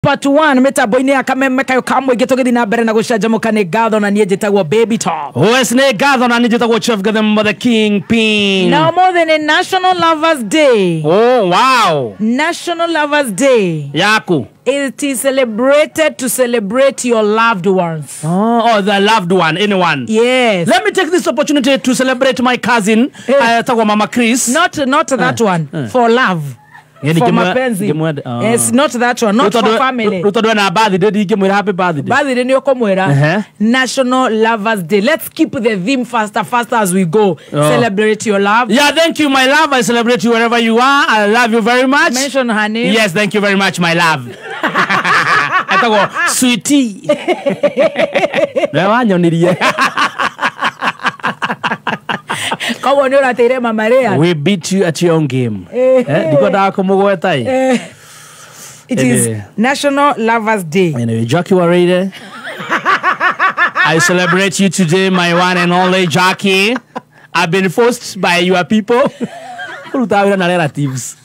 Part 1 mitambo-inĩ ya Kameme kayo ka mũingĩ tũgĩthiĩ na mbere na gũcanjamũka. Nĩ ngatho na niĩ njĩtagwo Baby Top. Wes nĩ ngatho na niĩ njĩtagwo Chef Gathemba the King Pin. Na ũmũthĩ nĩ National Lovers Day. Oh wow. National Lovers Day. Yaku. It is celebrated to celebrate your loved ones. Oh, the loved one, anyone. Yes. Let me take this opportunity to celebrate my cousin, Tagwa Mama Chris. Not that one. For love. For mapenzi. Yes, not that one. Not for family. Ruto birthday, ndingĩmwĩra happy birthday. Birthday nĩ ũkũmwĩra. National Lovers Day. Let's keep the theme faster as we go. Oh. Celebrate your love. Yeah, thank you, my love. I celebrate you wherever you are. I love you very much. Mention her name. Yes, thank you very much, my love. Etagwo Sweetie. Nĩ wanyonirie. We beat you at your own game. It is National Lovers Day. Anyway, Jackie Waride, I celebrate you today, my one and only Jackie. I've been forced by your people. Relatives.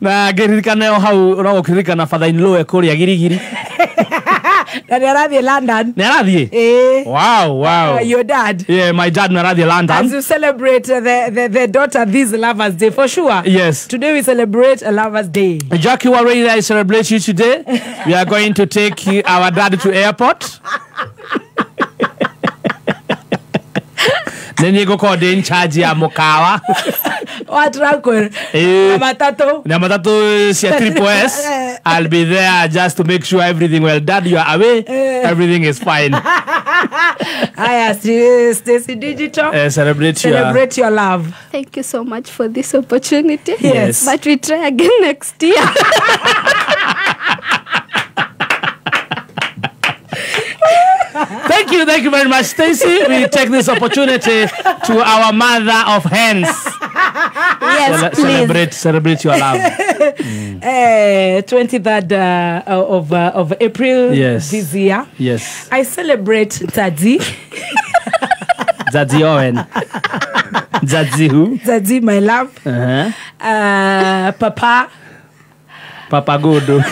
Na ngĩririkana o hau no gũkĩririkana father in law kũrĩa Girigiri. Na nĩ arathiĩ London. Nĩ arathiĩ? Eh. Wow, wow. Your dad. Yeah, my dad nĩ arathiĩ London. As you celebrate the daughter this Lovers Day, for sure. Yes. Today we celebrate a Lovers Day. Jackie Warren, I celebrate you today. We are going to take our dad to airport. Nĩ ngũkorwo ndĩ in charge ya mũkawa. Wa tranquil. Na matatu. Na matatu cia Triple S. I'll be there just to make sure everything well. Dad, you are away. Everything is fine. Aya, Stacy Digital. Celebrate your love. Thank you so much for this opportunity. Yes. But we try again next year. Thank you very much, Stacy. We take this opportunity to our mother of hens. Yes, please. Celebrate your love. 23rd of April, yes, this year. Yes. I celebrate Zadzi. Zadzi Owen. Zadzi who? Zadzi, my love. Uh-huh. Papa. Papa Godo.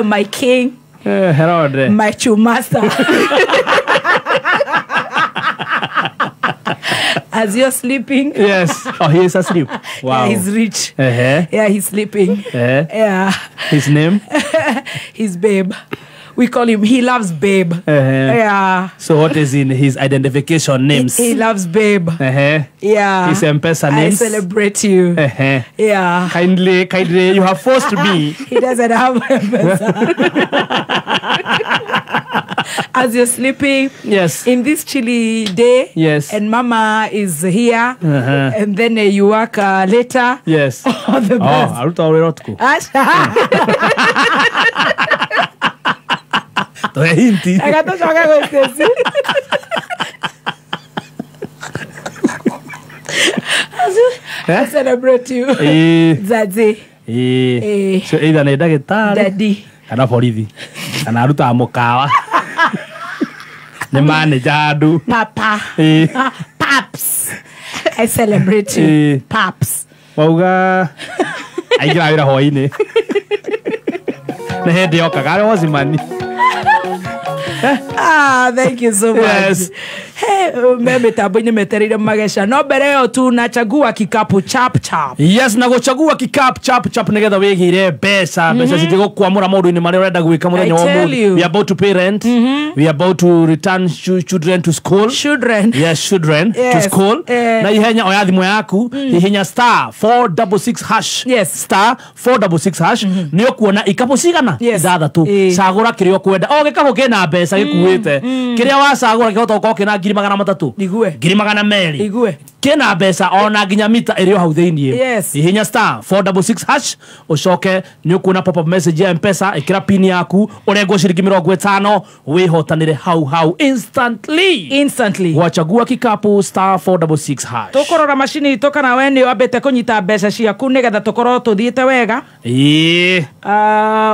My king. Herod. My master. As you're sleeping. Yes. Oh, he is asleep. Wow. Yeah, he's rich. Uh-huh. Yeah, he's sleeping. Uh-huh. Yeah. His name? His babe. We call him, he loves babe. Uh-huh. Yeah. So what is in his identification names? He loves babe. Uh-huh. Yeah. His M-Pesa names. I celebrate you. Uh-huh. Yeah. Kindly, you have forced me. He doesn't have M-Pesa. As you're sleeping. Yes. In this chilly day. Yes. And mama is here. Uh-huh. And then you work later. Yes. All the best. Oh, aruta wĩra ũtukũ. Hinti. I celebrate you. Zadzi. So either nĩ ndagĩtarĩ. Daddy. Kana borithi. Kana arutaga mũkawa. Nĩ manager andũ. Papa. Paps. I celebrate you. Paps. Wauga aingĩra wĩra hwainĩ. Nĩ hĩndĩ okaga arĩ wocimani. Ah, thank you so much. Yes. Hey, mitambo-inĩ metereire mageca no mbere ĩyo tunachagua kikapu chap chap. Yes, na gũchagua kikapu chap chap nĩgetha wĩgĩre mbeca citigũkwamũra maũndũ-inĩ marĩa ũrenda gwĩka mũthenya wa ũmũthĩ. We are about to pay rent. We are about to return children to school. Children. Yes, children, yes, to school. Na ihenya oya thimũ yaku, hihinya star 466 hash. Yes. Star 466 hash. Nĩ ũkuona ikabu cigana? Ithathatũ. Cagũra kĩrĩa ũkwenda. O gĩkabũ kĩna mbeca gĩkuĩte. Kĩrĩa wacagũra kĩhota gũkorwo kĩna 300,000. Igue. 200,000. Igue. Kĩna mbeca ona nginya mita ĩrĩ o hau thĩinĩ. Yes. Hihinya star 466 hash ũcoke nĩ ũkuona pop up message ya M-Pesa, ĩkĩra pin yaku ũrengwo ciringi 50 wĩhotanĩre hau hau instantly. Instantly. Gwachagua kikapu star 466 hash. Tũkũrora macini itũ kana we nĩ wambĩte kũnyita mbeca ciaku nĩgetha tũkorwo tũthiĩte wega. Ĩĩ.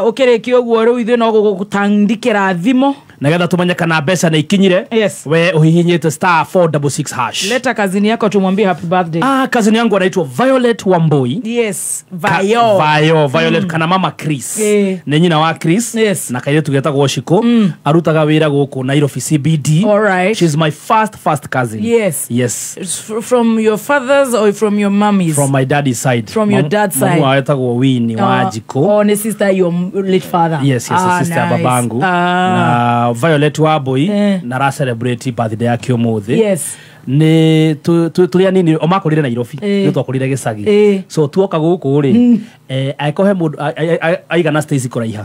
Ũkĩrĩkia ũguo rĩu ithuĩ no gũgũtandĩkĩra thimũ. Nigetha tumenye kana mbeca nĩ ikinyire. Yes. We uhihinyĩte star 466 hash. Leta kazini yako tumwambie happy birthday. Kazini yangu anaitwa Violet Wambui. Yes, Vayo. Vayo, Violet kana mama Chris. Nĩ nyina wa Chris. Yes. Na kairĩtu getagwo Shiko. Arutaga wĩra gũkũ Nairobi CBD. All right. She's my first cousin. Yes. Yes. From your father's or from your mommy's? From my daddy's side. From your dad's side. Mamu wetagwo Winnie wa Njiko. Oh, ni sister your late father. Yes, sister nice. Babangu. Na Violet Wambui na ra celebrate birthday yake ũmũthĩ. Yes. Nĩ tũrĩa nini o makũrire Nairobi nĩ twakũrire gĩcagi. So tuoka gũkũ rĩ angĩkorwo he mũndũ aigana Stacy kũraiha,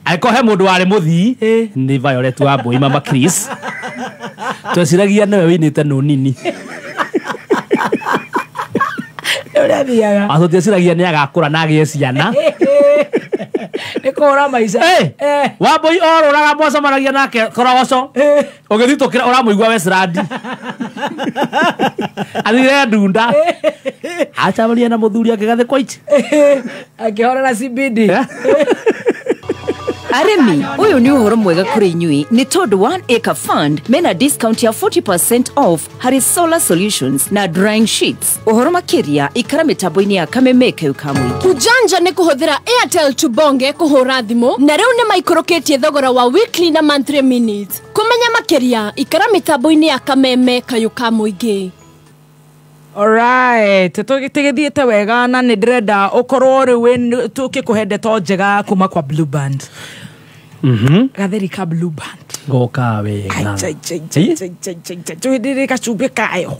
angĩkorwo he mũndũ warĩ mũthii nĩ Violet Wambui mama Chris. Tweciragia nĩwe wĩinĩte no nini. Atũ tweciragia nĩ agakũra na agĩe ciana. Nĩ kũhũra maica. Wambui orũraga mwacemanagia nake korogoco ũgĩthitũkĩra ũramũigua Westland. Athire ndunda acamaria na mũthuri akĩgathĩ kwa ichi akĩhorera CBD. Arĩmi, ũyũ nĩ ũhoro mwega kũrĩ inyuĩ nĩ tondũ One Acre Fund mena discount ya 40% off harĩ solar solutions na drying sheets. Ũhoro makĩria ikara mĩtambo-inĩ ya Kameme kau ka mũingĩ. Ujanja nĩ kũhũthĩra Airtel Tubonge kũhũra thimũ na rĩu nĩ maikũrũkĩtie thogora wa weekly na monthly minutes. Kũmenya makĩria ikara mĩtambo-inĩ ya Kameme kayũ ka mũingĩ. Alright, tũgĩthiĩte wega na nĩ ndĩrenda ũkorwo rĩu tũkĩkũhe ndeto njega kuma kwa Blue Band. Gatheri ka Blue Band. Goka wega. Tũhĩndĩrĩ gacumbĩ kayo.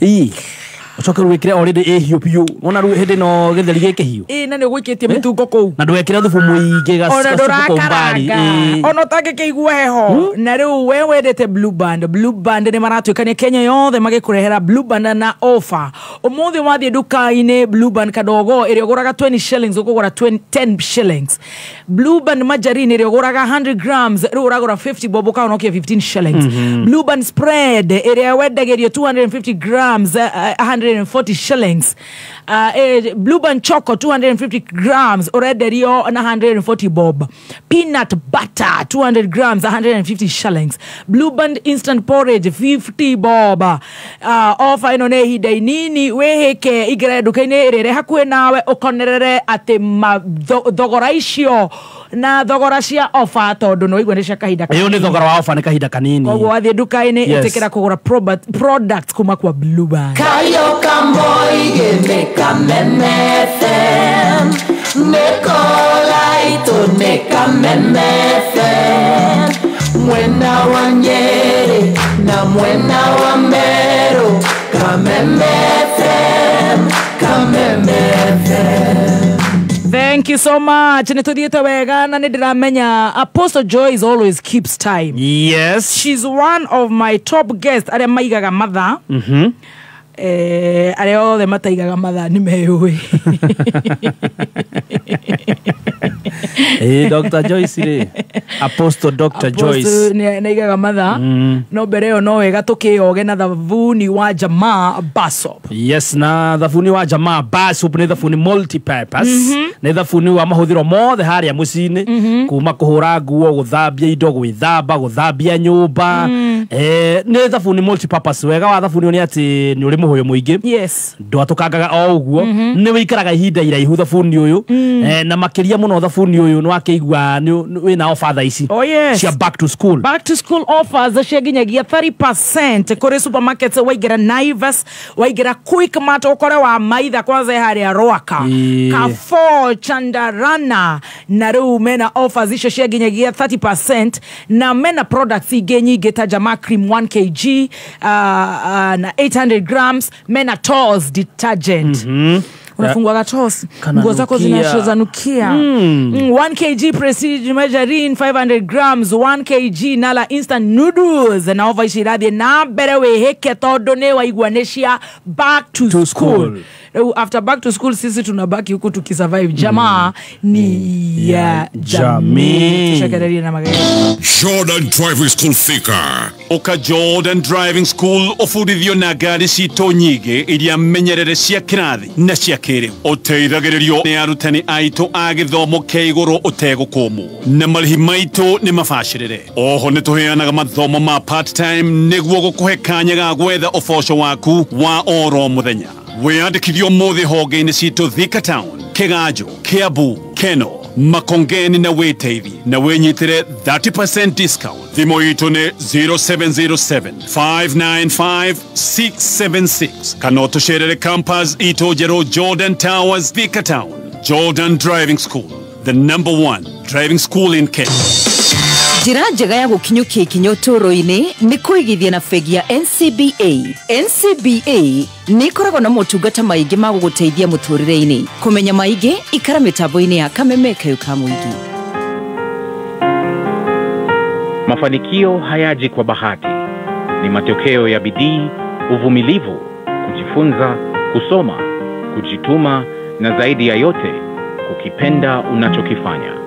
Ũcoke rĩu wĩkĩre already ĩhiũ biũ. Wona rĩu hĩndĩ ĩno gĩtheri gĩkĩhiũ. Ĩ na nĩ ũgũikĩtie mĩtungo kũu. Na ndwekĩre thubu mũingĩ gacubu kau mbari. Ona ũtangĩkĩigua heho. Na rĩu we wendete Blue Band. Blue Band nĩ maratuĩkania Kenya yothe magĩkũrehera Blue Band na offer. Ũmũthĩ wathiĩ nduka-inĩ Blue Band kadogo ĩrĩa ũgũraga 20 shillings ũkũgũra 10 shillings. Blue Band margarine ĩrĩa ũgũraga 100 grams rĩu ũragũra 50 bob ũkahonokia 15 shillings. Blue Band spread ĩrĩa wendagĩrio 250 grams 140 shillings. Blue Band choco 250 grams urenderio na 140 bob. Peanut butter 200 grams 150 shillings. Blue Band instant porridge 50 bob. Offer ĩno nĩ ihinda inini wĩhĩke ingĩre nduka-inĩ ĩrĩa ĩrĩ hakuhĩ nawe ũkonerere atĩ thogora icio na thogora cia offer tondũ no igua nĩ cia kahinda kanini. Ĩyo nĩ thogora wa offer nĩ kahinda kanini. Koguo wathiĩ nduka-inĩ ĩtĩkĩra kũgũra products kuma kwa Blue Band. Kayo kamboige Kameme FM, Nekolaito ne Kameme FM, mwena wa Nyeri na mwena wa Meru, Kameme FM, Kameme FM. Thank you so much. Nĩtũthiĩte wega na nĩndĩramenya Apostle Joyce always keeps time. Yes. She's one of my top guests arĩa maigaga mathaa. Arĩa othe mataigaga mathaa nĩ meyũĩ. Dr. Joyce rĩ. Apostle Dr. Joyce. Nĩaigaga mathaa. No mbere ĩyo no wega tũkĩoge na thabuni wa Jamaa bar soap. Yes, na thabuni wa Jamaa bar soap nĩ thabuni multi-purpose. Nĩ thabuni wa mahũthĩro mothe harĩa mũciĩ-inĩ. Kuma kũhũra nguo, gũthambia indo, gwĩthamba, gũthambia nyũmba. Nĩ thabuni multi-purpose. Wega wa thabuni ũyũ nĩ atĩ nĩ ũrĩ mũhũyũ mũingĩ. Yes. Ndwatũkangaga o ũguo. Nĩ wĩikaraga ihinda iraihu thabuni ũyũ. Na makĩria mũno thabuni ũyũ nĩ wakĩigua wĩna offer thaa ici. Oh yes. Cia back to school. Back to school offers cia nginyagia 30% kũrĩ supermarkets waingĩra Naivas, waingĩra Quickmart ũkore wa maitha kwanza harĩa Rwaka. Carrefour, Chandarana na rĩu mena offers icio cia nginyagia 30% na mena products ingĩ nyingĩ ta Jamaa cream 1 kg na 800 grams, mena Toss detergent. Unafunguaga Toss, nguo zako zinazonukia. 1 kg Prestige margarine 500 grams, 1 kg Nala instant noodles na over ici irathiĩ na mbere wĩhĩke tondũ nĩ waigua nĩ cia back to school. Rĩu after back to school sisi tunabaki huku tukisurvive. Jamaa ni ya jamii. Tucokererie na magego. Jordan Driving School Thika. Oka Jordan Driving School ofurithio na ngari citũ nyingĩ iria menyerere cia kĩrathi na cia kĩrĩu. Ũteithagĩrĩrio nĩ arutani aitũ a gĩthomo kĩa igũrũ ũtegũkũmwo, na marĩhi maitũ nĩ mabacĩrĩre. Oho nĩ tũheanaga mathomo ma part time nĩguo gũkũhe kanya ga gwetha ũboco waku wa oro mũthenya. Wĩyandĩkithio ũmũthĩ honge-inĩ citũ Thika Town, Kĩganjo, Kiambu, Keno, Makongeni na wĩteithie na wĩnyitĩre 30% discount. Thimũ itũ nĩ 0707 595 676 kana ũtũcerere campus itũ njerũ Jordan Towers, Thika Town. Jordan Driving School, the number one driving school in Kenya. Njĩra njega ya gũkinyũkia ikinya ũtũũro-inĩ nĩ kũigithia na bengi ya NCBA. NCBA nĩ ĩkoragwo na motungata maingĩ ma gũgũteithia mũtũũrĩre-inĩ. Kũmenya maingĩ, ikara mĩtambo-inĩ ya Kameme Kayũ ka Mũingĩ. Mafanikio hayaji kwa bahati. Ni matokeo ya bidii, uvumilivu, kujifunza, kusoma, kujituma na zaidi ya yote, kukipenda unachokifanya.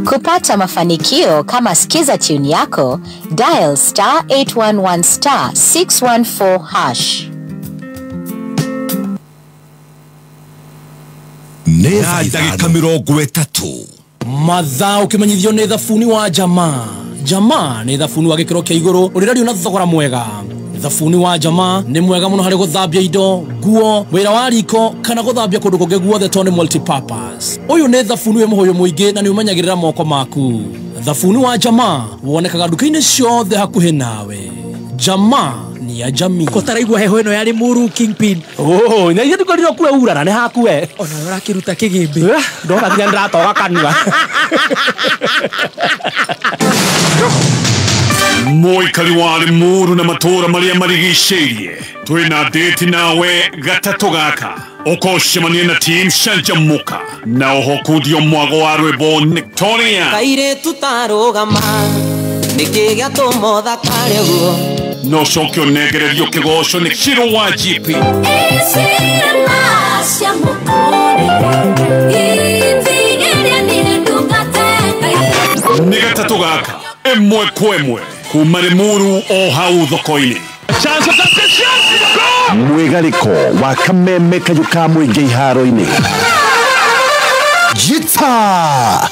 Kupata mafanikio kama Skiza tune yako, dial star 811 star 614 hash. Na ndagĩka 30. Mathaa ũkĩmenyithio nĩ thabuni wa Jamaa. Jamaa nĩ thabuni wa gĩkĩro kĩa igũrũ ũrĩrario na thogora mwega. Thabuni wa Jamaa nĩ mwega mũno harĩ gũthambia indo, nguo, wĩra wa riko kana gũthambia kũndũ kũngĩ guothe tondũ nĩ multipurpose. Ũyũ nĩ thabuni wĩ mũhũyũ mũingĩ na nĩ ũmenyagĩrĩra moko maku. Thabuni wa Jamaa wonekaga nduka-inĩ ciothe hakuhĩ nawe. Jamaa ni ya jamii. Kotaraigua heho ĩno yarĩ mũru Kingpin. Oh, na ithuĩ tũkorirwo kue urara nĩ hakue. Ona ũrakĩruta kĩgĩmbĩ. Ndona nginya ndĩratoga kanua. Mũikari wa Limuru na matũũra marĩa marigicĩirie, twĩna ndĩti nawe gatatũ gaka. Ũkocemania na team Canjamũka na oho kundio mwago wa rwĩmbo Victoria. Kairĩtu tarũgama nĩkĩ gĩatũma ũthakare ũguo? No coke ũnengererio kĩgoco nĩ Shiro wa GP. Nĩ gatatũ gaka ĩmwe kwa ĩmwe kuma Limuru o hau thoko-inĩ. Mwĩgarĩko wa Kameme Kayũ ka Mũingĩ iharo-inĩ. Jita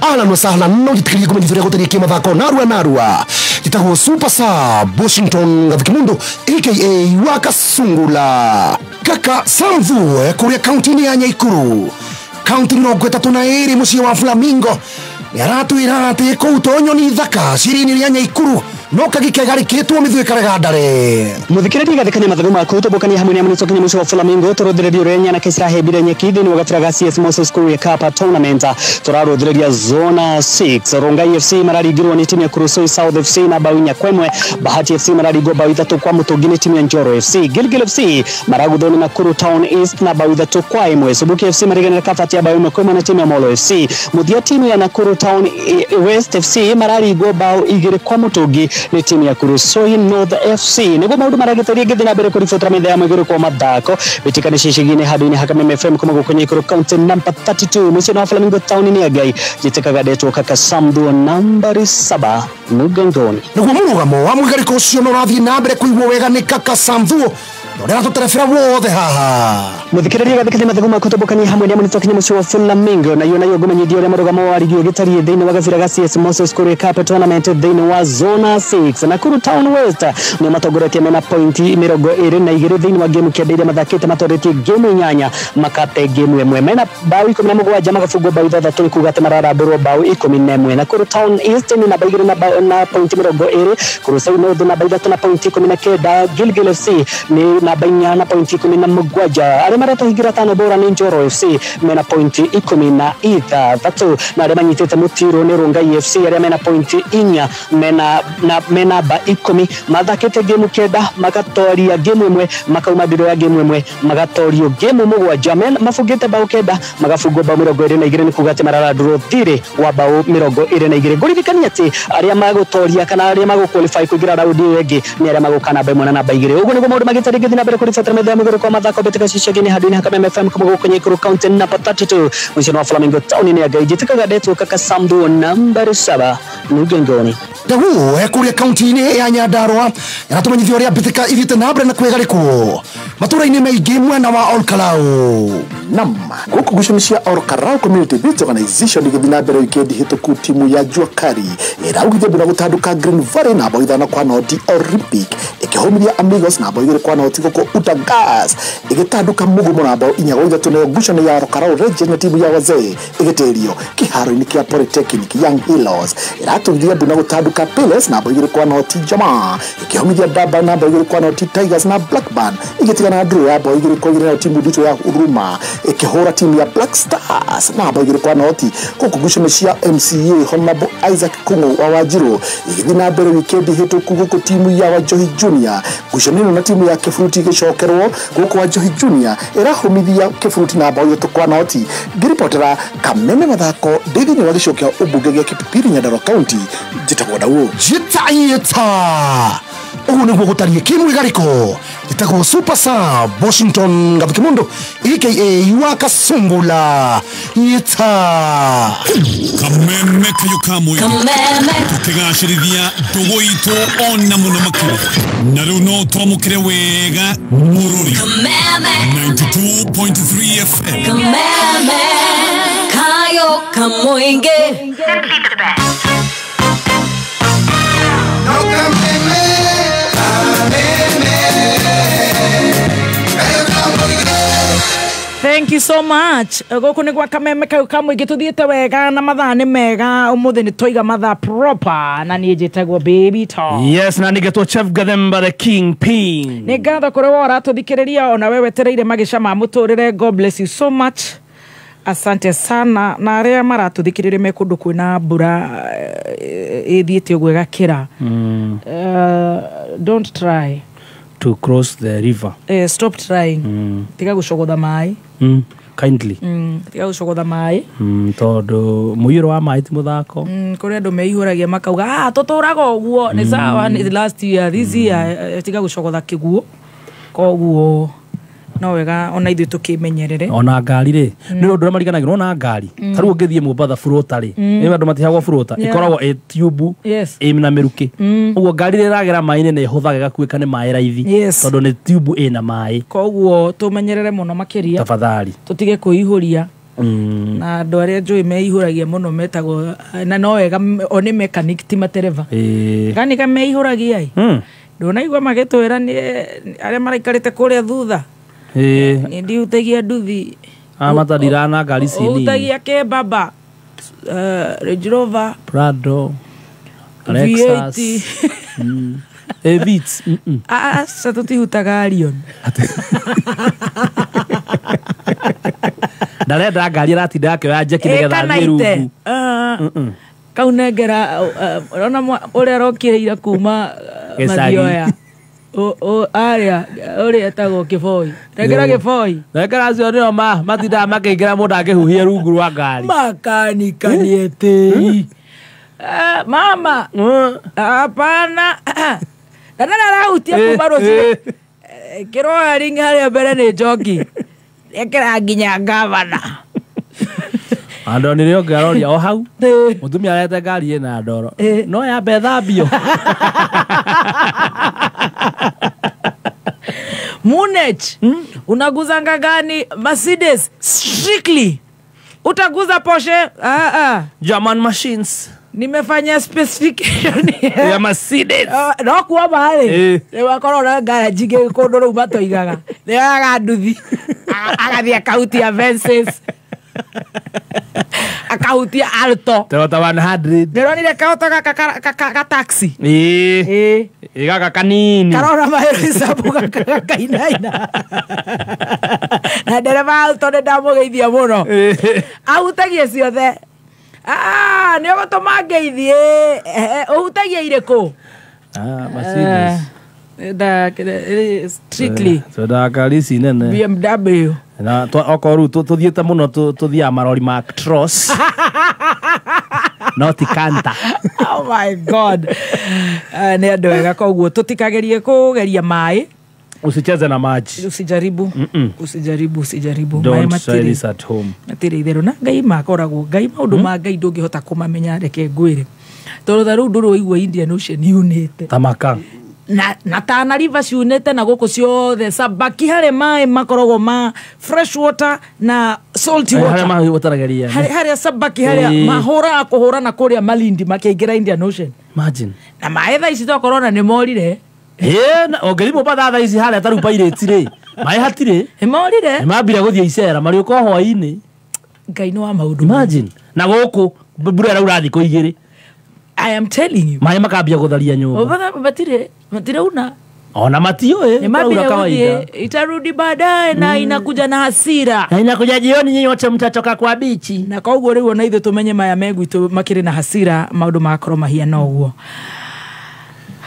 ahlan wa sahlan, no njĩtĩkĩrie kũmenyithia ũrĩa gũtariĩ kĩmathako narua narua. Njĩtagwo Super Sub Washington Gathikimundo aka Wakasungula. Kaka Samvu kũrĩa kaunti-inĩ ya Nyaikuru, kaunti 32 mũciĩ wa Flamingo nĩaratwĩra atĩ kũu to nyoni thaka ciria-inĩ rĩa Nyaikuru no kagi kegarĩkĩtwo mĩthuĩ karega ndare. Muthikĩrĩria gathikania mathagu maku tũbũkania hamwe na mũnĩtũkinya mũciĩ wa Flamingo tũrũthĩrĩrie ũrĩa nyanake cirahĩmbire nyeki thĩinĩ wa gabira ga CS Moses Kuria Cup Tournament. Tũrarũthĩrĩria Zona 6 Rongai FC mararingirwo nĩ timu ya Kurusui South FC na bao 4-1. Bahati FC mararingwo bao 3 kwa mũtũngi nĩ timu ya Njoro FC. Gilgil FC maraguthwo nĩ Nakuru Town East na bao 3-1. Subuki FC mariganĩra kabati ya bao 1-1 na timu ya Molo FC. Mũthia timu ya Nakuru Town West FC mararingwo bao 2 kwa mũtũngi nĩ timu ya Kurusui North FC. Nĩguo maũndũ maragĩtĩria ngĩthiĩ na mbere kũribotera metha ya mũigũrũ kwa mathako bĩtĩkani cicigi-inĩ handũ-inĩ ha Kameme FM kuma gũkũ Nyaikuru kaunti namba 32 mũciĩ wa Flamingo taũni-inĩ ya Ngai. Njĩtĩkaga ndetwo Kaka Samdu nambari 7 Mugongoni. Nĩguo mũrũgamo wa mũigarĩko ũcio no ũrathiĩ na mbere kũigwo wega nĩ Kaka Samdu ũrĩa aratũterebera wothe haha. Muthikĩrĩria gathikĩria mathagu maku tũbũkanie hamwe na mũnĩtũkinya mũciĩ wa Flamingo na yo ngũmenyithia ũrĩa mũrũgamo wa rigi ũgĩtariĩ thĩinĩ wa gabira ga CS Moses Kuria Cup Tournament thĩinĩ wa Zona 6. Nakuru Town West nĩ matongoretie mena pointi 22 thĩinĩ wa game 9 iria mathakĩte matoretie game 8 makate game 1 mena bao 17 magabungwo bao 6 nĩ kuga atĩ mararambũrwo bao 11. Nakuru Town East nĩ namba 2 na pointi 20, Kurusui North namba 3 na pointi 19, Gilgil FC nĩ namba 4 na pointi 17. Arĩa maratũhingĩra tano bora nĩ Njoro FC mena pointi 16, na arĩa manyitĩte mũtiro nĩ Rongai FC arĩa mena pointi 4 mena namba 10. Mathakĩte game 9 magatoria game 1 makauma ndiro ya game 1 magatorio game 7 mabungĩte bao 9 magabungwo bao 22 nĩ kuga atĩ mararandũrwo thirĩ wa bao 22. Ngũririkania atĩ arĩa magũtoria kana arĩa magũqualify kũingĩra raundi ĩyo ĩngĩ nĩ arĩa magũka namba 1 na namba 2. Ũguo nĩguo maũndũ magĩtarĩ ngĩthiĩ na mbere kũribotera metha ya mũgũrũ kwa mathako mbĩtĩka cia handũ-inĩ ha Kameme FM kuma gũkũ Nyaikuru county namba 32 mũciĩ wa Flamingo taũni-inĩ ya Ngai. Njĩtĩkaga ndetwo kaka Sambu nambari 7 Nugengoni. Dawu kũrĩa kaunti-inĩ ya Nyandarua yaratũmenyithia ũrĩa mbĩtĩka ithiĩte na mbere na kwĩgarĩkwo matũra-inĩ maingĩ mwena wa Olkalau. Nam gũkũ ngucanio cia Olkalau Community Based Organization igĩthiĩ na mbere wikendi hĩtũku timu ya Jua Kali ĩraugithia mbura gũtandũka Green Valley na bao 5-0 Olympic ĩkĩhũmithia Amigos na bao 2-0 gũkũ Utagas ĩgĩtandũka Mugumo na bao 4-3 nayo ngucanio ya Olkalau Legends na timu ya Wazee ĩgĩtĩrio kĩharo-inĩ kĩa Polytechnic. Young Heroes ĩratũgithia mbura gũtandũka Palace na bao 2-0 Jamaa ĩkĩhũmithia Daba na bao 2-0 Tigers na Blackburn ĩgĩtigana na draw ya bao 2-2 nayo timu nditũ ya Huruma ĩkĩhũra timu ya Black Stars na bao 2-0. Gũkũ ngucanio cia MCA Honorable Isaac Kung'u wa Wanjiru ĩgĩthiĩ na mbere wikendi hĩtũku gũkũ timu ya Wanjohi Junior ngucanio na timu ya Kĩburuti ĩgĩcokerwo gũkũ Wanjohi Junior ĩrahũmithia Kĩburuti na bao 3-0. Ngĩribotera Kameme mathako ndĩ thĩinĩ wa gĩcigo kĩa ũmbunge gĩa Kipipiri Nyandarua County. Njĩtagwo Dawu Jitaita. Ũguo nĩguo gũtariĩ kĩmwĩgarĩko. Njĩtagwo Super Sub Washington Gathukimundo aka Wakasungula Ita. Kameme kayo kamwe tukigacĩrithia ndũgũ itũ ona mũno makĩria na rĩu no twamũkĩre wega mũrũri 92.3 FM. Kameme kayo kamũingĩ. Thank you so much. Gũkũ nĩ gwa Kameme kau kamũingĩ tũthiĩte wega na mathaa nĩ mega ũmũthĩ nĩ twaiga mathaa proper na niĩ njĩtagwo Baby Talk. Yes, na nĩgetwo Chef Gathemba the King Ping. Nĩ ngatho kũrĩ we ũratũthikĩrĩria ona we wetereire magĩca ma mũtũrĩre. God bless you so much. Asante sana na arĩa maratũthikĩrĩria me kũndũ kwĩna mbura ĩthiĩte ũguo ĩgakĩra. Don't try to cross the river. Stop trying. Tiga gũcogotha maĩ. Kindly. Tiga gũcogotha maĩ. Tondũ mũiyũro wa maĩ ti mũthako. Kũrĩ andũ meihũragia makauga tũtũraga ũguo nĩ sawa last year this year. Tiga gũcogotha kĩguo koguo no wega ona ithuĩ tũkĩmenyerere. Ona ngari rĩ nĩ ũndũ ũrĩa mariganagĩrwo ona ngari ta rĩu ũngĩthiĩ Mombatha burũta rĩ nĩ andũ matihagwo burũta ĩkoragwo ĩ tube ĩ na mĩrukĩ ũguo ngari rĩ ĩragera maĩ-inĩ nĩ ĩhũthaga ĩgakuĩka nĩ maĩ raithi tondũ nĩ tube ĩna maĩ. Koguo tũmenyerere mũno makĩria tafadhali tũtige kwĩihũria. Na andũ arĩa njũĩ meihũragia mũno metagwo na no wega o nĩ mechanic ti matereba kanika meihũragia ĩ ndũnaigua magĩtwĩra nĩ arĩa maraikarĩte kũrĩa thutha. Nĩ ndihutagia nduthi matadira na ngari ci nini ũhutagia kĩbaba Range Rover Prado Lexus Vitz. Aca tũtihutaga Arion. Ndarenda ngari ĩratinda akĩoya njeki nĩgetha athiĩ rungu. Kau nengera ũrona ũrĩa arokire ira kuma Mathioya aria ũrĩa etagwo Kĩboi. Nengera Kĩboi. Nengera acio nĩo matindaga makĩingĩra mũndũ akĩhuhia rungu rwa ngari. Makanika nĩetĩi. Mama hapana. Na nani arahutia kuma rũcinĩ kĩroya ringi harĩa mbere nĩ njoki ekĩra nginya ngavana. Andonire ũngĩ aroria o hau mũtumia arete ngari ĩna ndoro no yambe ĩthambio. Munech, unaguzanga gani? Mercedes strictly. Utaguza Porsche? German machines. Nimefanya specification ya Mercedes. No kuwa mahali. Wakorwo na garage ingĩ kũndũ rĩu matoigaga. Nĩ oyaga nduthi. Agathiĩ akahutia Vences. Akahutia Alto. Toyota 100. Ndĩronire kaoto gaka ka taxi. Ĩĩ. Gaka kanini. Karora mahesabu gakainaina. Na ndereba Alto nĩ ndamũgeithia mũno. Ahutagia ciothe. Ah, nĩ ũgũtũma ngeithie. Ũhutagia irĩkũ? Ah, Mercedes. Da strictly. Twendaga ngari ici nene. BMW. Na okorwo rĩu tũthiĩte mũno tũthiaga marori ma Actros. No ti Kanta. Oh my God. Nĩ andũ ega koguo tũtikagerie kũgeria maĩ. Usicheze na maji. Usijaribu. Usijaribu, usijaribu. Don't try this at home. Matirĩ itherũ na Ngai makoragwo Ngai maũndũ ma Ngai ndũngĩhota kũmamenya reke ngwĩre. Tondũ ta rĩu ndũrĩ waigua Indian Ocean yunĩte. Tamaka. Na Tana River ciunĩte na gũkũ ciothe sabaki harĩ maĩ makoragwo ma fresh water na salty water. Harĩa maĩ ũtarageria. Harĩa sabaki harĩa mahũraga kũhũra na kũrĩa Malindi makĩingĩra Indian Ocean. Imagine. Na maĩ thaa ici tokorwo ona nĩ morire. Ũngĩthiĩ Mombatha thaa ici harĩa ta rĩu Pirates rĩ, maĩ hatirĩ. Nĩ morire. Nĩ mambire gũthiĩ icera marĩũka o hwaĩ-inĩ. Ngai nĩ wa maũndũ. Imagine. Na gũkũ mbura ĩraura thikũ igĩrĩ. I am telling you. Maĩ makambia gũtharia nyũmba. Matirĩ matirĩ una. Ona matiũĩ. Ni mambire gũthiĩ itarudi baadaye na inakuja na hasira. Na inakuja jioni nyinyi wote mtatoka kwa bichi. Na koguo rĩu ona ithuĩ tũmenye maya megwitũ makĩrĩ na hasira maũndũ magakorwo mahiana ũguo.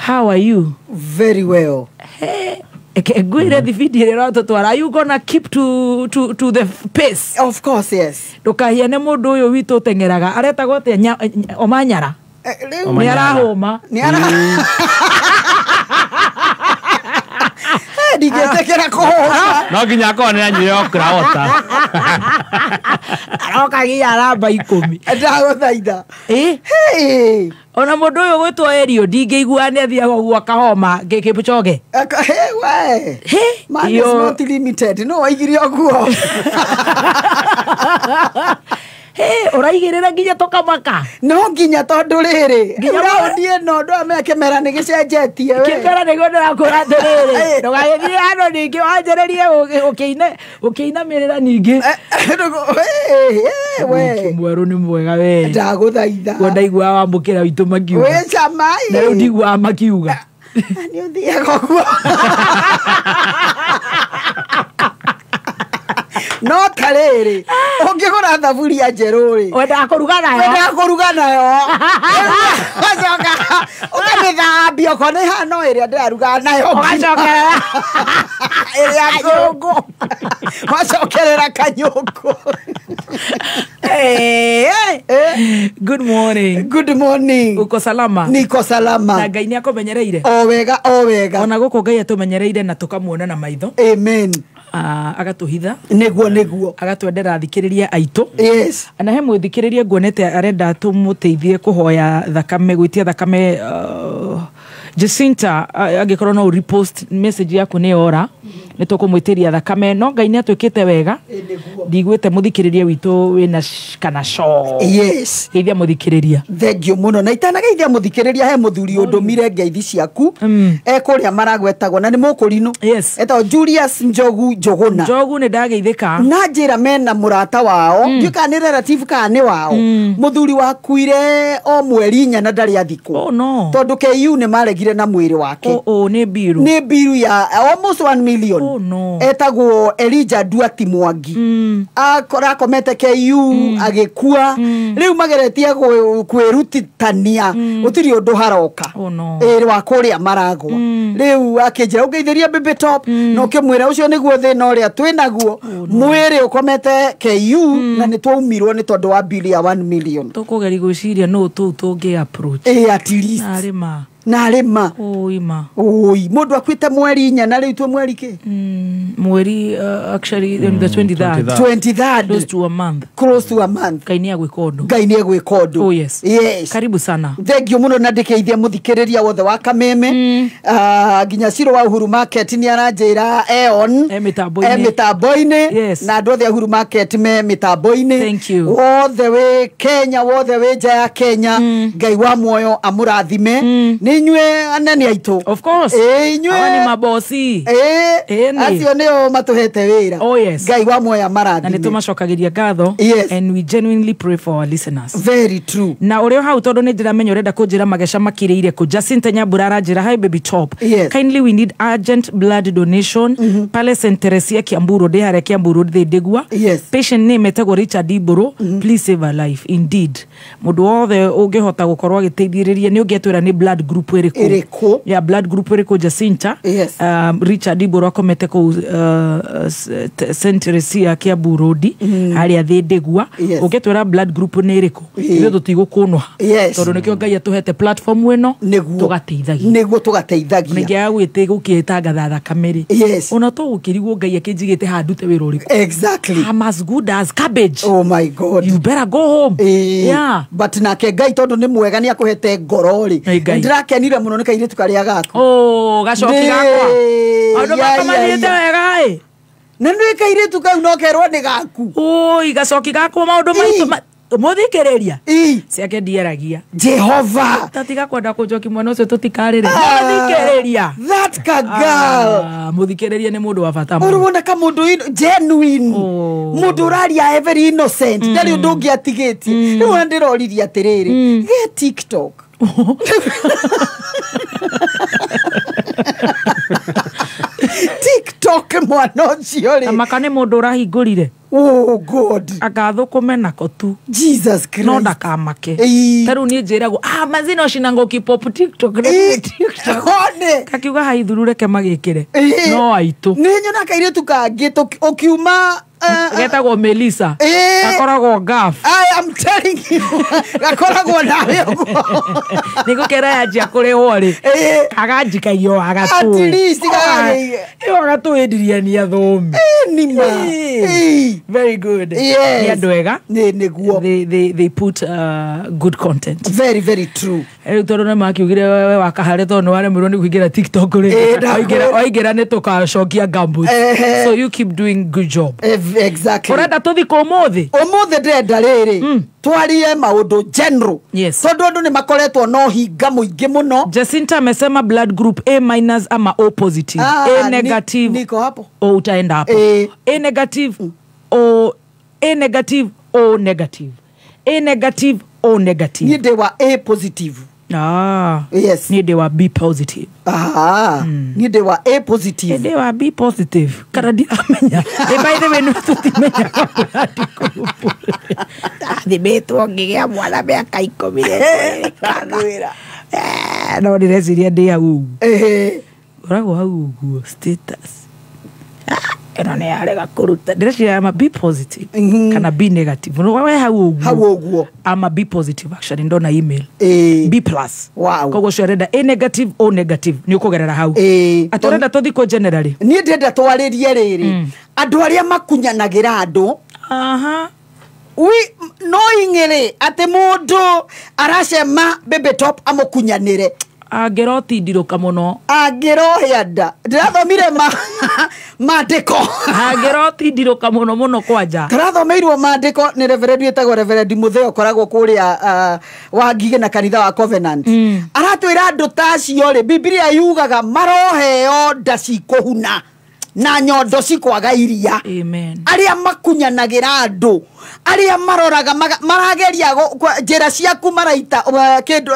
How are you? Very well. Hey. Ngwire thibindi ĩrĩa ũratũtwara. Are you gonna keep to the pace? Of course, yes. Ndũkahiane mũndũ ũyũ witũ ũteng'eraga. Aretagwo atĩa? Omanyara. Nĩ arahũma. Nĩ ndingĩtĩkĩra kũhũma. No nginya akorwo nĩ anyuire okra water. Aroka nginya aramba 10. Ndagũthaitha. Ona mũndũ ũyũ gwĩtwo Erio ndingĩigua nĩ athiaga ũguo akahoma Kipchoge. We. Man is not limited. No waigire ũguo. Hey, ũraigĩrĩra nginya tũkamaka. No nginya tondũ rĩrĩ raundi ĩno ndwamenya kĩmera nĩ gĩcenjetie we. Kĩmera nĩguo ndĩrakwĩra atĩrĩrĩ ndũgagĩthiĩ handũ ningĩ wanjĩrĩrie ũkĩinamĩrĩra ningĩ. We mwerũ nĩ mwega we. Ndagũthaitha. Guo ndaiguaga wamũkĩra witũ makiuga. Wĩ cama ĩ. Na rĩu ndiguaga makiuga. Nĩ ũthiaga ũguo. No ta rĩrĩ ũngĩgũra thaburia njerũ rĩ wendaga kũruga nayo. Wendaga kũruga nayo. Ũgacoka ũkamĩthambia okorwo nĩ hano ĩrĩa ndĩrarugaga nayo. Ũgacokerera ĩrĩa nyũngũ. Wacokerera kanyũngũ. Good morning. Good morning. Uko salama? Niko salama. Na Ngai nĩ akũmenyereire? O wega, o wega. Ona gũkũ Ngai atũmenyereire na tũkamuona na maitho. Amen. Agatuhitha niguo niguo agatwendera thikiriria aitu. Yes. Na he mwithikiriria nguonete arenda tumuteithie kuhoya thakame gwitia thakame. Jacinta angikorwo no repost message yaku ni ora ni tukumwitiria thakame no Ngai ni atwikite wega ndigwite muthikiriria witu wina kana co. Yes. Geithia muthikiriria. Thank you muno na itanageithia muthikiriria he muthuri undumire ngeithi ciaku e kuria maragwetagwo na ni mukurino. Yes. Etagwo Julius Njogu Njuguna. Njogu ni ndageithika na njira mena murata wao ndiũ kana ni relative kana ni wao muthuri wakuire o mweri 4 na ndari athikwo. Oh no. Tondu KU ni maregire na mwiri wake. Oh ni biru. Ni biru ya almost 1 million. Oh no. Etagwo Elijah Duati Mwangi. Akomete KU agikua riu mageretie kwirutitania gutiri undu haroka. Oh no. Iri wa kuria maragwa. Riu akinjira ungeithiria baby top no ukimwira ucio niguo thina uria twinaguo mwiri ukomete KU na ni twaumirwo ni tondu wa bill ya 1 million. Tukugeri gwiciria no tu tungi approach. At least. Arima. Na arima. Oima. Oi, mundu akuite mweri 4 na riu twe mweri ki? Mweri actually on the 23rd. 23rd. Close to a month. Close to a month. Ngai ni agwika undu. Ngai ni agwika undu. Oh yes. Yes. Karibu sana. Thank you muno na ndikeithia muthikiriria wothe wa Kameme. Nginya Ciro wa Uhuru Market ni aranjira eon. E mitambo-ini. E mitambo-ini. Yes. Na andu othe a Uhuru Market me mitambo-ini. Thank you. Wothe wi Kenya, wothe wi nja ya Kenya. Ngai wa muoyo amurathime. Ni Nĩ inyuĩ anene aitũ. Of course. Inyuĩ Awa nĩ mabosi. Acio nĩo matũhete wĩra. Oh yes. Ngai wa muoya marathime. Na nĩ tũmacokagĩria ngatho. Yes. And we genuinely pray for our listeners. Very true. Na ũrĩa hau tondũ nĩ ndĩramenya ũrenda kũnjĩra mageca makirĩire kũ. Jacinta Nyambura aranjĩra, hi baby top. Yes. Kindly we need urgent blood donation. Pale St. Teresia Kiambu Road, harĩa Kiambu Road Thĩndĩgua. Yes. Patient name etagwo Richard Iburu. Please save a life indeed. Mũndũ wothe ũngĩhota gũkorwo agĩteithĩrĩria nĩ ũngĩatwĩra nĩ blood group ĩrĩkũ. Ĩrĩkũ. Ya blood group ĩrĩkũ Jacinta. Yes. Richard Iburu akomete kũu St. Teresia Kiambu Road harĩa Thĩndĩgua. Yes. Ũngĩtwĩra blood group nĩ ĩrĩkũ, ithuĩ tũtigũkũnũha. Yes. Tondũ nĩkĩo Ngai atũhete platform ĩno tũgateithagia. Nĩguo tũgateithagia. Ningĩaga gwĩtĩ gũkĩtangatha thakame rĩ. Yes. Ona to gũkĩrigwo Ngai akĩnjigĩte handũ te wĩra ũrĩkũ. Exactly. I'm as good as cabbage. Oh my God. You better go home. Yeah. But nake Ngai tondũ nĩ mwega nĩ akũhete ngoro rĩ. Ndĩrakenire mũno nĩ kairĩtu karĩa gaku. Oh, gacoki gakwa. Maũndũ makwa mathiĩte wega ĩ. Na nĩ kairĩtu kau no kerwo nĩ gaku. Oi, gacoki gakwa maũndũ maitũ mũthikĩrĩria ciake ndiaragia. Jehova tatiga kwenda kũnjoki mwana ũcio tũtikarĩre. Mũthikĩrĩria that ka girl. Mũthikĩrĩria nĩ mũndũ wa bata mũno. Ũrona ka mũndũ genuine, mũndũ ũraria very innocent, ndarĩ ũndũ ũngĩ atigĩtie. Rĩu ona ndĩroririe atĩrĩrĩ, ge TikTok. TikTok mwana ũcio rĩ. Maka nĩ mũndũ ũrahingũrire. Oh God. Akathũkũme nako tu. Jesus Christ. No ndakamake. Ta rĩu niĩ njĩragwo, ah mazina ũcinanga ũkipop TikTok. TikTok. Kakiuga haithuru reke magĩkĩre. No aitũ. Nĩ nyona kairĩtu kangĩ ũkiuma getagwo Melissa. Gakoragwo gaf. I am telling you. Gakoragwo nawe ũguo. Nĩgũkĩra yanjia kũrĩhwo rĩ. Kaganjikagia agatũ. At least agatũĩndiria thũmi. Nima. Very good. Yes. Nĩ andũ ega. Nĩguo. They put good content. Very very true. Rĩu tondũ nĩ makiugire we wakahare tondũ nĩ waremirwo nĩ kũingĩra TikTok rĩ. Waingĩra nĩ tũkacokia gumboots. So you keep doing good job. Exactly. Ũrenda tũthi kũ ũmũthĩ? Ũmũthĩ ndĩrenda rĩrĩ twarie maũndũ general. Yes. Tondũ andũ nĩ makoretwo na ũhinga mũingĩ mũno. Jacinta amesema blood group A minus ama O positive. A negative. Niko hapo. O utaenda hapo. A negative O, A negative O negative. A negative O negative. Niĩ ndĩ wa A positive. Ah. Yes. Niĩ ndĩ wa B positive. Ah. Niĩ ndĩ wa A positive. Ndĩ wa B positive. Kana ndiramenya. By the way, no tũtimenyaga blood group. Ndathimĩtwo ngĩgĩa mwana mĩaka 12. No ndĩreciria ndĩ hau ũguo. Ngoragwo hau ũguo status. Ĩno nĩ yarega kũruta. Ndĩreciria ama B positive kana B negative. No we hau ũguo. Hau ũguo. Ama B positive actually ndona email. B plus. Wow. Koguo ũcio arenda A negative O negative nĩ ũkũgerera hau. Atũrenda tũthi kũ generally. Niĩ ndĩrenda twarĩrie rĩrĩ. Andũ arĩa makunyanagĩra andũ. Aha. No ing'ĩrĩ atĩ mũndũ aracema baby top amũkunyanĩre. Angĩrotindirũka mũno. Angĩrohĩa nda. Ndĩrathomire mandĩko. Angĩrotindirũka mũno mũno kwanja. Tũrathomeirwo mandĩko nĩ reverend wĩtagwo Reverend Mũtheo ũkoragwo kũrĩa wa Ngigĩ na kanitha wa Covenant. Aratwĩra andũ ta acio rĩ, Bibilia yugaga maroheo nda cikũhuna na nyondo cikwaga iria. Amen. Arĩa makunyanagĩra andũ, arĩa maroraga marageria njĩra ciaku maraita kĩndũ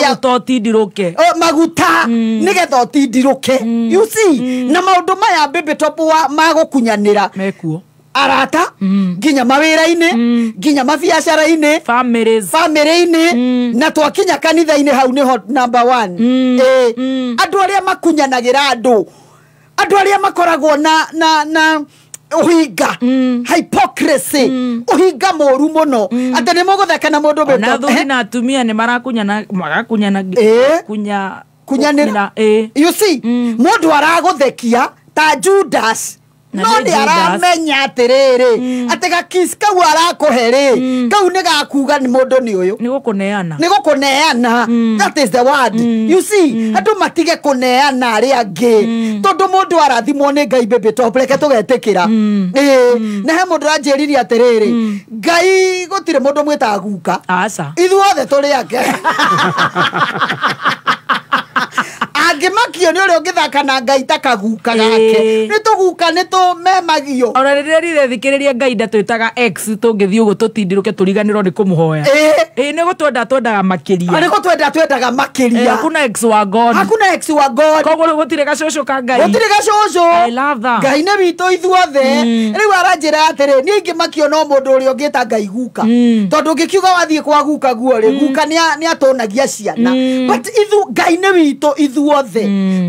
maguta ũtindirũke. Maguta nĩgetha ũtindirũke. You see, na maũndũ maya baby top wa magũkunyanĩra mekuo arata nginya mawĩra-inĩ nginya mabiacara-inĩ family-inĩ na twakinya kanitha-inĩ hau nĩho number 1. Andũ arĩa makunyanagĩra andũ, andũ arĩa makoragwo na ũhinga, hypocrisy, ũhinga mũru mũno, atĩ nĩ mũgũtheka na mũndũ na athuri na atumia nĩ marakunyana magakunyana kunyanĩra. You see, mũndũ aragũthekia ta Judas no nĩ aramenya atĩrĩrĩ atĩ gakisi kau arakũhe rĩ kau nĩ gakuga nĩ mũndũ nĩ ũyũ nĩ gũkũneana, nĩ gũkũneana. That is the word. You see, andũ matige kũneana arĩa angĩ tondũ mũndũ arathimwo nĩ Ngai baby top, reke tũgetĩkĩra. Na he mũndũ ũranjĩririe atĩrĩrĩ, Ngai gũtirĩ mũndũ mwĩtaga guka. Aca. Ithuothe tũrĩ ake. Ndangĩmakio nĩ ũrĩa ũngĩthaka na Ngai ta kaguka gake. Nĩ tũguka nĩ tũmemagio. Ona rĩrĩa rĩrĩa thikĩrĩria Ngai ndatwĩtaga ex tũngĩthiĩ ũguo tũtindirũke tũriganĩrwo nĩ kũmũhoya. Nĩ gũtwenda twendaga makĩria. Nĩ gũtwenda twendaga makĩria. Hakuna ex wa God. Hakuna ex wa God. Koguo rĩu gũtirĩ gacũcũ ka Ngai. Gũtirĩ gacũcũ. I love that. Ngai nĩ witũ ithuothe. Rĩu aranjĩra atĩrĩ, niĩ ingĩmakio no mũndũ ũrĩa ũngĩta Ngai guka. Tondũ ũngĩkiuga wathiĩ kwa guka guo rĩ, guka nĩ atũnagia ciana. But ithu Ngai nĩ witũ ithuothe.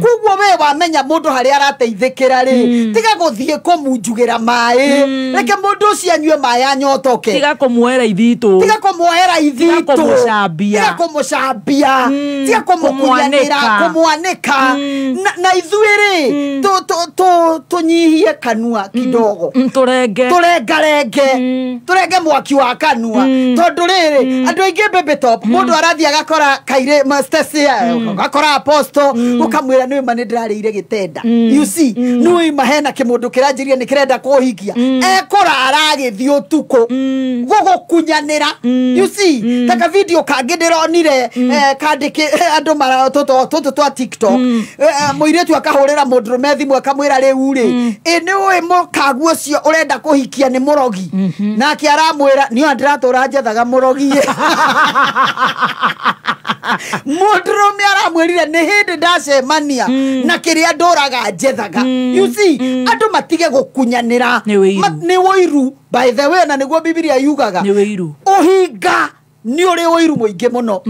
Koguo we wamenya mũndũ harĩa arateithĩkĩra rĩ, tiga gũthiĩ kũmunjugĩra maĩ. Reke mũndũ ũcio anyue maĩ anyotoke. Tiga kũmuoera ithitũ. Tiga kũmuoera ithitũ. Tiga kũmũcambia. Tiga kũmũcambia. Tiga kũmũkunyanĩra, kũmwanĩka. Na ithuĩ rĩ, tũnyihie kanua kidogo. Tũrenge. Tũrengarenge. Tũrenge mwaki wa kanua. Tondũ rĩrĩ, andũ aingĩ Baby Top, mũndũ arathiĩ agakora kairĩ Stacy, agakora Apostle, ũkamwĩra nĩ ma nĩ ndĩrarĩire gĩtenda. You see, nĩ ma hena kĩmũndũ kĩranjĩria nĩ kĩrenda kũhikia. Ekũrara agĩthiĩ ũtukũ gũgũkunyanĩra. You see, ta ka video kangĩ ndĩronire kandĩke andũ mara tũtũ twa TikTok. Mũirĩtu akahũrĩra mũndũrũme thimũ akamwĩra rĩu rĩ, ĩ nĩ ũĩ mũkagu ũcio ũrenda kũhikia nĩ mũrogi. Nake aramwĩra niĩ ndĩratũra njethaga mũrogi. Mũndũrũme aramwĩrire nĩ hĩndĩ ndacemania na kĩrĩa ndũraga njethaga. You see, andũ matige gũkunyanĩra. Nĩ ũiru. By the way, na nĩguo Bibilia yugaga. Nĩ ũiru. Ũhinga nĩ ũrĩ ũiru mũingĩ mũno.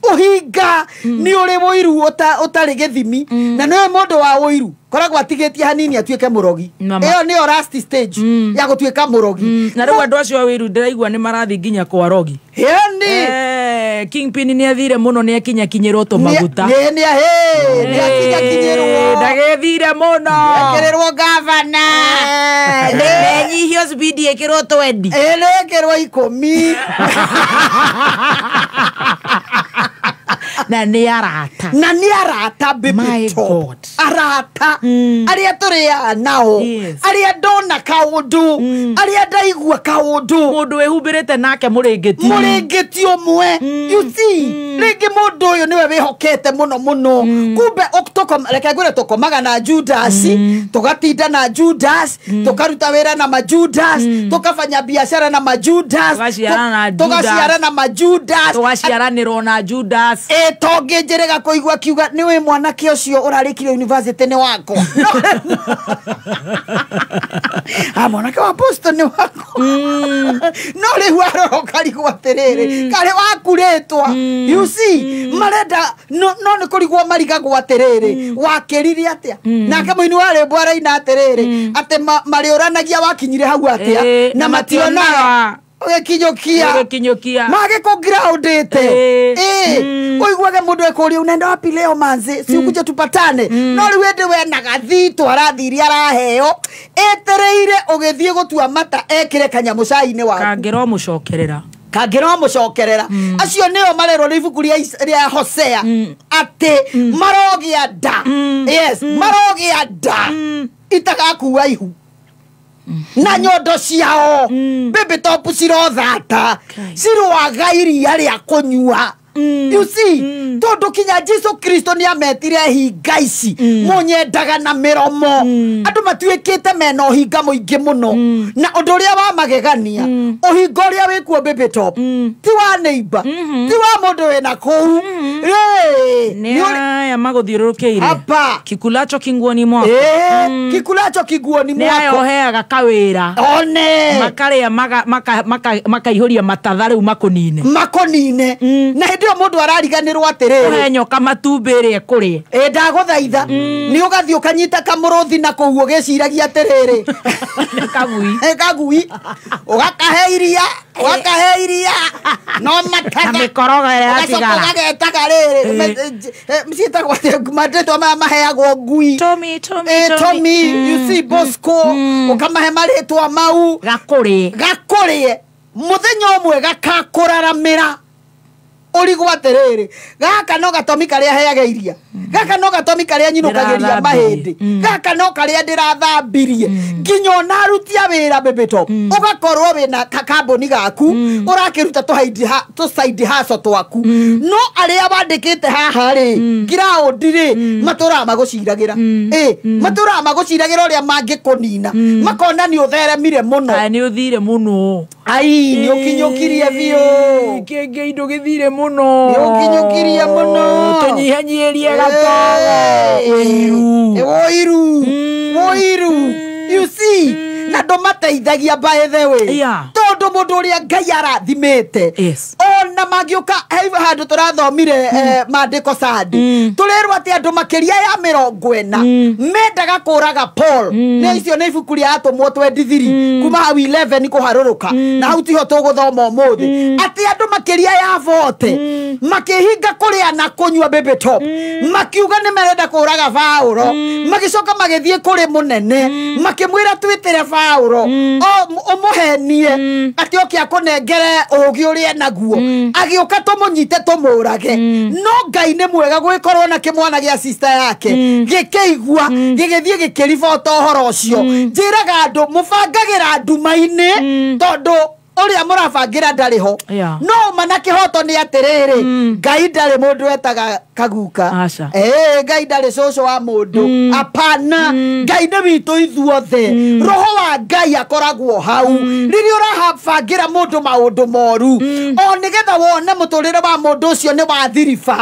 Ũhinga nĩ ũrĩ ũiru ũtarĩ gĩthimi. Na nĩwe mũndũ wa ũiru koragwo atigĩtie hanini atuĩke mũrogi. Ĩyo nĩyo last stage ya gũtuĩka mũrogi. Na rĩu andũ acio a ũiru ndĩraigua nĩ marathiĩ nginya kwa rogi. Ĩni. Kingpin nĩ athire mũno nĩ akinyakinyĩrwo tũmaguta. Nĩ akinyakinyĩrwo. Ndagĩthire mũno. Ekĩrĩrwo gavana. Menyihio speed ĩkĩrwo 20. Ĩkĩrwo 10. Na nĩ arata. Na nĩ arata Baby Top. Arata. Arĩa tũrĩaga nao. Arĩa ndona kaũndũ. Arĩa ndaigua kaũndũ. Mũndũ wĩhumbĩrĩte nake mũrĩngĩti. Mũrĩngĩti ũmwe. You see, rĩngĩ mũndũ ũyũ nĩwe wĩhokete mũno mũno. Kumbe reke ngwĩre tũkomaga na Judas, tũgatinda na Judas, tũkaruta wĩra na majudas, tũkabanya biacara na majudas, tũgaciarana na majudas, tũgaciaranĩrwo na Judas. Tongĩnjĩrĩga kũigua kiuga nĩ wĩ mwanake ũcio ũrarĩkire university nĩ wakwa. Mwanake wa Apostle nĩ wakwa. No rĩu arora ũkarigwo atĩrĩrĩ, karĩ waku rĩtwa. You see, marenda no nĩ kũrigwo marigagwo atĩrĩrĩ, wakĩrire atĩa? Nake mũini wa rwĩmbo araina atĩrĩrĩ, atĩ marĩũranagia wakinyire hau atĩa na mationaga. Ũgĩkinyũkia. Magĩkũngraũndĩte. Ũiguage mũndũ ekũria unaenda wapi leo manzi, si ukuje tupatane. No rĩu ĩndĩ we na gathitũ arathirie araheo, etereire ũgĩthiĩ gũtua mata ekĩre kanyamũ cai-inĩ waku. Kangĩromũcokerera. Kangĩromũcokerera. Acio nĩo marerwo nĩ ibuku rĩa Hosea atĩ marogĩa nda. Yes, marogĩa nda itagakua ihu. Na nyondo ciao Baby Top cirothata cirwaga iria rĩa kũnyua. You see, tondũ kinya Jesu Kristo nĩ ametire hinga ici mũnyendaga na mĩromo. Andũ matuĩkĩte mena ũhinga mũingĩ mũno. Na ũndũ ũrĩa wa magegania, ũhinga ũrĩa wĩkuo Baby Top ti wa neighbor, ti wa mũndũ wĩna kũu. Nĩ aya magũthiũrũrũkĩirie. Hapa. Kikulacho kinguoni mwako. Kikulacho kinguoni mwako. Nĩ aya ũheaga kawĩra. One. Makarĩa makaihũria matatha rĩu makũnine. Makũnine. Na hĩndĩ ĩyo mũndũ arariganĩrwo atĩrĩrĩ, ũhe nyoka matumbĩ ĩrĩa ĩkũrĩe. Ndagũthaitha. Nĩ ũgathiĩ ũkanyita kamũrũthi na kũu ũgĩciragia atĩrĩrĩ, nĩ kagui. Kagui. Ũgakahe iria, ũgakahe iria. No matatha. Na mĩkorogo ĩrĩa yatigara. Ũgacoka ũgagetaga rĩrĩ. Ciĩtagwo atĩa marĩtwa maya maheagwo ngui? Tommy, Tommy, Tommy, you see Bosco. Ũkamahe marĩtwa mau. Gakũrĩe. Gakũrĩe. Mũthenya ũmwe gakakũraramĩra. Ũrigwo atĩrĩrĩ, gaka no gatomi karĩa heaga iria. Gaka no gatomi karia nyinũkagĩria mahĩndĩ. Gaka no karia ndĩrathambirie. Nginya ona aruti a wĩra Baby Top. Ũgakorwo wĩna kakambuni gaku ũrakĩruta tũ side hustle twaku. No arĩa wandĩkĩte haha rĩ ground rĩ matũraga magũciragĩra. Matũraga magũciragĩra ũrĩa mangĩkũnina. Makona nĩ ũtheremire mũno. Nĩ ũthire mũno. Ai nĩ ũkinyũkirie biũ. Kĩngĩ indo gĩthire mũno. Nĩ ũkinyũkirie mũno. Tũnyihanyihĩrie gatogo. Ũiru. Ũiru. You see, na ndũmateithagia by the way. Tondũ mũndũ ũrĩa Ngai arathimĩte. Ona mangĩũka handũ tũrathomire maandĩko Sunday. Tũrerwo atĩ andũ makĩria ya 40 mendaga kũraga Paul. Nĩ icio nĩ ibuku rĩa Atũmwo 23 kuma hau 11 kũharũrũka. Na hau tiho tũgũthoma ũmũthĩ. Atĩ andũ makĩria ya 40 makĩhinga kũrĩa na kũnyua Baby Top. Makiuga nĩ marenda kũraga Paũlo. Magĩcoka magĩthiĩ kũrĩ mũnene. Makĩmwĩra twĩtĩre Paũlo. Ũmũhenie atĩ oke akũnengere ũũgĩ ũrĩa naguo. Agĩũka tũmũnyite tũmũrage. No Ngai nĩ mwega gwĩkorwo na kĩmwana gĩa sister yake gĩkĩigua gĩgĩthiĩ gĩkĩribota ũhoro ũcio. Njĩraga andũ mũbangagĩra nduma-inĩ tondũ ũrĩa mũrabangira ndarĩ ho. No ma na kĩhoto nĩ atĩrĩrĩ Ngai ndarĩ mũndũ etaga kaguka. Ngai ndarĩ cũcũ wa mũndũ. Apana. Ngai nĩ witũ ithuothe. Roho wa Ngai akoragwo hau. Rĩrĩa ũrabangira mũndũ maũndũ moru o nĩgetha wone mũtũrĩre wa mũndũ ũcio nĩ wathiriba,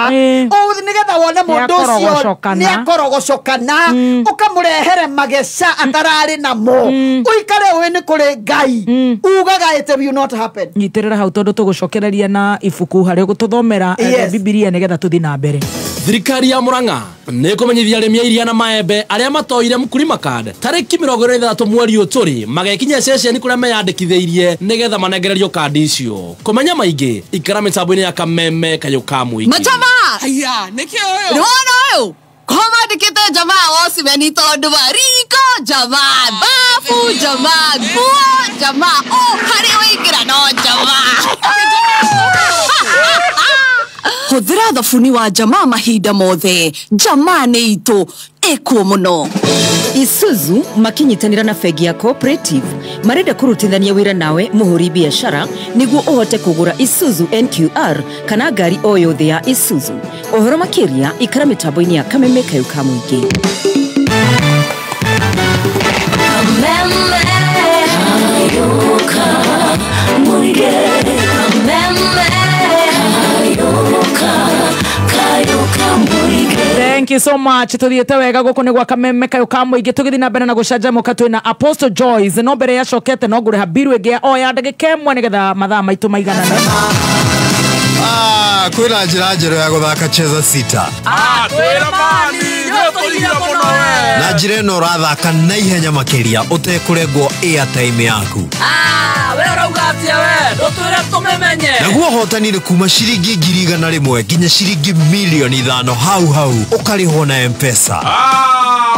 o nĩgetha wone mũndũ ũcio nĩ akorogocokana, ũkamũrehere mageca atararĩ namo, ũikare ũĩ nĩ kũrĩ Ngai ugaga it will not happen. Nyitĩrĩra hau tondũ tũgũcokereria na ibuku harĩa ũgũtũthomera Bibilia nĩgetha tũthiĩ na mbere. Thirikari ya Murang'a nĩ kũmenyithia arĩmi a iria na maembe arĩa matoire Mkulima Card tarĩki 26 mweri ũyũ tũrĩ magekinyia ceceni kũrĩa meyandĩkithĩirie nĩgetha manengererio kandi icio. Kũmenya maingĩ ikara mĩtambo-inĩ ya Kameme Kayũ ka Mũingĩ. Majama! Haya, nĩkĩ ũyũ? Nĩwona ũyũ? Komandĩkĩte jamaa wocimeni tondũ wa riko jamaa, bafu jamaa, nguo jamaa, o harĩa waingĩra no jamaa. Hũthĩra thabuni wa jamaa mahinda mothe. Jamaa nĩ itũ ĩkuo mũno. Isuzu makinyitanĩra na bengi ya Cooperative marenda kũrutithania wĩra nawe mũhũri biacara nĩguo ũhote kũgũra Isuzu NQR kana ngari o yothe ya Isuzu. Ũhoro makĩria ikara mĩtambo-inĩ ya Kameme Kayũ ka Mũingĩ. Kameme Kayũ ka Mũingĩ. Kameme Kayũ ka Mũingĩ. Thank you so much. Tuthiete wega guku ni gwa Kameme Kayũ ka Mũingĩ tugithi na mbere na gucanjamuka twina Apostle Joyce no mbere yacokete no ngũrĩha biru ĩngĩ o ya ndagĩka ĩmwe nĩgetha mathaa maitũ maiganane. Kwĩna njĩra njerũ ya gũthaka Cheza Sita. Twĩra mani, nĩũtũrire mũno we. Na njĩra ĩno ũrathaka na ihenya makĩria ũtekũrengwo airtime yaku. We ũrauga atĩa we? Ndũtwĩre tũmĩmenye. Naguo ũhotani nĩ kuma ciringi 100,000 nginya ciringi 5,000,000 hau hau ũkarĩhwo na M-Pesa.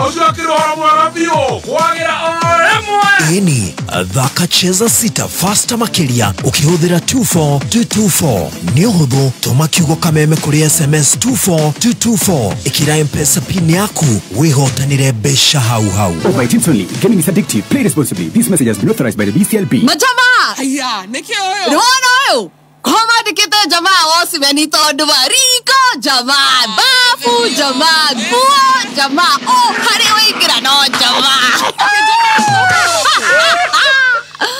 Ũcio akĩrĩ ũhoro mwega biũ kwagĩra o rĩmwe. Ĩni, thaka Cheza Sita faster makĩria ũkĩhũthĩra 24224. Nĩ ũhũthũ, tũma kiugo Kameme kũrĩ SMS 24224. Ĩkĩra M-Pesa pin yaku wĩhotanĩre mbeca hau hau. Over 18 only. Gaming is addictive. Play responsibly. This message has been authorized by the BCLB. Majama! Haya, nĩkĩ ũyũ? Nĩwona ũyũ? Komandĩkĩte jamaa wocimeni tondũ wa riko jamaa, bafu jamaa, nguo jamaa, o harĩa waingĩra no jamaa.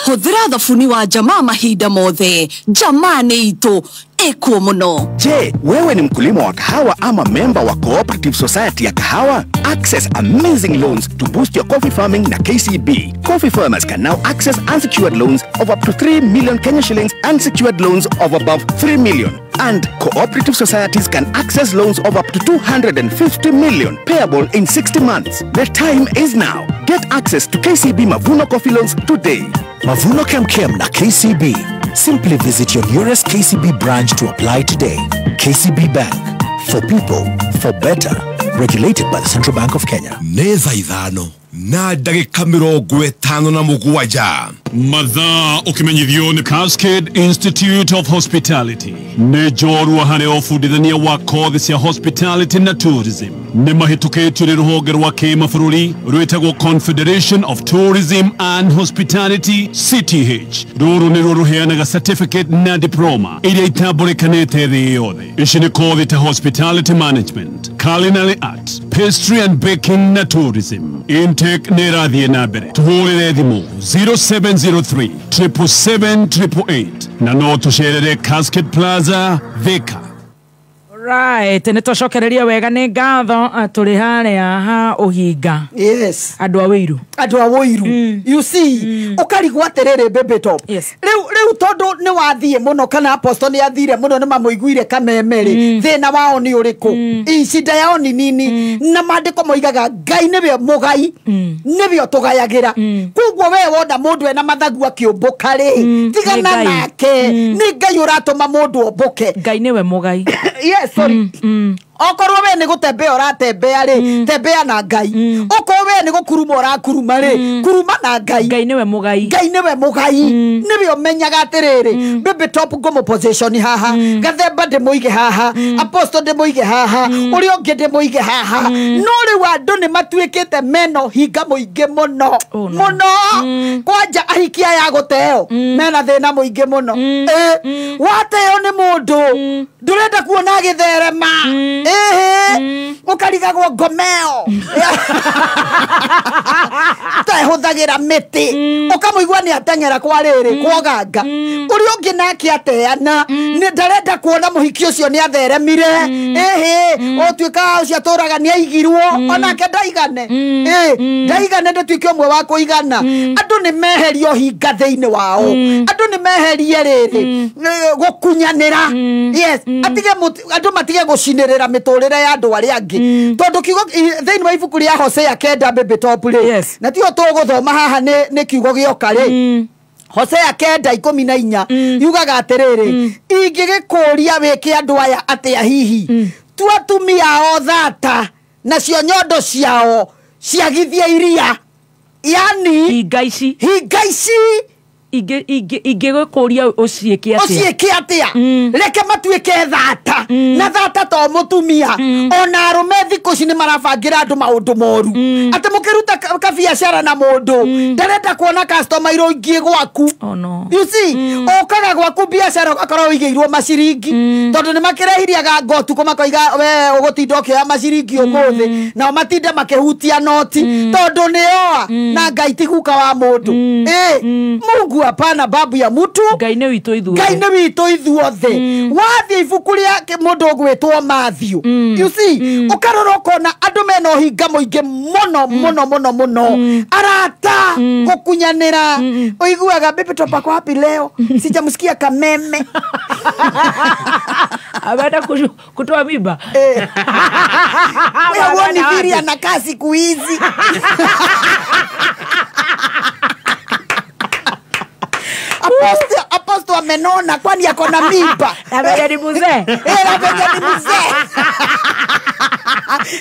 Hũthĩra thabuni wa jamaa mahinda mothe. Jamaa nĩ itũ ĩkuo mũno. Je, wewe ni mkulima wa kahawa ama member wa Cooperative Society ya Kahawa? Access amazing loans to boost your coffee farming na KCB. Coffee farmers can now access unsecured loans of up to 3 million Kenya shillings and secured loans of above 3 million. And cooperative societies can access loans of up to 250 million, payable in 60 months. The time is now. Get access to KCB Mavuno Coffee Loans today. Mavuno Kemkem na KCB. Simply visit your nearest KCB branch to apply today. KCB Bank. For people, for better. Regulated by the Central Bank of Kenya. Nĩ thaa 5 na ndagĩka 57. Mathaa ũkĩmenyithio nĩ Cascade Institute of Hospitality. Nĩ njorua harĩ ũbundithania wa kothi cia hospitality na tourism. Nĩ mahĩtũkĩtio nĩ rũhonge rwa kĩmabũrũri rwĩtagwo Confederation of Tourism and Hospitality CTH. Rũrũ nĩruo rũheanaga certificate na diploma iria itambũrĩkanĩte thĩ yothe. Ici nĩ kothi ta hospitality management, culinary art, pastry and baking na tourism. Intake nĩ ĩrathiĩ na mbere. Tũhũrĩre thimũ 0703 777 888 na no tũcerere Cascade Plaza, Thika. Right, nĩ twacokereria wega nĩ ngatho tũrĩ harĩa ha ũhinga. Yes. Andũ a Wĩiru. Andũ a Wĩiru. You see, ũkarigwo atĩrĩrĩ Baby Top. Yes. Rĩu tondũ nĩ wathiĩ mũno kana apostle nĩ athire mũno nĩ mamũiguire Kameme rĩ, thĩna wao nĩ ũrĩkũ? Icinda yao nĩ nini? Na maandĩko moigaga Ngai nĩwe mũgai, nĩwe ũtũgayagĩra. Koguo we wona mũndũ ena mathagu akĩũmbũka rĩ, tigana nake. Nĩ Ngai ũratũma mũndũ ombũke. Ngai nĩwe mũgai. Yes, sorry. Okorwo we nĩ gũtembea ũratembea rĩ, tembea na Ngai. Okorwo we nĩ gũkuruma ũrakuruma rĩ, kuruma na Ngai. Ngai nĩwe mũgai. Ngai nĩwe mũgai. Nĩwe ũmenyaga atĩrĩrĩ, Baby Top ngũmũ position haha, Gathemba ndĩmũige haha, Apostle ndĩmũige haha, ũrĩa ũngĩ ndĩmũige haha. No rĩu andũ nĩ matuĩkĩte mena ũhinga mũingĩ mũno. Mũno. Kwanja ahiki aya gũteo mena thĩna mũingĩ mũno. Wateo nĩ mũndũ ndũrenda kuona agĩtherema. Ukarigagwo ngomeo tehuthagira mĩtĩ ũkamũigua nĩ ateng'era kwa rĩrĩ kwoganga ũrĩa ũngĩ nake ateana nĩ ndarenda kuona mũhiki ũcio nĩ atheremire ũtuĩka ũcio atũraga nĩ aigirwo onake ndaigane ndaigane ndatuĩke ũmwe wa kũigana. Andũ nĩ meherie ũhinga thĩinĩ wao, andũ nĩ meherie rĩrĩ gũkunyanĩra. Yes, atige andũ matige gũcinĩrĩra mĩtũrĩre ya andũ arĩa angĩ tondũ kiugo thĩinĩ wa ibuku rĩa Hosea 9 Baby Top rĩ, na tio tũgũthoma haha nĩ kiugo gĩoka rĩ. Hosea 9:14 yugaga atĩrĩrĩ, ingĩgĩkũria wĩke andũ aya atĩa hihi, tua atumia ao thata nacio nyondo ciao ciagithie iria. Yani hinga ici ingĩgũkũria ũciĩke atĩa, reke matuĩke thata na thata to mũtumia ona arũme thikũ ici nĩ marabangĩra andũ maũndũ moru atĩ mũkĩruta kabiacara na mũndũ ndarenda kuona customer iroingĩ gwaku. You see, ũkaga gwaku biacara ũgakorwo ũigĩirwo maciringi tondũ nĩ makĩrehiriaga ngo ũtukũ makoiga we ũgũtinda ũkĩoya maciringi ũmũthĩ nao matinde makĩhutia noti tondũ nĩoa na Ngai ti guka wa mũndũ. Mungu hapana babu ya mutu. Ngai nĩ witũ ithuothe. Ngai nĩ witũ ithuothe. Wathiĩ ibuku rĩa mũndũ ũgwĩtwo Matthew, you see, ũkarora ũkona andũ mena ũhinga mũingĩ mũno mũno mũno mũno. Arata gũkunyanĩra, ũiguaga Baby Top ako wapi leo, sijamsikia Kameme. Ameenda kutoa mimba. Wewe huoni vile anakaa siku hizi. Apostle amenona kwani ako na mimba. Na venye ni mzee. Na venye ni mzee.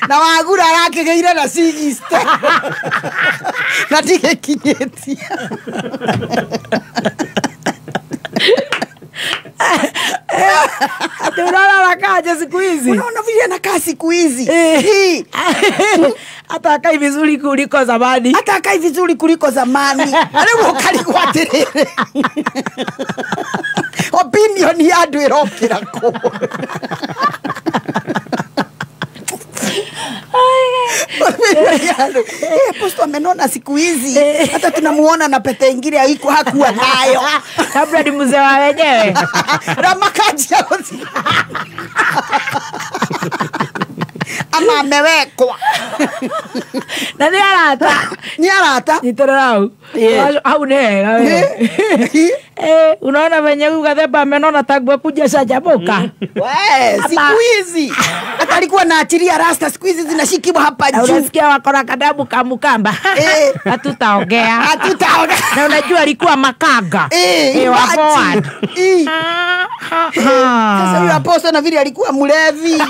Na wagura arakĩgĩire na sigiste. Na ndigĩkinyĩtie. Ati unaona anakaaje siku hizi? Unaona vile anakaa siku hizi. Hata akai vizuri kuliko zamani. Hata akai vizuri kuliko zamani. Rĩu ũkarigwo atĩrĩrĩ, opinion ya andũ ĩrokĩra kũ? Apostle amenona siku hizi, hata tunamuona na pete ingine haiko hakuwa nayo. Kabla ni mzee wa wenyewe. Ramakaji ama amewekwa. Na ni arata. Ni arata. Nyitarau. Au ne wewe. Unaona venye huyu Gathemba amenona tangu kuja shajaboka. We, siku hizi. Hata alikuwa na achilia rasta siku hizi zinashikiwa hapa juu. Unasikia wako na kadamu kamukamba. Hatutaongea. Hatutaongea. Na unajua alikuwa makanga. Wa forward. Sasa huyu apostle na vile alikuwa mlevi.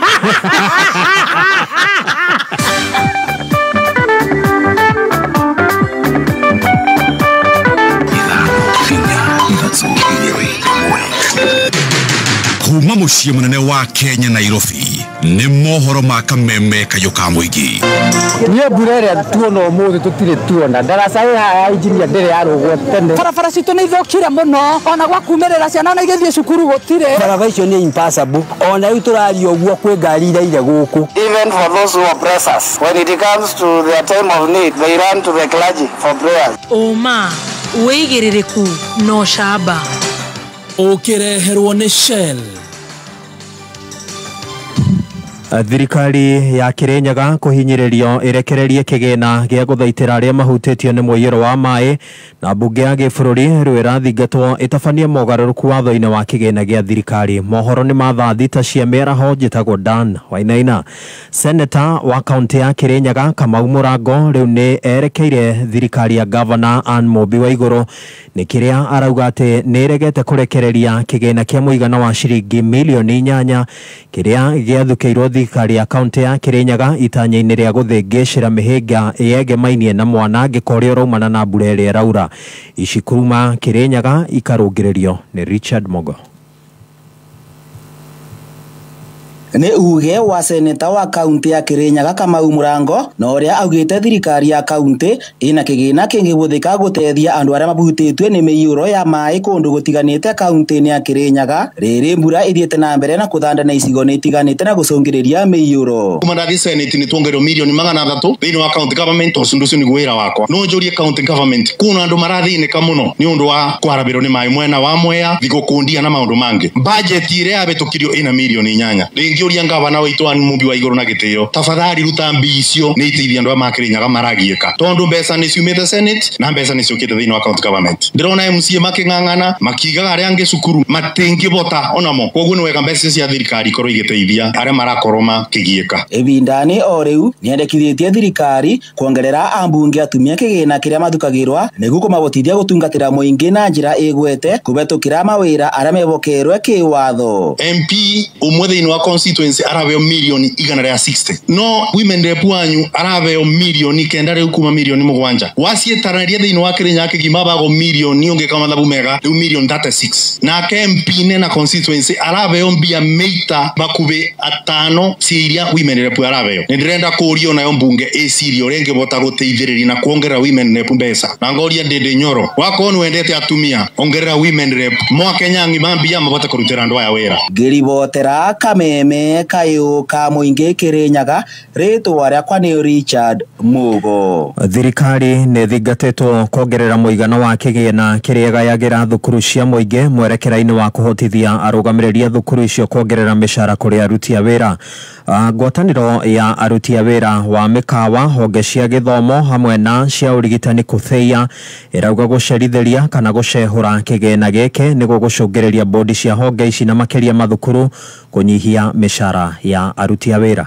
Kuma mũciĩ mũnene wa Kenya Nairobi nĩ mohoro ma kameme kayũ ka mũingĩ. Niĩ mbura ĩrĩa tuona ũmũthĩ tũtirĩ tuona ndaraca ĩ haha ya injinia ndĩrĩ yarũgwo tene. Barabara citũ nĩ ithũkire mũno ona gwa kumĩrĩra ciana ona igĩthiĩ cukuru gũtirĩ. Barabara icio nĩ impassable ona rĩu tũraria ũguo kwĩ ngari iraire gũkũ. Even for those who oppress us, when it comes to their time of need, they run to the clergy for prayers. Ũma wĩigĩrĩrĩku no camba ũkĩreherwo nĩ Shell. Thirikari ya Kirinyaga kũhinyĩrĩrio ĩrekererie kĩgĩna gĩa gũthaitĩra arĩa mahutĩtio nĩ mũiyũro wa maĩ na mbunge ya gĩbũrũri rĩu ĩrathingatwo ĩtabanie mogarũrũku watho-inĩ wa kĩgĩna gĩa thirikari. Mohoro nĩ ma thaa 6 cia mĩaraho. Njĩtagwo Dan Wainaina. Seneta wa kaunti ya Kirinyaga Kamau Mũrango rĩu nĩ erekeire thirikari ya Gavana Anne Mũmbi Waigũrũ nĩ kĩrĩa arauga atĩ nĩ ĩregete kũrekereria kĩgĩna kĩa mũigana wa ciringi milioni 8 kĩrĩa gĩathukĩirwo thirikari ya kaunti ya Kirinyaga itanya-inĩ rĩa gũthĩngĩcĩra mĩhĩnga yegemainie na mwanangĩko ũrĩa ũraumana na mbura ĩrĩa ĩraura. Ici kuma Kirinyaga ikarũngĩrĩrio nĩ Richard Mogo. Nĩ uge wa seneta wa kaunti ya Kirinyaga Kamau Mũrango na ũrĩa augĩte thirikari ya kaunti ĩna kĩgĩna kĩngĩhũthĩka gũteithia andũ arĩa mahutĩtio nĩ mĩiyũro ya maĩ kũndũ gũtiganĩte kaunti-inĩ ya Kirinyaga rĩrĩ mbura ĩthiĩte na mbere na kũthanda na icigo nĩ itiganĩte na gũcũngĩrĩria mĩiyũro. Kuma ndathi senate nĩ tuongereirwo milioni 300 thĩinĩ wa county government ũcio ũcio nĩguo wĩra wakwa. No njũrie county government kuna andũ marathĩnĩka mũno nĩ ũndũ wa kwarabĩrwo nĩ maĩ mwena wa Mwea thigũkũndia na maũndũ mangĩ. Budget ĩrĩa yabĩtũkirio ĩna milioni 8. Rĩngĩ ngavana witũ Anne Mũmbi Waigũrũ na gĩtĩo tafadhali ruta mbi icio nĩ iteithia andũ a Makirinyaga maragiĩka tondũ mbeca nĩ ciumĩte senate na mbeca nĩ ciũkĩte thĩinĩ wa county government. Ndĩrona MCA makĩng'ang'ana makiigaga arĩa angĩ cukuru matingĩbota onamo, koguo nĩ wega mbeca cia thirikari ikorwo igĩteithia arĩa marakorwo makĩgiĩka. Ĩbindani o rĩu nĩendekithĩtie thirikari kuongerera ambunge atumia kĩgĩna kĩrĩa mathukagĩrwa nĩguo kũmahotithia gũtungatĩra mũingĩ na njĩra ĩgwete kũhetũkĩra mawĩra arĩa mehokerwe kĩwatho. MP ũmwe thĩinĩ wa constituency arabeo milioni 160 no women rep wanyu arabeo milioni 9 rĩu kuma milioni 7 waciĩtaranĩria thĩinĩ wa Kirinyaga kĩgima bago milioni ũngĩka mathabu mega rĩu milioni 36 nake MP nena constituency arabeo mbia meita makubĩ 5 cia iria women rep arabeo. Nĩ ndĩrenda kũũria nayo mbunge ĩcirie ũrĩa ĩngĩbota gũteithĩrĩria na kuongerera women rep mbeca na ngoria Ndĩndĩ Nyoro wakorwo nĩ wendete atumia ongerera women rep mwakenya ng'ima mbia mabote kũrutĩra andũ aya wĩra. Ngĩribotera Kameme kayũ ka mũingĩ Kirinyaga rĩtwa rĩakwa nĩ Richard Mugo. Thirikari nĩ thingatĩtwo kuongerera mũigana wa kĩgĩna kĩrĩa ĩgayagĩra thukuru cia mũingĩ mwerekera-inĩ wa kũhotithia arũgamĩrĩri a thukuru icio kuongerera mĩcara kũrĩ aruti a wĩra. Ngwatanĩro ya aruti a wĩra wa mĩkawa honge cia gĩthomo hamwe na cia ũrigitani kũtheia ĩrauga gũcerithĩria kana gũcehũra kĩgĩna gĩkĩ nĩguo gũcũngĩrĩria bodi cia honge ici na makĩria mathukuru kũnyihia mĩcara ya aruti a wĩra.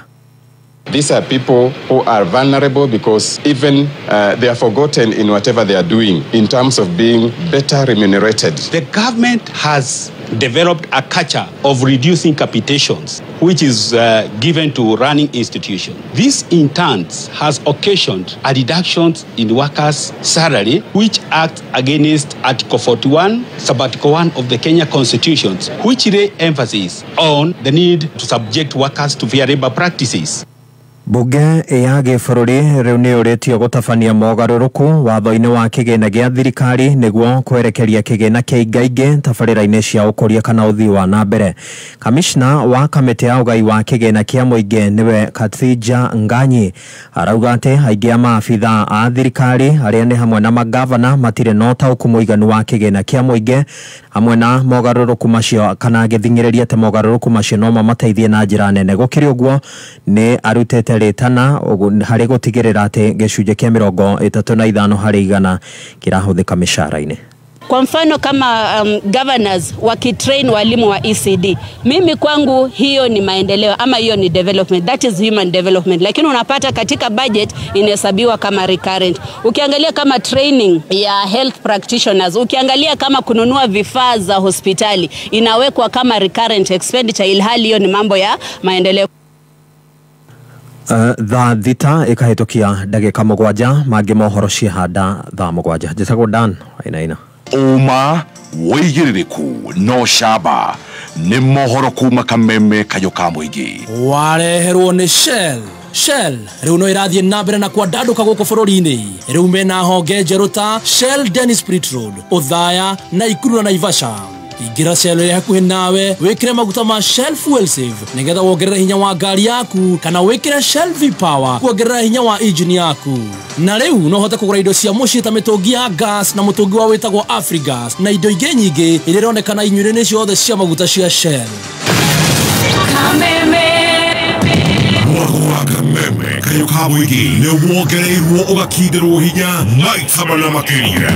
These are people who are vulnerable because even they are forgotten in whatever they are doing in terms of being better remunerated. The government has developed a culture of reducing capitations, which is given to running institutions. This in turn has occasioned a reduction in workers' salary, which acts against Article 41, Sub-Article 1 of the Kenya Constitution, which lay emphasis on the need to subject workers to fair labor practices. Bunge ya gĩbũrũri rĩu nĩ yũrĩtio gũtabania mogarũrũku watho-inĩ wa kĩgĩna gĩa thirikari nĩguo kwerekeria kĩgĩna kĩa ingaingĩ tabarĩra-inĩ cia ũkũria kana ũthii wa na mbere. Kamishna wa kamĩtĩ ya ũgai wa kĩgĩna kĩa mũingĩ nĩwe Kathija Nganyi arauga atĩ aingĩ a maabitha a thirikari arĩa nĩ hamwe na magavana matirĩ na ũtaũku mũiganu wa kĩgĩna kĩa mũingĩ hamwe na mogarũrũku macio kana agĩthing'ĩrĩria atĩ mogarũrũku macio no mamateithie na njĩra nene. Gũkĩrĩ ũguo nĩ arutĩte rĩtana harĩ gũtigĩrĩra atĩ gĩcunjĩ kĩa 35 harĩ igana kĩrahũthĩka mĩcara-inĩ. Kwa mfano kama governors wakitrain walimu wa ECD, mimi kwangu hiyo ni maendeleo ama hiyo ni development, that is human development. Lakini unapata katika budget inahesabiwa kama recurrent. Ukiangalia kama training ya health practitioners, ukiangalia kama kununua vifaa za hospitali inawekwa kama recurrent expenditure, ilhali hiyo ni mambo ya maendeleo. Thaa 6 ĩkahĩtũkia ndagĩka 7 mangĩ mohoro ciehanda thaa 7. Njĩtagwo Dan Wainaina. Ũma wĩigĩrĩrĩku no camba nĩ mohoro kuma Kameme Kayũ ka Mũingĩ. Wareherwo nĩ Shell. Shell rĩu no ĩrathiĩ na mbere na kwandandũka gũkũ bũrũri-inĩ. Rĩu mena honge njerũ ta Shell Dennis Spirit Road, Othaya, Naikuru na Naivasha. Ingĩra Shell ĩrĩa hakuhĩ nawe wĩkĩre maguta ma Shell Fuel Save nĩgetha wongerere hinya wa ngari yaku, kana wĩkĩre Shell V Power kuongerera hinya wa engine yaku. Na rĩu no ũhote kũgũra indo cia mũciĩ ta mĩtũngi ya gas na mũtũngi wa wĩtagwo Afrigas na indo ingĩ nyingĩ iria ironekana inyuĩro-inĩ ciothe cia maguta cia Shell. Kameme Kayũ ka Mũingĩ nĩ wongereirwo ũgakindĩrwo hinya maita mana makĩria.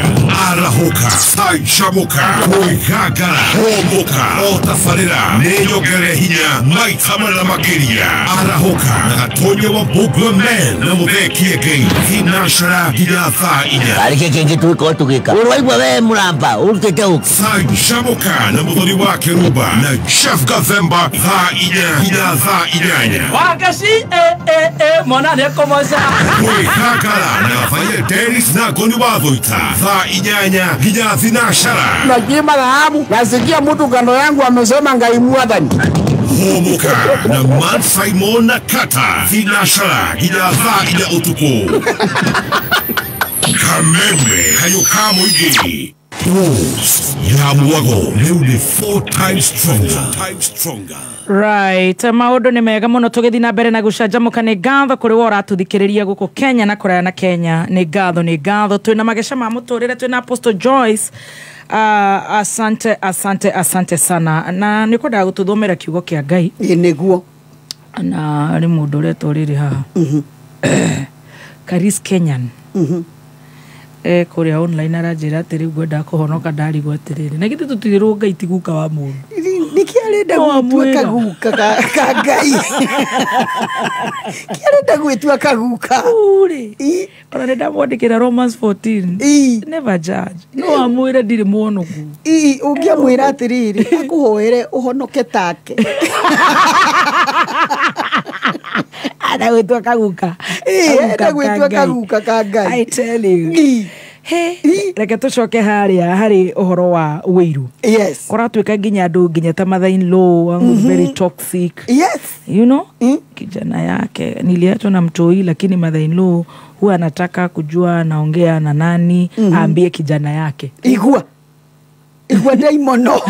Arahũka, canjamũka, kwĩgangara, hũmũka, o tabarĩra nĩ nyongerere hinya maita mana makĩria. Arahũka na Gatonya wa Bugla Man na Mũthee Kĩengei thinacara nginya thaa 4. Arĩ kĩngĩ tũgĩkorwo tũgĩka ũraigua we mũramba ũrutĩte ũkĩ. Canjamũka na Mũthoni wa Kĩrumba na Jeff Gathemba thaa 4 nginya thaa 8. Wagaci mwana nĩekũmoca. Kwĩgangara na Rafael Dennis na Ngoni wa Thuita thaa 8 nginya thinacara. Najima dhahabu, nasikia mtu kando yangu amesema Ngai mwathani. Hũmũka na Man Simon na Kata thinacara nginya thaa 4 ũtukũ. Kameme Kayũ ka Mũingĩ. Pulse ya Mwago rĩu nĩ 4 times stronger. Right, maũndũ nĩ mega mũno tũgĩthiĩ na mbere na gũcanjamũka. Nĩ ngatho kũrĩ we ũratũthikĩrĩria gũkũ Kenya na kũraya na Kenya. Nĩ ngatho, nĩ ngatho. Twĩna mageca ma mũtũrĩre, twĩna Apostle Joyce. Asante, asante, asante sana. Na nĩ kwendaga gũtũthomera kiugo kĩa Ngai. Ĩ nĩguo. Na nĩ mũndũ ũretwo rĩrĩ haha. Karis Kenyan. Kũrĩa online aranjĩra atĩ rĩu ngwendaga kũhonoka ndarigwo atĩrĩrĩ, na githĩ tũtirĩrwo Ngai ti guka wa mũndũ. Nĩkĩ arenda gwĩtua kaguka ka Ngai? Kĩ arenda gwĩtua kaguka? Rĩ, ona nĩ ndamwandĩkĩra Romans 14, never judge. No amwĩre ndirĩ mwonoku. Ũngĩamwĩra atĩrĩrĩ, akũhoere ũhonoke take. Arenda gwĩtua kaguka. Arenda gwĩtua kaguka ka Ngai. I tell you. He, reke tũcoke harĩa harĩ ũhoro wa wĩiru. Yes. Kũratuĩka nginya andũ nginya ta mother in law wangu very toxic. Yes. You know? Kijana yake niliachwa na mtoi, lakini mother in law huwa anataka kujua naongea na nani, aambie kijana yake. Igua. Igua ndaimono.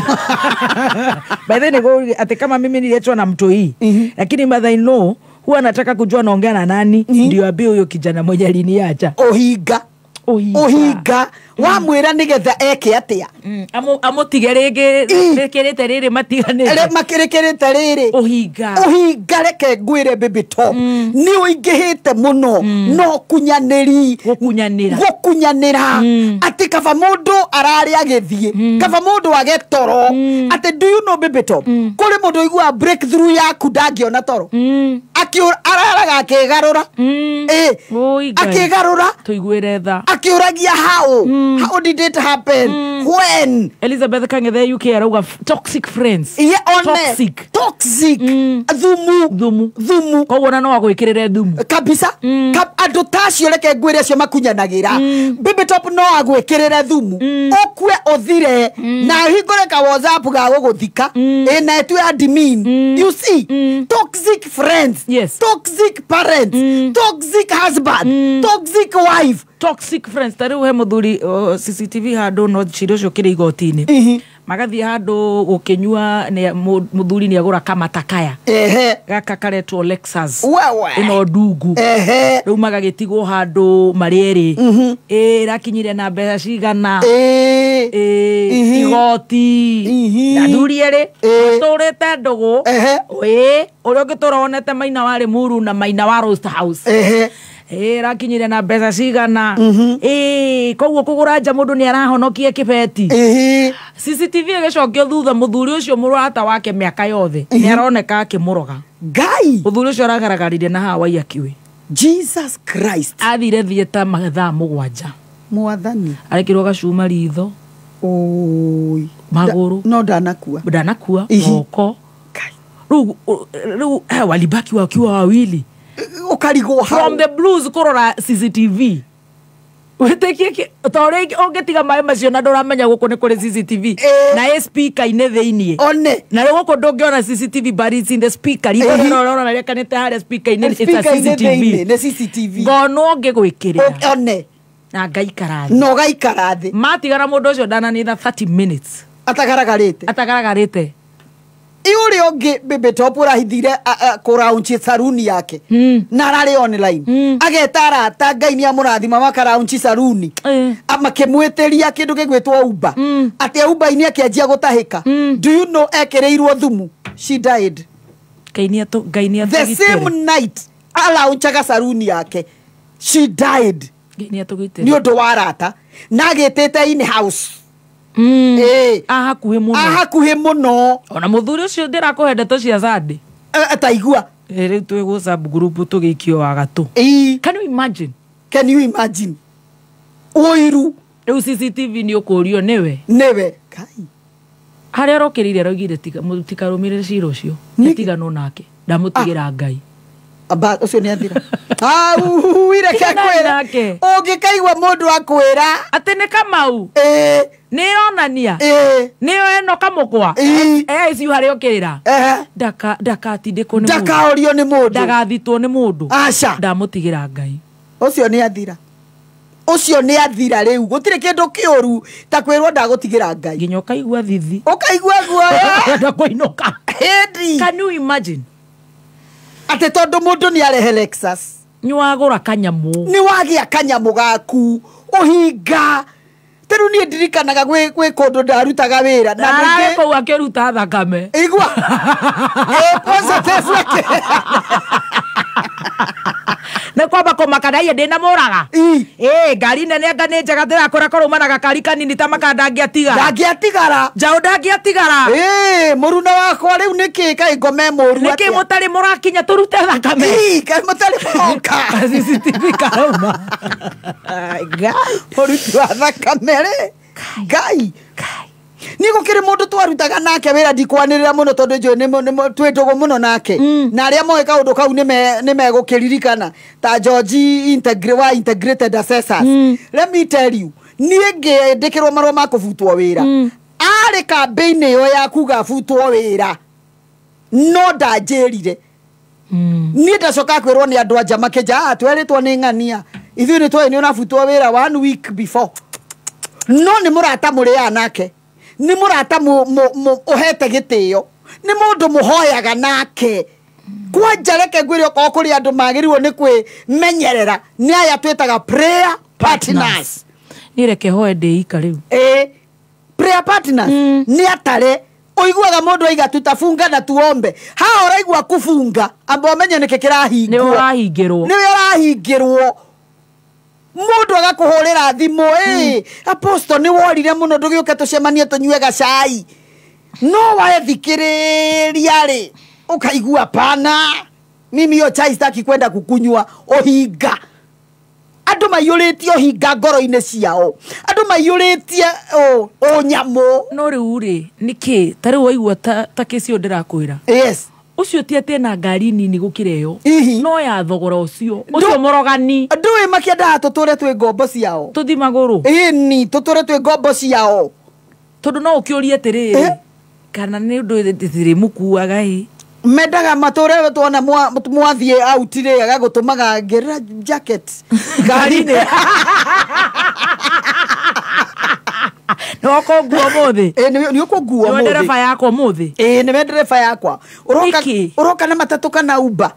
By the way, ate kama mimi niliachwa na mtoi, lakini mother in law huwa anataka kujua naongea na nani, ndio aambie huyo kijana mwenye aliniacha. Ohiga. Ohiga wamwĩra nĩgetha eke atĩa? Amũtige rĩngĩ rĩkĩrĩte rĩrĩ matiganĩte. Makĩrĩkĩrĩte rĩrĩ. Ũhinga. Ũhinga, reke ngwĩre baby top. Nĩ ũingĩhĩte mũno no kunyanĩri. Gũkunyanĩra. Gũkunyanĩra. Atĩ kaba mũndũ ararĩ agĩthiĩ, kaba mũndũ age toro. Atĩ do you know baby top? Kũrĩ mũndũ ũiguaga breakthrough yaku ndangĩona toro. Araraga akĩgarũra. Akĩgarũra. Tũiguĩre tha. Akĩũragia how did it happen? When? Elizabeth Kangethe UK arauga toxic friends. Yeah, one. Toxic. Toxic. Thumu. Thumu. Thumu. Koguo na no agwĩkĩrĩre thumu. Kabisa. Andũ ta acio reke ngwĩre acio makunyanagĩra. Baby top no agwĩkĩrĩre thumu. Ũkue ũthire na hingũre ka WhatsApp ga gũgũthika. Ĩ na ĩtue admin. You see? Toxic friends. Yes. Toxic parents. Toxic husband. Toxic wife. Toxic friends. Ta rĩu he mũthuri CCTV handũ no cira ũcio ũkĩrĩ igoti-inĩ. Magathiĩ handũ gũkĩnyua, mũthuri nĩ agũra kamata kaya. Gaka karetwo Lexus. Ĩno ndungu. Rĩu magagĩtigwo handũ marĩ erĩ. Ĩrakinyire na mbeca cigana. Igoti. Athuri erĩ matũrĩte ndũgũ. Ũrĩa ũngĩ tũronete maina warĩ Muru na maina wa Roast House. Ĩrakinyire na mbeca cigana. Koguo kũgũra nja mũndũ nĩ arahonokia kĩbeti. CCTV ĩgĩcokio thutha, mũthuri ũcio mũrata wake mĩaka yothe nĩ aroneka akĩmũroga. Ngai. Mũthuri ũcio aragaragarire na haha Waiyaki. Jesus Christ. Athire thieta mathaa 7. Mwathani. Arekĩrwo gacuma ritho. Oi. Magũrũ. No ndanakua. Ndanakua. Moko. Rĩu walibaki wakiwa wawili. Ukarigwo from the blues kũrora CCTV. Wĩtĩkie ta ũrĩa ũngĩtiga maĩ macio na ndũramenya gũkũ nĩ kũrĩ CCTV na ĩ speaker-inĩ thĩiniĩ. One. Na rĩu gũkũ ndũngĩona CCTV but it's in the speaker. Riko rĩrĩa ũrona rĩakanĩte harĩa speaker-inĩ, it's a Speaker-inĩ thĩiniĩ, CCTV. nĩ CCTV. Ngonwo ngĩgwĩkĩrĩra. One. Na ngaikara thĩ. Na ũgaikara thĩ. Matigana mũndũ ũcio ndananina 30 minutes. Atagaragarĩte. Atagaragarĩte. Ĩ ũrĩa ũngĩ Baby Top ũrahithire kũraunchi saruni yake na ararĩ online ageta arata Ngai nĩ amũrathima makaraunchi saruni makĩmwĩtĩria kĩndũ gĩgwĩtwo Uber atĩ Uber-inĩ akĩanjia gũtahĩka. Do you know ekĩrĩirwo thumu? She died. Ngai nĩ The atũgitĩre. same night alaunchaga saruni yake, she died. Ngai nĩ atũgitĩre. Nĩ ũndũ wa arata na agĩtĩte in house. Ahakuhĩ mũno. Ahakuhĩ mũno. Ona mũthuri ũcio ndĩrakũhe ndeto cia Sunday. Ataigua. Rĩu twĩ WhatsApp group tũgĩikio wa gatũ. Can you imagine? Can you imagine? Ũiru. Rĩu CCTV nĩ ũkũrio nĩwe. Nĩwe. Harĩa arokĩrĩire araugire tikarũmĩrĩre cira ũcio. Nĩtiganwo nake. Ndamũtigĩra Ngai. Aba ũcio nĩ athira. Au ireke kwĩra. Ũngĩkaigua mũndũ akwĩra atĩ nĩ Kamau. Nĩ ĩronania. Nĩyo ĩno kamũkwa. ICU harĩa ũkĩrĩra. Ndakatindĩkwo nĩ mũndũ. Ndakaorio nĩ mũndũ. Ndagathitwo nĩ mũndũ. Aca. Ndamũtigĩra Ngai. Ũcio nĩ athira. Ũcio nĩ athira rĩu. Gũtirĩ kĩndũ kĩũru ta kwĩrwo ndagũtigĩra Ngai. Nginya ũkaigua thithi. Ũkaigua guoya. Ndakũinũka. Ĩndi. Can you imagine? Atĩ tondũ mũndũ nĩ arehe Lexus. Nĩ wagũra kanyamũ. Nĩ wagĩa kanyamũ gaku. Ũhinga. Ta rĩu niĩ ndirikanaga gwĩ kũndũ ndarutaga wĩra. Na ararĩ kũu akĩruta thakame. Igua. Positive ake. Nĩ kwamba kũmaka ndaiye ndĩna mũraga. Ngari nene anga nĩ njega ndĩrakũra korwo na gakari kanini ta maka ndangĩatigara. Ndangĩatigara. Njaũ ndangĩatigara. Mũruna wakwa rĩu nĩkĩ kaĩ ngome mũru atĩa? Nĩkĩ mũtarĩ mũrakinya tũrute thakame? Kaĩ mũtarĩ mũroka. CCTV karauma. Ngai, mũruti wa thakame rĩ. Ngai. Nĩ gũkĩrĩ mũndũ twarutaga nake wĩra ndikwanĩrĩra mũno tondũ njũĩ twĩ ndũgũ mũno nake. Na arĩa moĩ kaũndũ kau nĩ megũkĩririkana ta George wa integrated assessors. Let me tell you, niĩ ngĩandĩkĩrwo marũa ma kũbutwo wĩra. Arĩ kambĩ-inĩ ĩyo ya kuga butwo wĩra. No ndanjĩrire. Niĩ ndacoka kwĩrwo nĩ andũ anja makĩnja, twerĩtwo nĩ ng'ania. Ithuĩ nĩ twoĩ nĩ ũrabutwo wĩra 1 week before. No nĩ mũrata mũrĩaga nake. Nĩ mũrata ũhete gĩtĩo. Nĩ mũndũ mũhoyaga nake. Kwanja reke ngwĩre okorwo kũrĩ andũ magĩrĩirwo nĩ kwĩmenyerera nĩ aya twĩtaga prayer partners. Niĩ reke hoe ndĩika rĩu. Prayer partners nĩ atare. Ũiguaga mũndũ aiga tutafunga na tuombe. Haha ũraigua kufunga amba ũmenye nĩkĩ kĩrahingwo. Nĩwe ũrahingĩrwo. Nĩwe ũrahingĩrwo. Mũndũ agakũhũrĩra thimũ, Apostle nĩ worire mũno ndũgĩũke tũcemanie tũnyue gacai. No waethikĩrĩria rĩ ũkaigua pana mimi hiyo chai sitaki kwenda kukunywa. Ũhinga. Andũ maiyũrĩtie ũhinga ngoro-inĩ ciao. Andũ maiyũrĩtie ũnyamũ. No rĩu rĩ nĩkĩ ta rĩu waigua ta kĩcio ndĩrakwĩra. Yes. Ũcio ti atĩ ena ngari nini gũkĩra ĩyo. No ya thogora ũcio. Ũcio mũrogani. Ndũĩ makĩendaga tũtũre twĩ ngombo ciao. Tũthi magũrũ. Ĩni tũtũre twĩ ngombo ciao. Tondũ no ũkĩũrie atĩrĩrĩ kana nĩ ũndũ ndĩrĩmũkuaga ĩ. Mendaga matũre tuona mwathiĩ out rĩ agagũtũmaga ngĩrĩra jacket ngari-inĩ. Nĩ ũkũngua ũmũthĩ? Nĩ ũkũngua Nĩwe ũmũthĩ. ndereba yakwa ũmũthĩ? Nĩwe ndereba yakwa. Ũroka na matatũ kana Uber?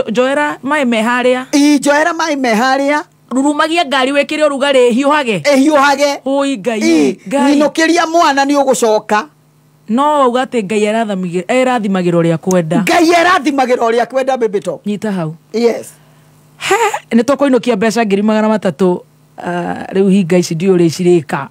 Njoera maĩ me harĩa. Njoera maĩ me harĩa. Rurumagia ngari wĩkĩre ũrugarĩ ĩhiũhage. Ĩhiũhage. Ũi Ngai. Ngai. Ninũkĩria mwana nĩ ũgũcoka. No wauga atĩ Ngai erathimagĩra ũrĩa kwenda. Ngai erathimagĩra ũrĩa kwenda Baby Top. Nyita hau. Yes. Nĩ tũkũinũkia mbeca 300,000 rĩu hinga ici ndiũ ũrĩa cirĩka.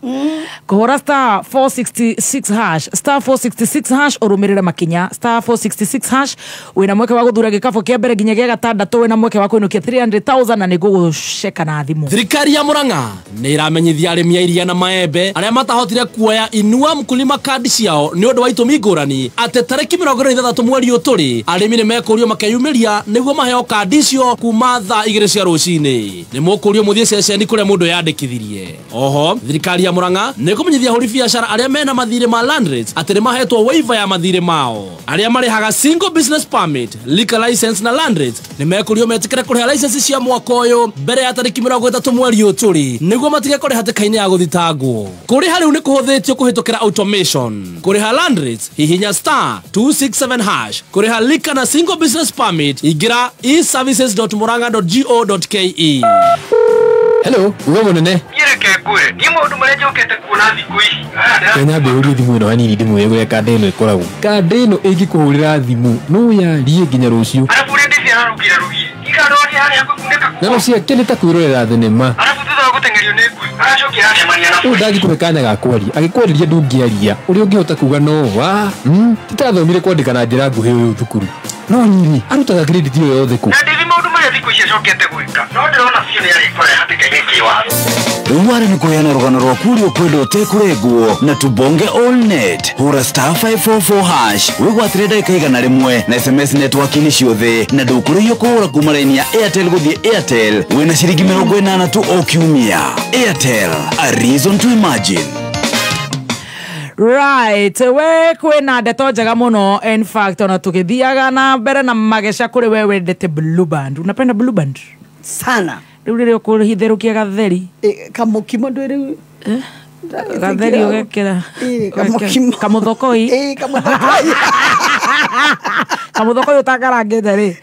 Kũhũra star 466 hash, star 466 hash ũrũmĩrĩre makinya star 466 hash wĩna mweke wa gũthura gĩkabũ kĩa mbere nginya gĩa gatandatũ wĩna mweke wa kũinũkia 300,000 na nĩngũgũceka na thimũ. Thirikari ya Murang'a nĩ ĩramenyithia arĩmi a iria na maembe arĩa matahotire kuoya Inua Mkulima kandi ciao nĩ ũndũ wa itũmi ngũrani atĩ tarĩki 26 mweri ũyũ tũrĩ arĩmi nĩ mekũrio makeyumĩria nĩguo maheo kandi icio kuma thaa 2 cia rũcinĩ. Nĩ mũkũrio mũthiĩ ceceni kũrĩa mũndũ yandĩkithirie. Oho thirikari ya Murang'a nĩ kũmenyithia ahũri biacara arĩa mena mathirĩ ma land rates atĩ nĩ mahetwo waiver ya mathirĩ mao. Arĩa marĩhaga single business permit, liquor license na land rates nĩ mekũrio metĩkĩre kũrĩha license cia mwaka ũyũ mbere ya tarĩki 30 mweri ũyũ tũrĩ nĩguo matige kũrĩha hatĩka-inĩ ya gũthitangwo. Kũrĩha rĩu nĩ kũhũthĩtio kũhĩtũkĩra automation. Kũrĩha land rates hihinya star 267 hash. Kũrĩha liquor na single business permit ingĩra eservices.murang'a.go.ke. Hello, uwe munene. Nyereke ngwire, ni maundu maria njokete kuona thiku ici. Kenya mbĩrĩrie thimũ ĩno hanini ndĩmwĩre ũrĩa kanda ĩno ĩkoragwo. Kanda ĩno ĩngĩkũhũrĩra thimũ no yarie nginya rũciũ. Arabu ũrĩa ndĩciararugire rũgie. Ikandoria harĩa ngũkunĩka. Ng'ano ciake nĩ ta kwĩrorera thenema. Arabu thutha wa gũteng'erio nĩ ngui, aracokia aracemania na Ũyũ ndangĩkũhe kanya ga kwaria. Agĩkwarĩria ndũngĩaria. Ũrĩa ũngĩhota kuga no wa. Titathomire kwandĩka na njĩra nguhĩ ũyũ thukuru. No rĩrĩ, arutaga credit ĩyo yothe kũ? Na ndĩthi maũndũ marĩa thikũ ici acokete gwĩka. No ndĩrona biũ nĩ arĩkora hatĩka-inĩ kĩwatho. Rĩu nĩ kũheana rũgano rwaku ũrĩa ũkwenda ũtekũrengwo na tubonge all net. Hũra star 544 hash wĩgwatĩre ndagĩka 100 na SMS network-inĩ ciothe na ndũkũrĩhio kũhũra kuma raini ya Airtel gũthiĩ Airtel wĩna ciringi 80 tu o kiumia. Airtel, a reason to imagine. Right, we kwina ndeto njega muno. In fact ona tugithiaga na mbere na mageca kuri we wendete Blue Band. Unapenda Blue Band sana? Riu riri ukuhithirukia gatheri kamukimo ndwi riu gatheri ugekira kamuthokoi. Kamuthokoi kamuthokoi utakarangite ri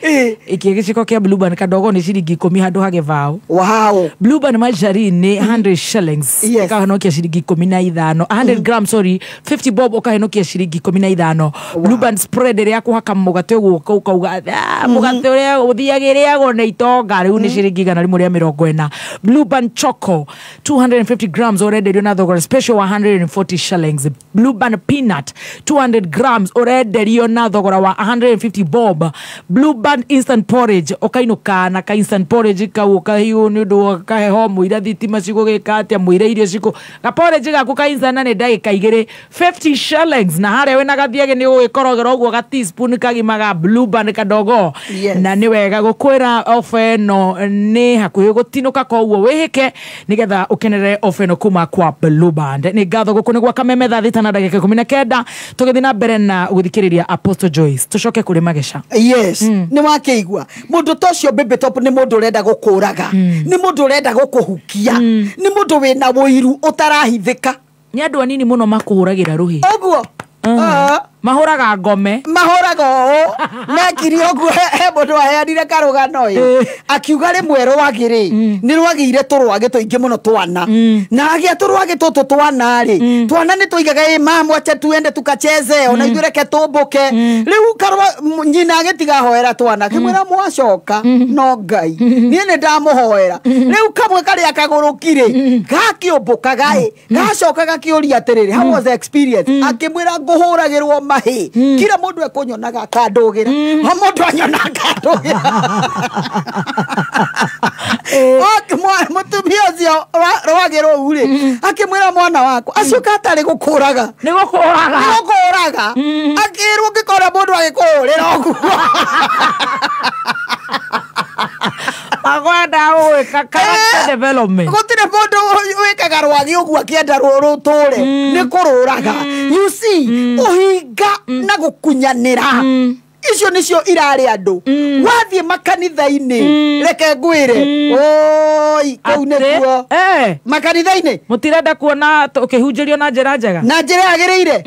ikie giciko kia Blue Band kadogo ni ciringi 10 handu ha gibao. Wow. Blue Band margarine ni 100 shillings ukahenokia ciringi 15 100 grams, sorry, 50 bob ukahenokia ciringi 15. Blue Band spread ria kuhaka mugate uguo ukauga mugate uria uthiagiriagwo ni itonga riu ni ciringi 140. Blue Band choco 250 grams urenderio na thogora special 140 shillings. Blue Band peanut 200 grams urenderio na thogora wa 150 bob. Blue Band instant porridge ukainuka na ka instant porridge kau ukahiu ni undu kaheho muira thitima cigugika atia muira irio ciku ka porridge gaku ka instant na ni ndagika 2 50 shillings. Na haria wina gathiage ni ugikorogera uguo ga teaspoon kagima ga Blue Band kadogo. Yes. Na ni wega gukwira ofa eno ni hakuhi gutinuka koguo wihike nigetha ukenerere ofa eno kuma kwa Blue Band. Ni ngatho guku ni gwa Kameme thaa 6 na ndagika 19 tugithi na mbere na guthikiriria Apostle Joyce tucoke kuri mageca. Yes, ni wakeigua mundu ta ucio Baby Top ni mundu urenda gukuraga, ni mundu urenda gukuhukia, ni mundu wina wuiru utarahithika. Ni andu anini muno makuhuragira ruhi uguo. Mahuraga ngome, mahuraga ũũ mekire ũguo. He mũndũ waheanire karũgano ĩ akiuga rĩmwe rwagĩ rĩ nĩ rwagĩire tũrwagĩ tũingĩ mũno twana, na agĩa tũrwagĩ tũtũ twana rĩ twana nĩ tũigaga ĩ mama acha tuende tukacheze ona ithuĩ reke tũmbũke. Rĩu karwa nyina agĩtiga hoera twana akĩmwĩra mwacoka no Ngai niĩ nĩ ndamũhoera. Rĩu kamwe karĩa kagũrũkire gakĩũmbũkaga ĩ gacoka gakĩũria atĩrĩrĩ, how was the experience? Akĩmwĩra ngũhũragĩrwo mahi kila mundu ekunyonaga akandugira o mundu anyonaga akandugira. Mutumia ucio rwagĩ rũu rĩ akĩmwĩra mwana wakwa acio katarĩ gũkũraga nĩ gũkũraga nĩ gũkũraga akĩrwo ngĩkora mũndũ agĩkũhũrĩra ũguo magwenda gwĩka character development. Gũtirĩ mũndũ wĩkaga rwagĩ ũguo akĩenda rũtũre nĩ kũrũraga. You see, ũhinga na gũkunyanĩra icio nicio irarĩ andũ. Wathiĩ makanitha-inĩ reke ngwĩre oi kũu nĩkuo makanitha-inĩ mũtirenda kuona ũkĩhunjĩrio na njĩra njega na njĩra yagĩrĩire.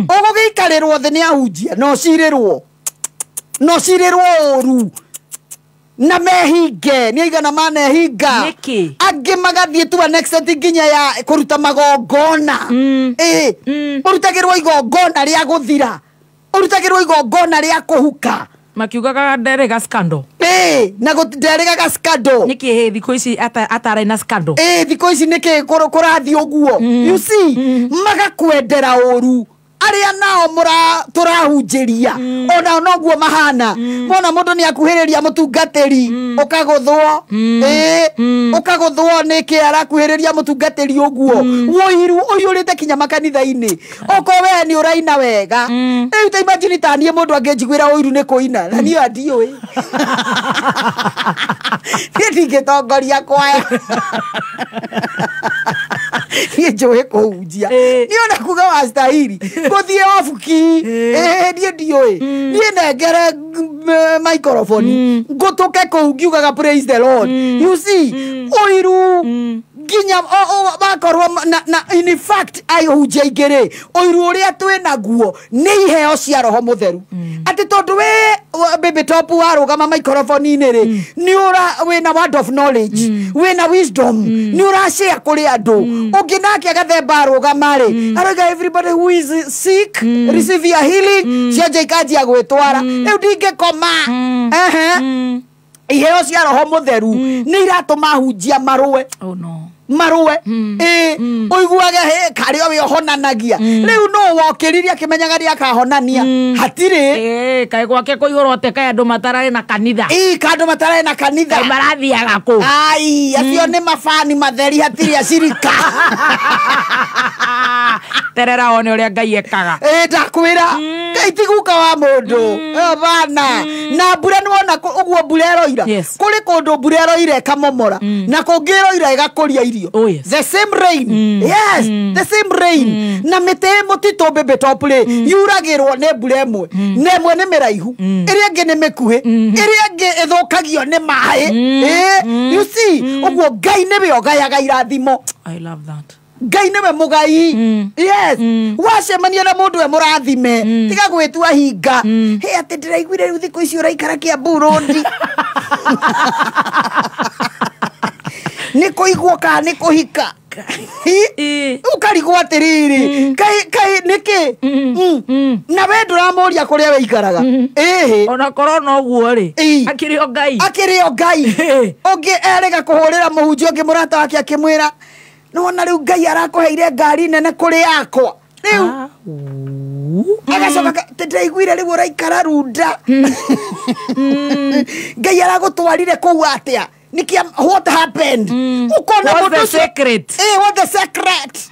Ũgũgĩikarĩrwo thĩ nĩ ahunjia no cirĩrwo no cirĩrwo ũru na mehinge ni aigana manehinga angĩ magathiĩ to an extent nginya ya kũruta magongona. Ũrutagĩrwo igongona rĩa gũthira, ũrutagĩrwo igongona rĩa kũhuka makiugaga nderĩga scandal. Na nderĩgaga scandal nĩkĩ thikũ ici atarĩ na scandal thikũ ici nĩkĩ kũrathiĩ ũguo. You see, magakwendera ũru. Aria nao mura turahunjiria ona noguo mahana mona mundu ni akuhiriria mutungatiri ukaguthwo ukaguthwo niki arakuhiriria mutungatiri uguo woiru uyurite kinya makanitha-ini oko we ni uraina wega riu ta imagine ta nie mundu angĩnjiguĩra ũiru nĩ kũina na niĩ ndiũĩ niĩ ndingĩtongoria kwaya niĩ njũĩ kũhunjia niĩ ona kuga wastahili gũthiĩ obuki niĩ ndiũĩ niĩ nengere microphone ngũtũke kũu ngiugaga praise the Lord. You see ũiru nginya wakorwo na in fact ahunjia aingĩ rĩ ũiru ũrĩa twĩ naguo nĩ iheo cia roho mũtheru atĩ tondũ we baby top warũgama microphone-inĩ rĩ nĩ ũra wĩna word of knowledge wĩna wisdom nĩ ũrashare kũrĩ andũ ũngĩ nake agathemba arũgama rĩ aroiga everybody who is sick receive your healing cianja ikanjia gwĩtwara rĩu ndingĩkoma iheo cia roho mũtheru nĩ iratũma ahunjia marũe. Oh no. Marũe ũiguage he karĩ o we ũhonanagia rĩu no wokĩririe akĩmenyaga nĩ akahonania hatirĩ kaĩ gwake kũihũrwo atĩ kaĩ andũ matararĩ na kanitha ka andũ matararĩ na kanitha kaĩ marathiaga kũ ai acio nĩ mabani matheri hatirĩ acirika terera one ũrĩa Ngai ekaga ndakwĩra Ngai ti guka wa mũndũ bana na mbura nĩwona ũguo mbura ĩroira kũrĩ kũndũ mbura ĩroira ĩkamomora na kũngĩ ĩroira ĩgakũria irio. Oh, yes. The same rain. Yes, the same rain. Na mĩtĩ mũtitũ baby top rĩ yuragĩrwo nĩ mbura ĩmwe na ĩmwe nĩ mĩraihu ĩrĩa ĩngĩ nĩ mĩkuhĩ ĩrĩa ĩngĩ ĩthũkagio nĩ maĩ. You see ũguo Ngai nĩwe ũgayaga irathimo. I love that. Ngai nĩwe mũgai. Yes. Wacemania na mũndũ we mũrathime tiga gwĩtua hinga he atĩ ndĩraiguire rĩu thikũ ici ũraikara Kiambu Road nĩ kũigwo kana nĩ kũhika ũkarigwo atĩrĩrĩ kaĩ nĩkĩ na we ndũramũria kũrĩa wĩikaraga ona korwo no ũguo rĩ akĩrĩ o Ngai akĩrĩ o Ngai ũngĩ erĩga kũhũrĩra mũhunjia ũngĩ mũrata wake akĩmwĩra nĩwona rĩu Ngai arakũheire ngari nene kũrĩ yakwa rĩu agacoka ndĩraiguire rĩu ũraikara Runda Ngai aragũtwarire kũu atĩa Nikia, what happened? Ukona what's the secret? What the secret?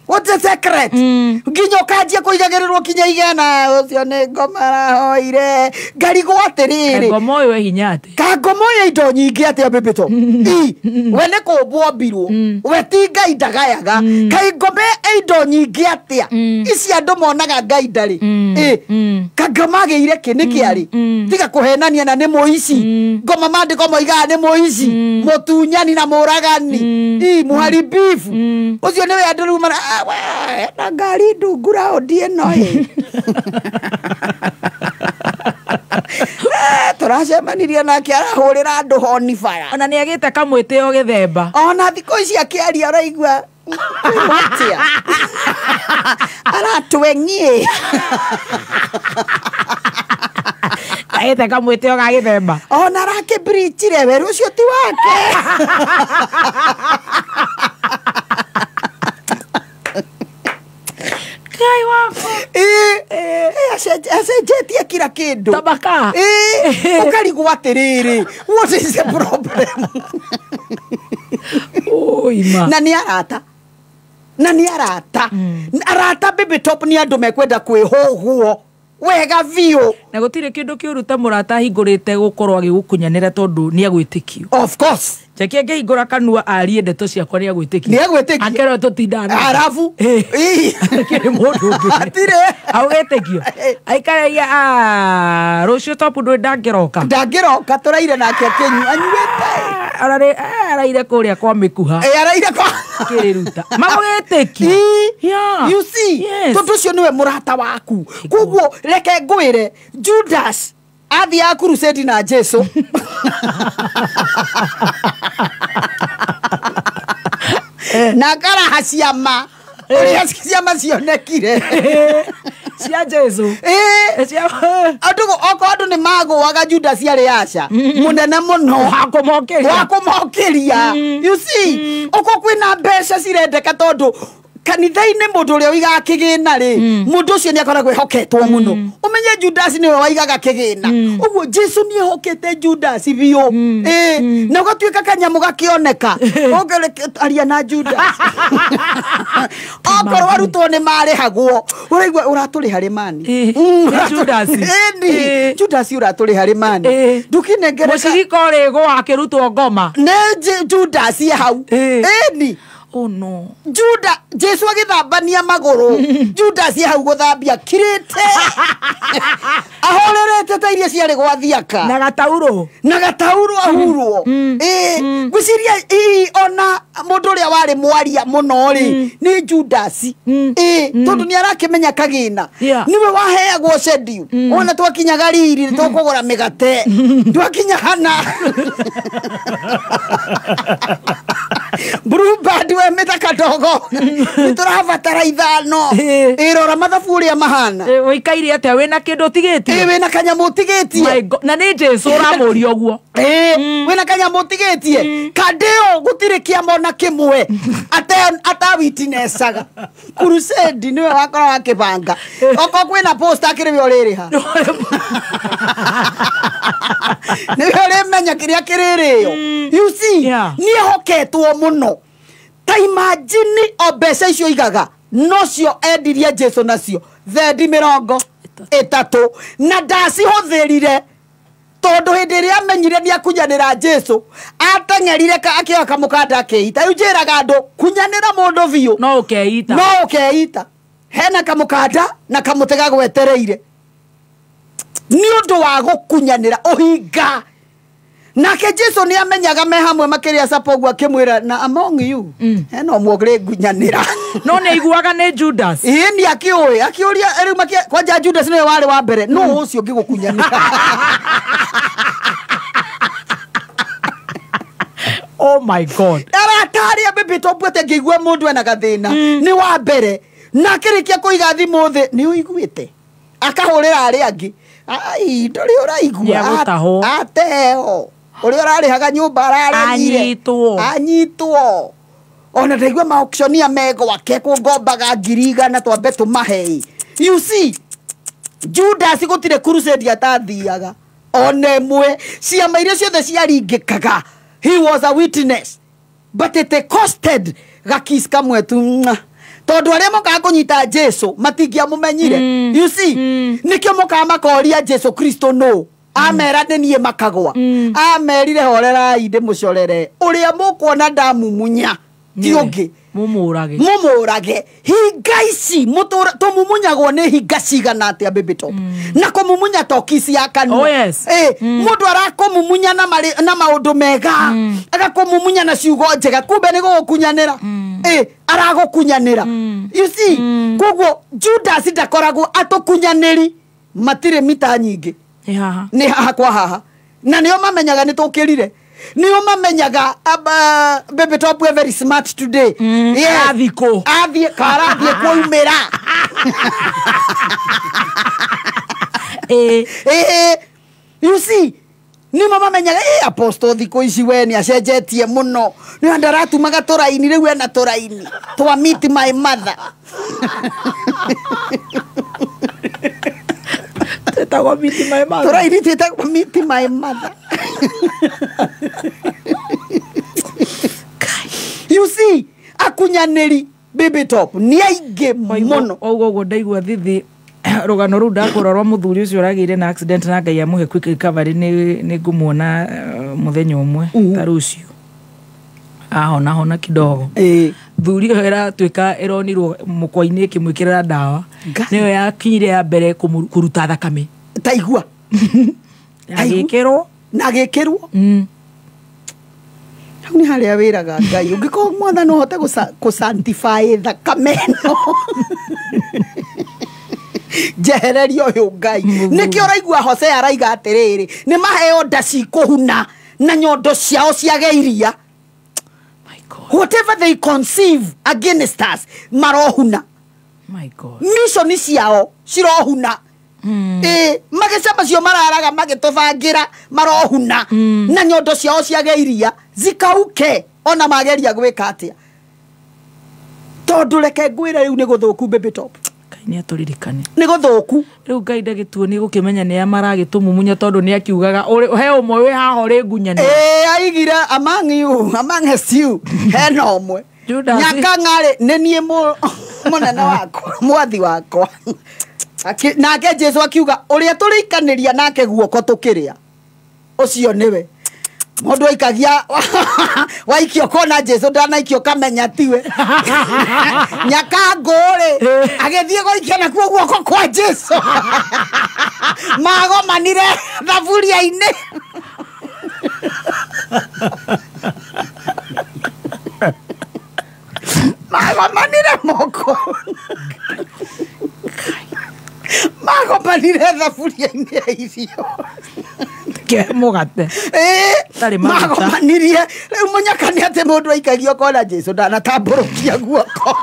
What's the secret? Nginya ũkanjia kũigagĩrĩrwo kinya igana ũcio nĩ ngoma arahoire ngarigwo atĩrĩrĩ ngoma ũyũ e hinya atĩ ka ngoma ũyũ indo nyingĩ atĩa bĩbĩto we nĩ kũmbwo mbirwo we ti Ngai ndagayaga kaĩ ngoma e indo nyingĩ atĩa ici andũ monaga Ngai ndarĩ ka ngoma agĩire kĩ nĩkĩ arĩ tiga kũhenania na nĩ mũici ngoma maandĩko moigaga nĩ mũici mũtunyani na mũragani mũharibifu ũcio nĩwe andũ rĩu mara na ngari ndungura ũndi ĩno ĩ tũracemanirie nake arahũrĩra andũ honi bara ona nĩ agĩte kamwĩtĩo gĩthemba ona thikũ ici akĩaria ũraigua atĩa aratweng'ie agĩte kamwĩtĩo ga gĩthemba ona arakĩbirichire werũ ũcio ti wake Ngai wakwa acenjetie kila kĩndũ tabaka ũkarigwo atĩrĩrĩ what is the problem na nĩ arata na nĩ arata arata baby top nĩ andũ mekwenda kwĩhũgwo wega biũ na gũtirĩ kĩndũ kĩũru ta mũrata ahingũrĩte gũkorwo agĩgũkunyanĩra tondũ nĩ agwĩtĩkio of course Jackie angĩhingũra kanua arie ndeto ciakwa nĩ agwĩtĩkio nĩ agwĩtĩkio akerwo tũtindaga arabu akĩrĩ mũndũ ũngĩ hatirĩ agwĩtĩkio aikaragia rũciũ top ndũĩ ndangĩroka ndangĩroka tũraire nake akĩnyua anyuĩte ona nĩ araire kũrĩa kwa mĩkuha araire kwa akĩrĩruta magũgĩtĩkio you see tondũ ũcio nĩwe mũrata waku koguo reke ngwĩre Judas athiaga crusade na Jesu na akaraha ciama ũrĩa ciama cionekire cia Jesu andũ okorwo andũ nĩ magũaga Judas arĩ aca mũnene mũno wa kũmokĩria you see okorwo kwĩna mbeca cirendeka tondũ Kanitha-inĩ mũndũ ũrĩa ũigaga kĩgĩna rĩ, mũndũ ũcio nĩ akoragwo ehoketwo mũno. Ũmenye Judas nĩwe waigaga kĩgĩna. Ũguo Jesu nĩ ehokete Judas biũ. Ĩĩ, na ũgatuĩka kanyamũ gakĩoneka. Aria na Judas. Okorwo arutwo nĩ marĩhagwo, ũraigua ũratũrĩha rĩ mani. Judas. Ĩni, Judas ũratũrĩha rĩ mani. Ndũkĩnengere Mũcirika ũrĩgwo akĩrutwo ngoma. Nĩ Judas e hau. Ĩni. Oh no. Juda Jesu agĩthambania magũrũ. Judas e hau gũthambia kirĩte. Ahorerete ta iria ciarĩ gwa thiaka. Na gatauro. Na gatauro ahurwo. Ĩĩ, ngwĩciria ii ona mũndũ ũrĩa warĩ mwaria mũno rĩ, nĩ Judas. Ĩĩ, tondũ nĩ arakĩmenya kagĩna. Nĩwe waheagwo schedule. Ona twakinyaga riri tũkũgũra mĩgate. Twakinya hana. Blue Band we mĩthaka ndogo. Nĩ tũrabatara ithano. Ĩrora mathabu ũrĩa mahana. Ũikaire atĩa wĩna kĩndũ ũtigĩtie? Ĩ wĩna kanyamũ ũtigĩtie. Na nĩ Jesu ũramũria ũguo. Ĩ wĩna kanyamũ ũtigĩtie. Kandĩo gũtirĩ kĩama ona kĩmwe atawitinecaga. Crusade nĩwe wakoragwo akĩbanga. Okorwo kwĩna poster akĩrĩ we ũrĩrĩha. Nĩwe ũrĩmenya kĩrĩa kĩrĩrĩo. You see, nĩ ehoketwo mũno. Ta imagine o mbeca icio igaga nocio endirie Jesu nacio thendi 30 na ndacihũthĩrire tondũ hĩndĩ ĩrĩa amenyire nĩ akunyanĩra Jesu ateng'erire akĩoya kamũkanda akeita. Rĩu njĩraga andũ kunyanĩra mũndũ biũ no ũkeita, no ũkeita. Hena kamũkanda na kamũtĩ gagwetereire nĩ ũndũ wa gũkunyanĩra ũhinga. Nake Jesu nĩ amenyaga me hamwe makĩrĩa capa ũguo akĩmwĩra na among you hena ũmwe ũrĩngunyanĩra. No nĩ aiguaga nĩ Judas. Ĩĩ nĩ akĩũĩ akĩũria rĩu kwanja Judas nĩwe warĩ wa mbere nũ ũcio ũngĩgũkunyanĩra. Oh my God. Arata arĩa mbĩmbĩtwo mbuĩte ngĩigua mũndũ ena gathĩna nĩ wa mbere na akĩrĩkia kũiga thimũ thĩ nĩ ũiguĩte akahũrĩra arĩa angĩ. Ai ndũrĩ ũraigua ateo ũrĩa ũrarĩhaga nyũmba ararĩhire anyitwo. Ona ndaigua maauctionia me gwake kũngombaga 100,000 twambe tũmahe. You see, Judas gũtirĩ crusade atathiaga ona ĩmwe. Ciama iria ciothe ciaringĩkaga he was a witness but it costed gakis kamwe tu tondũ arĩa mokaga kũnyita Jesu matingĩamũmenyire. You see, nĩkĩo mokaga makoria Jesu Kristo no amera nĩ niĩ makagwa. Amerire horerai ndĩmũcorere ũrĩa mũkuona ndamumunya ti ũngĩ mumũrage mumũrage. Hinga ici tũmumunyagwo nĩ hinga cigana atĩa baby top na kũmumunya to kiss ya kanua. Oh yes. Mũndũ arakũmumunya na maũndũ mega agakũmumunya na ciugo njega kumbe nĩ gũgũkunyanĩra. Aragũkunyanĩra. You see, koguo Judas ndakoragwo atũkunyanĩri matirĩ mita nyingĩ nĩ haha kwa haha na nĩo mamenyaga nĩ tũkĩrire. Nĩo mamenyaga baby top we very smart today. Yeah. Athiĩ karathiĩ kuumĩra. You see, nĩmo mamenyaga apostle thikũ ici we nĩ acenjetie mũno nĩ andũ aratumaga tũraini rĩu ena tũraini twa meet my mother. Twĩtagwo meet my mother. Tũraini twĩtagwo meet my mother. You see, akunyanĩri baby top nĩ aingĩ mũno. Ũguo ũguo ndaigua thithi rũgano rũu ndakũra rwa mũthuri ũcio ũragĩire na accident na Ngai amũhe quick recovery nĩ ngũmuona mũthenya ũmwe ta rũciũ ahona hona kidogo. Thuri ĩyo ĩratuĩka ĩronirwo mũkwa-inĩ ĩkĩmwĩkĩrĩra ndawa nĩyo yakinyire ya mbere kũruta thakame. Taigua agĩkĩrwo na agĩkĩrwo hau nĩ harĩa wĩraga Ngai ũngĩkorwo mwathani ũhote kũ-sanctify thakame ĩno njehereria ũyũ Ngai. Nĩkĩo ũraigua Hosea araiga atĩrĩrĩ nĩ maheo nda cikũhuna na nyondo ciao ciage iria. Whatever they conceive against us marohuna. My God. Mission ciao cirohuna. Magĩca macio mararaga magĩtũbangĩra marohuna na nyondo ciao ciage iria zikauke ona mageria gwĩka atĩa. Tondu reke ngwire riu ni guthuku baby top. Ngai ni aturirikane. Ni guthuku. Riu Ngai ndagituonie gukimenya ni maragitumumunye tondu ni akiugaga he umwe wi haha uri ngunyani. Aigire among you, among you. Hena umwe. Nyakang'arĩ nĩ niĩ mũnene wakwa, mwathi wakwa. Nake Jesu akiuga ũrĩa tũrĩikanĩria nake guoko tũkĩrĩa ũcio nĩwe. Mũndũ aikagia waikio kona Jesu ndanaikio kamenya tiwe. Nyakangũ-rĩ agĩthiĩ gũikia nakuo guoko kwa Jesu. Magomanire thaburia-inĩ. Magomanire moko. Magomanire thaburia-inĩ ya irio. Ke mugate. Magomanirie riu munyaka ni ati mundu aikagio kona Jesu ndanatambũrũkia guoko.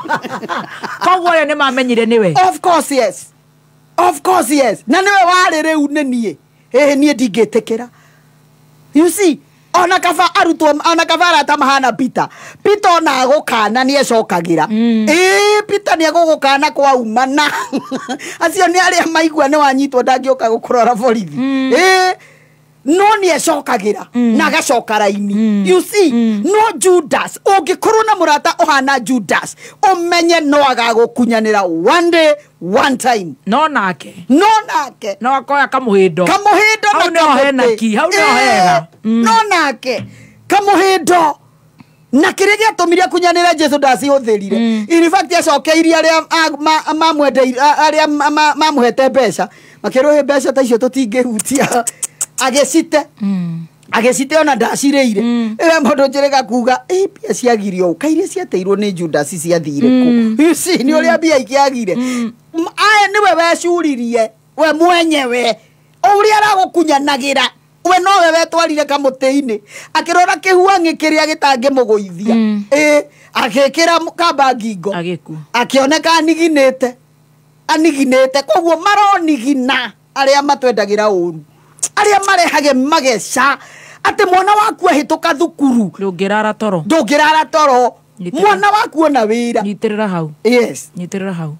Koguo aria ni mamenyire niwe. Of course yes. Of course yes. Na niwe warĩ rĩu nĩ niĩ. Ĩĩ niĩ ndingĩtĩkĩra. You see, ona kaba arutwo ona kaba arata mahana Peter. Peter ona agũkana nĩ ecokagĩra. Ĩĩ Peter nĩ egũgũkana kwaumana. Acio nĩ arĩa maigua nĩ wanyitwo ndangĩũka gũkũrora borithi. Ĩĩ no nĩ ecokagĩra na agacoka raini. You see, no Judas ũngĩkorwo na mũrata ũhana Judas ũmenye no agagũkunyanĩra one day one time. No nake. No nake. No akoya kamuhindo. Kamuhindo na hau nĩho hena ki, hau nĩho hega. No nake kamuhindo na kĩrĩa gĩatũmire akunyanĩre Jesu ndacihũthĩrire. In fact acokeirie arĩa mamwendeire arĩa mamũhete mbeca makĩrwo he mbeca ta icio tũtingĩhutia. Agecite. Agecite ona ndacirĩire. Ĩwe mũndũ njĩrĩga kuga mbia ciagirio ũũ kairia ciateirwo nĩ Judas ciathire kũ. You see, nĩ ũrĩa mbia ikĩagire. Aya nĩwe wecuririe we mwenyewe o ũrĩa aragũkunyanagĩra we nowe wetwarire kamũtĩ-inĩ akĩrora kĩhuang'ĩ kĩrĩa gĩtangĩmũgũithia. Agĩkĩra kamba ngingo akĩoneka aniginĩte aniginĩte. Koguo maronigina arĩa matwendagĩra ũru arĩa marehage mageca atĩ mwana waku ahĩtũka thukuru ndũngĩrara toro. Ndũngĩrara toro. Mwana waku ona wĩra. Nyitĩrĩra hau. Yes. Nyitĩrĩra hau.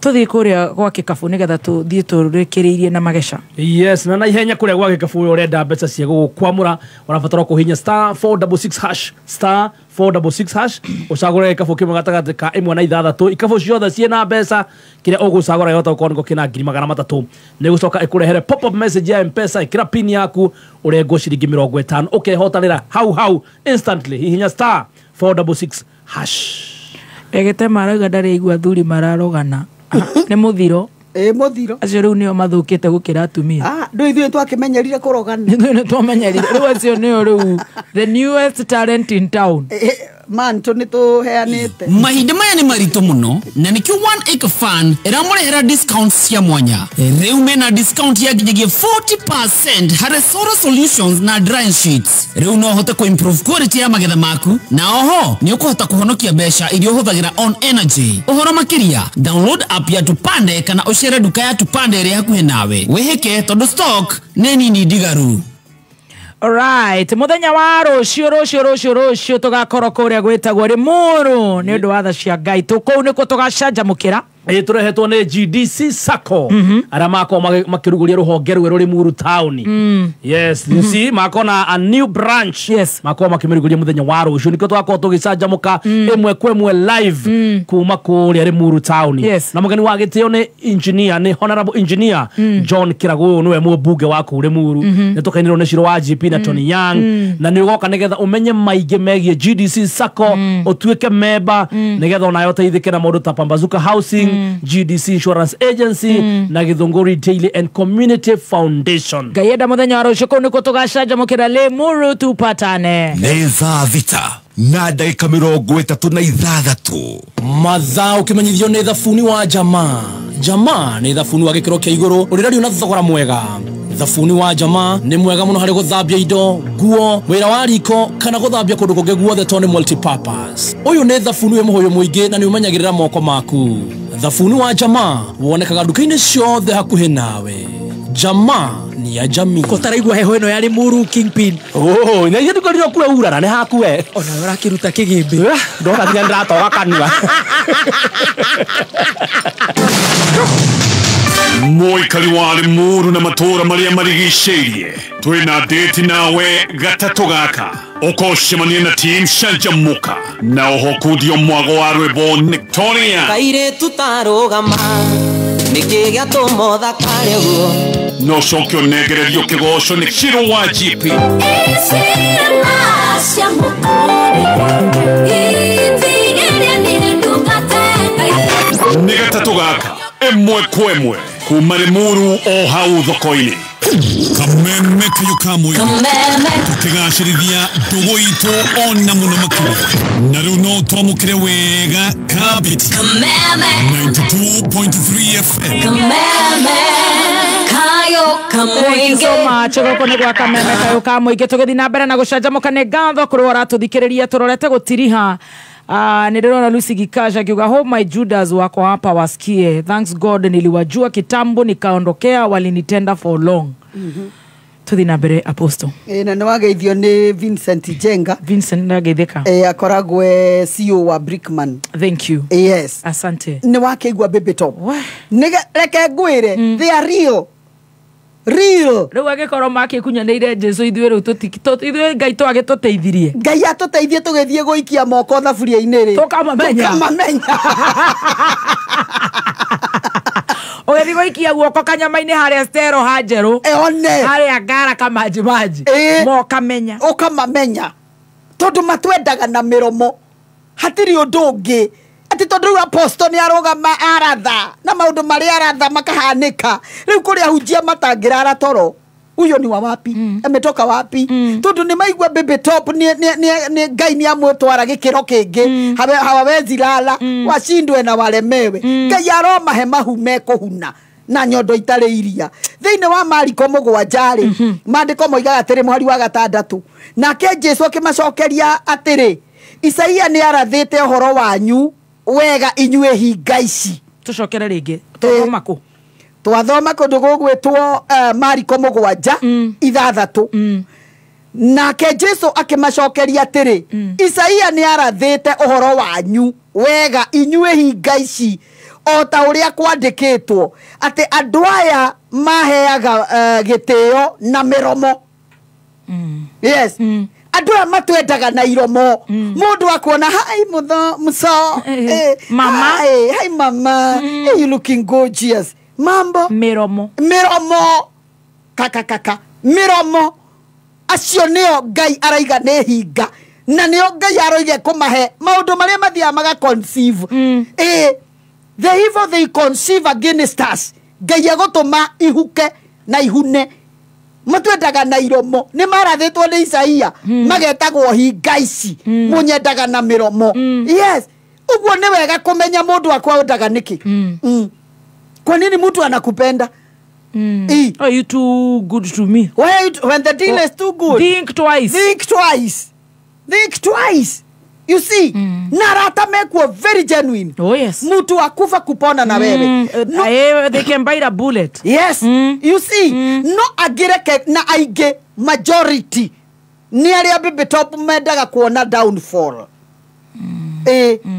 Tũthiĩ kũrĩa gwa gĩkabũ nĩgetha tũthiĩ tũrĩkĩrĩirie na mageca. Yes, na naihenya kũrĩa gwa gĩkabũ ũrenda mbeca cia gũgũkwamũra ũrabatara kũhihinya star 466 hash star 466 hash ũcagũre gĩkabũ kĩmwe gatagatĩ ka 1 na 6 ikabũ ciothe ciĩna mbeca kĩrĩa ũgũcagũra gĩhota gũkorwo nĩko kĩna 300,000 nĩ gũcoka ĩkũrehere pop up message ya M-Pesa ĩkĩra pin yaku ũrengwo ciringi 50 ũkehotanĩra hau hau instantly. Hihinya star 466 hash. Egete marauga ndarĩ igua athuri mararogana. Nĩ mũthiro. Mũthiro. Acio rĩu nĩo mathũkĩte gũkĩra atumia. Ndũ ithuĩ twakĩmenyerire kũrogana. Ithuĩ nĩ twamenyerire. Rĩu acio nĩo rĩu the newest talent in town. Man tũ nĩ tũheanĩte. Mahinda maya nĩ maritũ mũno na nĩkĩo One Acre Fund ĩramũrehera discounts cia mwanya. Rĩu mena discount ya nginyagia 40% harĩ solar solutions na drying sheets. Rĩu no ũhote kũ improve quality ya magetha maku na oho nĩ ũkũhota kũhonokia mbeca iria ũhũthagĩra on energy. Ũhoro makĩria download app ya Tupande kana ũcere nduka ya Tupande ĩrĩa hakuhĩ nawe. Wĩhĩke tondũ stock nĩ nini ndigaru. Alright, muthenya wa rũciũ rũciũ rũciũ rũciũ tũgakorwo kũrĩa gwĩtagwo Limuru nĩ ũndũ wa tha cia Ngai tũkũu nĩkuo tũgacanjamũkĩra. Tũrehetwo nĩ GDC Sacco arĩa makorwo makĩrugũria rũhonge rwerũ Limuru town. Yes, you see makona a new branch. Yes. Makorwo makĩmĩrugũria mũthenya wa rũciũ nĩkĩo tũgakorwo tũgĩcanjamũka ĩmwe kwa ĩmwe live kuma kũrĩa Limuru town. Yes. Na mũgeni wa gĩtĩo nĩ engineer nĩ honorable engineer John Kĩragũ nĩwe mũmbunge wa kũu Limuru. Nĩ tũkainĩrwo nĩ Shiro wa GP na Tony Young na nĩ ũgoka nĩgetha ũmenye maingĩ megiĩ GDC Sacco ũtuĩke member nĩgetha onawe ũteithĩke na maũndũ ta Pambazuka Housing GDC Insurance Agency na Githunguri Daily and Community Foundation. Ngai enda mũthenya wa rũciũ kũu nĩkuo tũgacanjamũkĩra Limuru tupatane. Nĩ thaa 6 na ndagĩka 36. Mathaa ũkĩmenyithio nĩ thabuni wa Jamaa. Jamaa nĩ thabuni wa gĩkĩro kĩa igũrũ ũrĩrario na thogora mwega. Thabuni wa Jamaa nĩ mwega mũno harĩ gũthambia indo, nguo, wĩra wa riko kana gũthambia kũndũ kũngĩ guothe tondũ nĩ multipurpose. Ũyũ nĩ thabuni wĩ mũhũyũ mũingĩ na nĩ ũmenyagĩrĩra moko maku. Thabuni wa Jamaa wonekaga nduka-inĩ ciothe hakuhĩ nawe. Jamaa ni ya jamii. Kotaraigua heho ĩno ya Limuru Kingpin. Oh, na ithuĩ tũkorirwo kuo urara nĩ hakuwe. Ona ũrakĩruta kĩgĩmbĩ. Ndona nginya ndĩratoga kanua. Mũikari wa Limuru na matũũra marĩa marigicĩirie twĩna ndĩti nawe gatatũ gaka ũkocemania na team Canjamũka na oho kundio mwago wa rwĩmbo Victoria Kairĩtu tarũgama nĩkĩ gĩatũma ũthakare ũguo no coke ũnengererio kĩgoco nĩ Shiro wa GP. Nĩ gatatũ gaka ĩmwe kwa ĩmwe kuma Limuru o hau thoko-inĩ. Kameme kayo ka mũingĩ tũkĩgacĩrithia ndũgũ itũ ona mũno makĩria na rĩu no twamũkĩre wega Kabiti 92.3 FM. Thank you so much. Gũkũ nĩ gwa Kameme kayo ka mũingĩ tũgĩthiĩ na mbere na gũcanjamũka. Nĩ ngatho kũrĩ ũratũthikĩrĩria tũrorete gũtiriha. Nĩ ndĩrona Lucy Gikaja akiuga hope my Judas wako hapa wasikie. Thanks God niliwajua kitambo nikaondokea, walinitenda for long. Tuthi na mbere Apostle. Na nĩ wageithio nĩ Vincent Jenga. Vincent ndageithĩka. Akoragwo CEO wa Brickman. Thank you. Yes. Asante. Nĩ wakĩigua Baby Top. Nĩ reke ngwĩre, they are real. Real. Rĩu angĩkorwo makĩkunyanĩire Jesu ithuĩ rĩu ithuĩ Ngai twagĩtũteithirie. Ngai atũteithie tũgĩthiĩ gũikia moko thaburia-inĩ rĩ. Tũkamamenya. Tũkamamenya. Ũgĩthiĩ gũikia guoko kanyama-inĩ harĩa Stero ha njerũ. One. Harĩa ngara kamanji manji. Mokamenya. Ũkamamenya. Tondũ matwendaga na mĩromo. Hatirĩ ũndũ ũngĩ. Ati tondũ rĩu apostle nĩ arũgama aratha na maũndũ marĩa aratha makahanĩka. Rĩu kũrĩ ahunjia matangĩrara toro. Huyo ni wa wapi? Ametoka wapi? Tondũ nĩ maigua Baby Top nĩ Ngai nĩ amũtwara gĩkĩro kĩngĩ. Hawawezi lala, washindwe na walemewe. Ngai aromahe mahu mekũhuna na nyondo itarĩ iria. Thĩinĩ wa Mariko 7 maandĩko moigaga atĩrĩ mũhari wa 6, nake Jesu akĩmacokeria atĩrĩ, Isaia nĩ arathĩte ũhoro wanyu wega inyuĩ hinga ici. Tũcokere rĩngĩ. Twathoma kũ? Twathoma kũndũ gũgwĩtwo Mariko 7 6. Nake Jesu akĩmacokeria atĩrĩ, Isaia nĩ arathĩte ũhoro wanyu wega inyuĩ hinga ici o ta ũrĩa kwandĩkĩtwo atĩ andũ aya maheaga gĩtĩo na mĩromo. Yes. Andũ aya matwendaga na iromo. Mũndũ akuona hi mutho muso mama hi mama, you looking gorgeous. Mambo mĩromo. Mĩromo kaka kaka mĩromo. Acio nĩo Ngai araiga nĩ hinga na nĩo Ngai aroige kũmahe maũndũ marĩa mathiaga maga conceive. The evil they conceive against us, Ngai egũtũma ihuke na ihune. Matwendaga na iromo. Nĩ marathĩtwo nĩ Isaia magetagwo hinga ici mũnyendaga na mĩromo. Yes. Ũguo nĩ wega kũmenya mũndũ akwendaga nĩkĩ. Kwa nini mtu anakupenda? Are you too good to me? Wait, when the deal is too good, think twice. Think twice. Think twice. You see, na arata mekuo very genuine. Oh yes. Mtu akufa kupona na wewe. No, they can buy a bullet. Yes. You see, no agireke na aige majority ni aria Baby Top mendaga kuona downfall.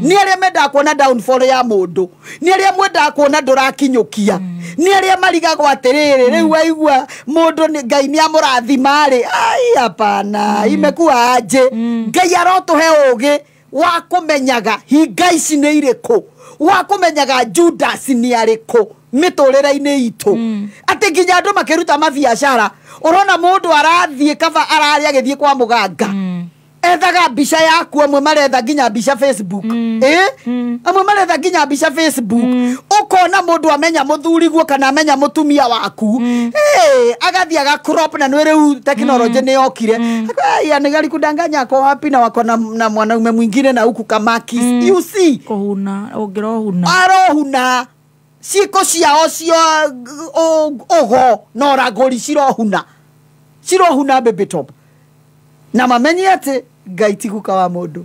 Ni aria mendaga kuona downfall ya mundu. Ni aria mwendaga kuona ndurakinyukia. Ni aria marigagwo atiriri riu waigua mundu ni Ngai ni amurathima ri. Ai hapana, imekuwa aje. Ngai arotuhe ugi wa kumenyaga hinga ici nĩ irĩkũ, wa kumenyaga Judas nĩ arĩkũ mĩtũrĩre-inĩ itũ. Atĩ nginya andũ makĩruta mabiacara ũrona mũndũ arathiĩ kaba ararĩa agĩthiĩ kwa mũganga. Ethaga mbica yaku, amwe maretha nginya mbica Facebook. Amwe maretha nginya mbica Facebook. Ukona mundu amenya muthuri guo kana amenya mutumia waku. Agathie aga crop na nĩ rĩu technology nĩ yokire. Aya nĩ gari kudanganya ako wapi na wako na mwanaume mwingine na huku kamaki. You see kuhuna ũngĩrohuna arohuna ciĩko ciao cia ũgo na ũragũri cirohuna cirohuna Baby Top. Na mamenye atĩ Ngai ti guka wa mũndũ.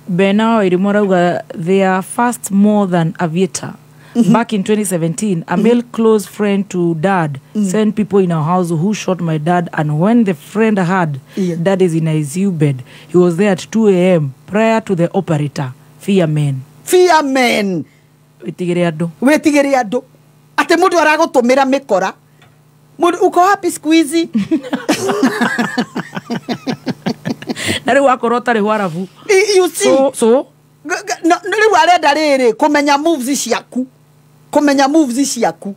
Bena Wairimu arauga they are fast more than aviator. Back in 2017, a male close friend to dad sent people in our house who shot my dad, and when the friend heard dad is in ICU bed, he was there at 2 a.m. prior to the operator. Fear men. Fear men. Wĩtigĩre andũ. Wĩtigĩre andũ. Atĩ mũndũ aragũtũmĩra mĩkora. Mũndũ uko wapi siku hizi? Na rĩu akorwo ũtarĩ warabu. You see. So no, rĩu arenda rĩrĩ kũmenya moves ciaku. Kũmenya moves ciaku.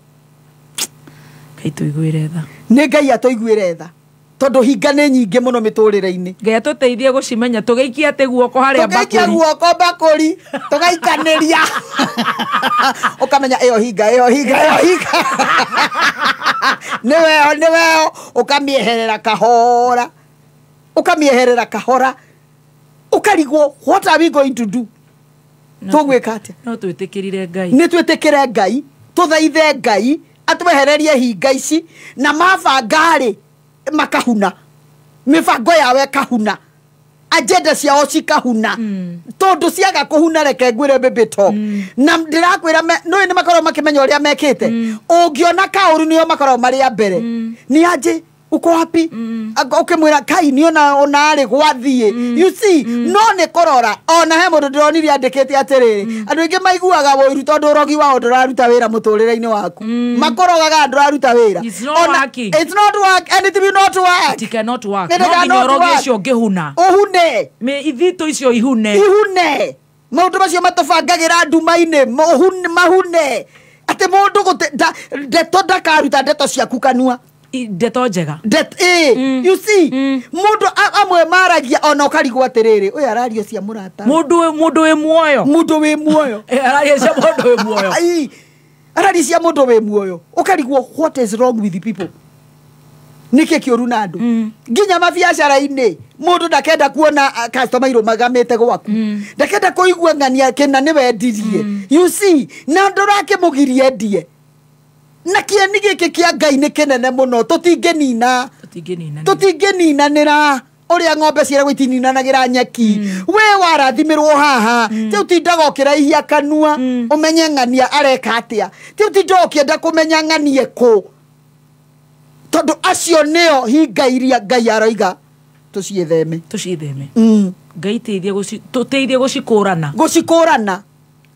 Ngai tũiguĩre tha. Nĩ Ngai atũiguĩre tha. Tondũ hinga nĩ nyingĩ mũno mĩtũrĩre-inĩ. Ngai atũteithie gũcimenya tũgĩikia atĩ guoko harĩa bakũri. Tũgĩikia guoko bakũri, tũgaikanĩria. Ũkamenya ĩyo hinga, ĩyo hinga, ĩyo hinga. Nĩweo, nĩweo, ũkamĩeherera kahora. Ũkamĩeherera kahora. Ũkarigwo, what are we going to do? Tũgwĩka atĩa? No twĩtĩkĩrire Ngai. Nĩ twĩtĩkĩre Ngai, tũthaithe Ngai, atwehererie hinga ici, na mabanga-rĩ, makahuna. Mĩbango yao ĩkahuna. Agenda ciao cikahuna. Tondũ ciaga kũhuna reke ngwĩre baby talk. Na ndĩrakwĩra nĩũĩ nĩ makoragwo makĩmenya ũrĩa mekĩte. Ũngĩona kaũru nĩo makoragwo marĩ a mbere. Nĩ anjĩ uko wapi? Ũkĩmwĩra kai niona ona arĩ gwathiĩ. You see, no nĩ kũrora ona he mũndũ ndĩronire andĩkĩte atĩrĩrĩ, andũ aingĩ maiguaga ũiru tondũ ũrogi wao ndũraruta wĩra mũtũrĩre-inĩ waku. Makũrogaga ndũraruta wĩra. It's not working. It's not work and it will not work. It cannot work. No nginya ũrogi ũcio ũngĩhuna. Ũhune. Ithitũ icio ihune. Ihune. Maũndũ macio matũbangagĩra nduma-inĩ, mahune. Atĩ mũndũ ndeto ndakaruta ndeto ciaku kanua. Ndeto njega. You see, mũndũ amwe maragia ona ũkarigwo atĩrĩrĩ, ũyũ araria cia mũrata. Mũndũ wĩ muoyo. Mũndũ wĩ muoyo. Araria cia mũndũ wĩ muoyo. Araria cia mũndũ wĩ muoyo. Ũkarigwo what is wrong with the people. Nĩkĩ kĩũru na andũ? Nginya mabiacara-inĩ, mũndũ ndakenda kuona customer irũmagamĩte gwaku. Ndakenda kũigua ng'ania kĩna nĩ wendirie. You see, na ndũrakĩmũgiria endie. Na kĩeni gĩkĩ kĩa Ngai nĩ kĩnene mũno, tũtingĩnina. Tũtingĩninanĩra ũrĩa ng'ombe ciĩragwo itininanagĩra nyeki. We warathimirwo haha, ti ũtindaga ũkĩraihia kanua, ũmenye ng'ania areka atĩa. Ti ũtindaga ũkĩenda kũmenya ng'anie kũ. Tondũ acio nĩo hinga iria Ngai aroiga tũciĩtheme. Tũciĩtheme. Ngai tũteithie gũcikũrana. Gũcikũrana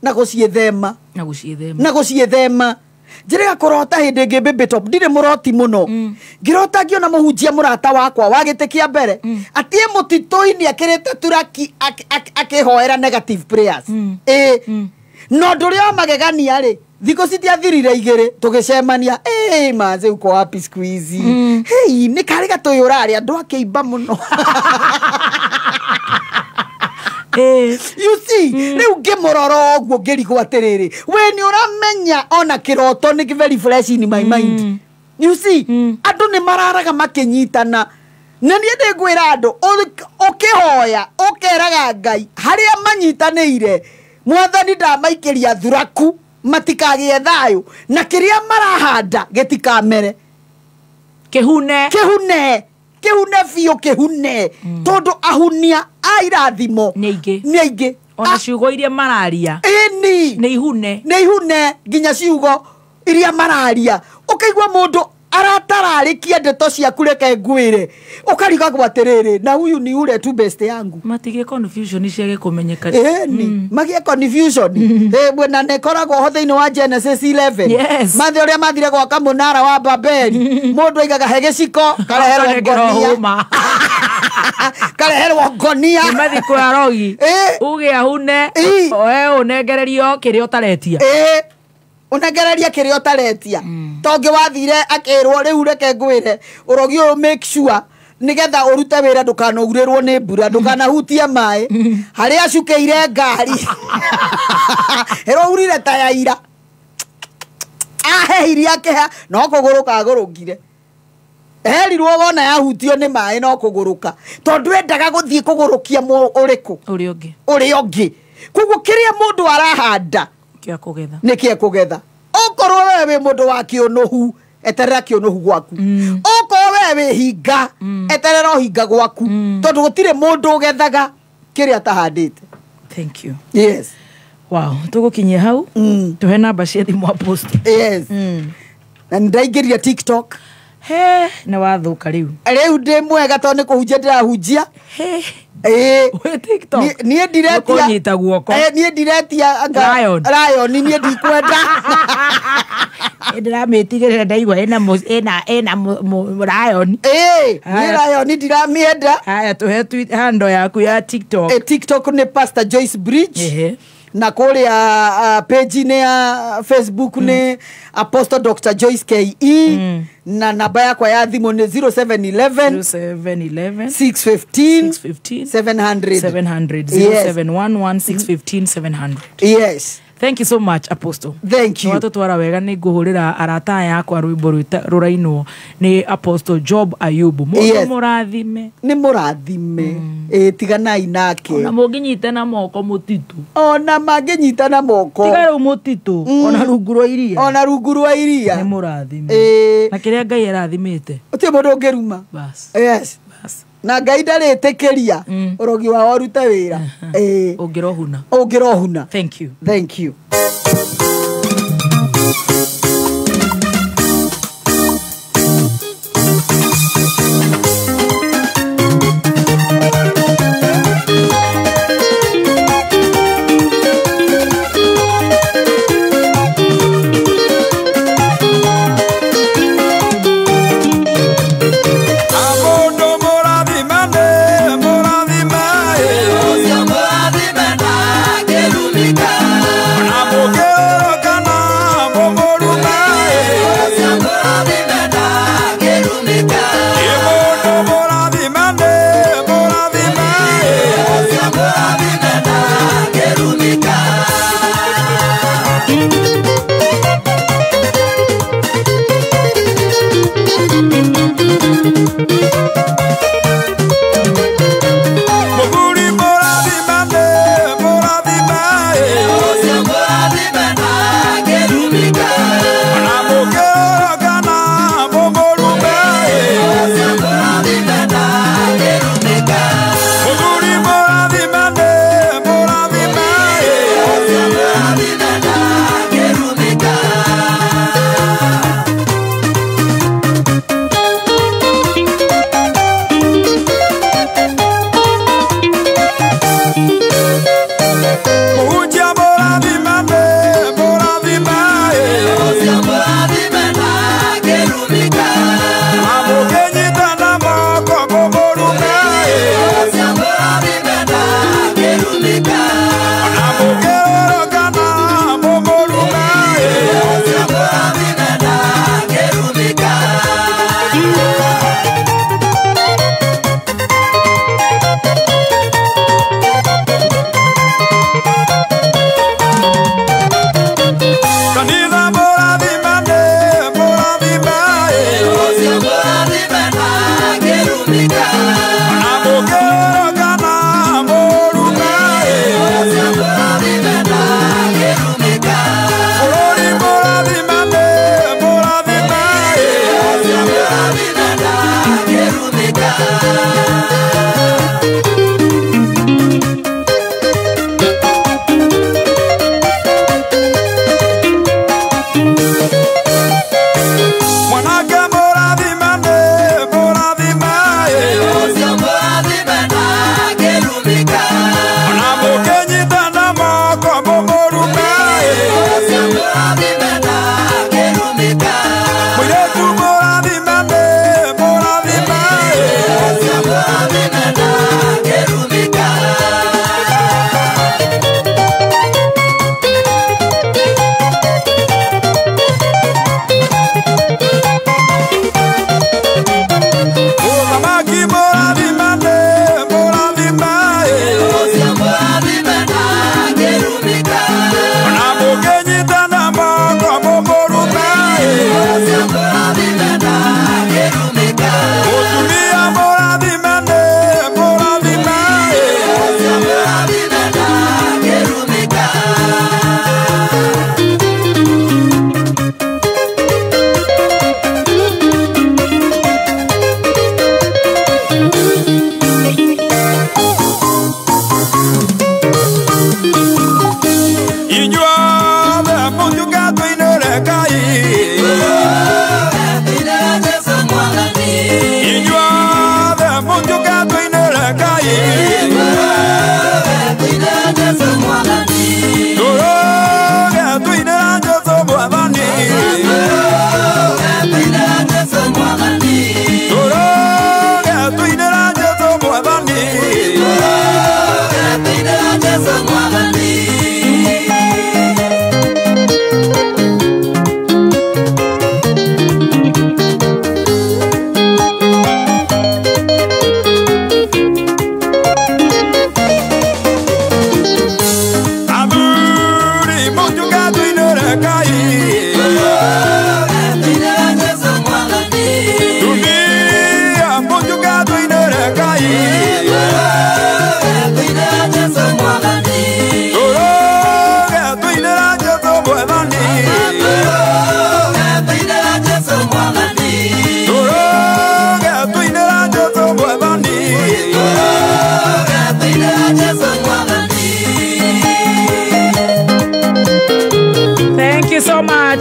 na gũciĩthema. Na gũciĩthema. Na gũciĩthema. Njĩrĩga kũrota hĩndĩ ĩngĩ baby top, ndirĩ mũroti mũno. Ngĩrota ngĩona mũhunjia mũrata wakwa wa gĩtĩ kĩa mbere, atie mũtitũ-inĩ akĩrĩte turaki akĩhoera negative prayers. No ũndũ ũrĩa wa magegania rĩ, thikũ citiathirire igĩrĩ tũgĩcemania, manze uko wapi siku hizi? Hei, nĩ karĩ gatũyũ ũrarĩa andũ akĩimba mũno. You see, rĩu ngĩmũrora ũguo ngĩrigwo atĩrĩrĩ, we nĩ ũramenya ona kĩroto nĩ very fresh in my mind. You see, andũ nĩ mararaga makĩnyitana. Na niĩ ndĩngwĩra andũ, ũkĩhoya, ũkeraga Ngai, harĩa manyitanĩire, mwathani ndamaikĩria thuraku, matikagĩe thayũ, na kĩrĩa marahanda gĩtikamere. Kĩhune. Kĩhune. Kĩhune biũ kĩhune. Tondũ ahunia a irathimo nĩ aingĩ. Ona ciugo iria mararia. Ĩni. Nĩ ihune. Nĩ ihune nginya ciugo iria mararia. Ũkaigua mũndũ aratararĩkia ndeto ciaku reke ngwĩre. Ũkarigagwo atĩrĩrĩ, na huyu ni ule tu best yangu. Matige confusion ciage kũmenyeka. Ĩni, magĩe confusion. Na nĩkoragwo ho thĩinĩ wa Genesis 11. Yes. Mathĩ ũrĩa mathire gwaka mũnara wa Babeli. Mũndũ aigaga he gĩciko, kareherwo ngonia. Kareherwo ngonia. Nĩ mathikũ ya rogi. Uge ahune, oe ũnengererio kĩrĩa ũtaretia. Ũnengererie kĩrĩa ũtaretia. Tongĩ wathire akĩrwo rĩu reke ngwĩre, ũrogi ũyũ make sure nĩgetha ũrute wĩra ndũkanaurĩrwo nĩ mbura, ndũkanahutie maĩ. Harĩa acukĩire ngari. Ĩrourire ta ya ira. Ahehirie akĩha, no kũgũrũka agũrũkire. Erirwo wona yahutio nĩ maĩ no kũgũrũka. Tondũ endaga gũthiĩ kũgũrũkia ũrĩkũ? Ũrĩa ũngĩ. Ũrĩa ũngĩ. Koguo kĩrĩa mũndũ arahanda kĩa kũgetha. Nĩ kĩa kũgetha. Okorwo we wĩ mũndũ wa kĩũnũhu, eterera kĩũnũhu gwaku. Okorwo we wĩ hinga, eterera ũhinga gwaku. Tondũ gũtirĩ mũndũ ũgethaga kĩrĩa atahandĩte. Thank you. Yes. Wow, tũgũkinyia hau tũhe namba cia thimũ apostle. Yes. Na nĩndaingĩria TikTok. He, nĩ wathũka rĩu. Rĩu ndĩ mwega tondũ nĩ kũhunjia ndĩrahunjia. Wĩ TikTok. Niĩ ndiretia Ũkũnyita guoko. Niĩ ndiretia anga Lion. Lion niĩ ndikwenda. Ndĩramĩtigĩrĩra ndaigua ĩna lion. Niĩ lion ndiramĩenda. Haya tũhe handle yaku ya TikTok. TikTok nĩ Pastor Joyce Bridge. Na kũrĩa page-inĩ ya Facebook nĩ Apostle Dr. Joyce KE. Na namba yakwa ya thimũ nĩ 0711 0711 615 615 700. 700. Yes. 0711 615 700. Yes. Thank you so much, Apostle. Thank you. Watũtwara wega nĩ ngũhũrĩra arata aya akwa rwĩmbo rũrainwo nĩ Apostle Job Ayubu. Mũndũ Yes. mũrathime. Nĩ mũrathime. Tiganai nake. Ona mũngĩnyitana moko mũtitũ. Ona mangĩnyitana moko. Tiga rĩu mũtitũ. Ona rungu rwa iria. Ona rungu rwa iria. Nĩ mũrathime. Na kĩrĩa Ngai arathimĩte. Gũtirĩ mũndũ ũngĩruma. Bas. Yes. Bas. Na Ngai ndarĩtĩkĩria ũrogi wao ũrute wĩra. Ũngĩrohuna. Ũngĩrohuna. Thank you. Thank you. Ona mũngĩnyitana moko.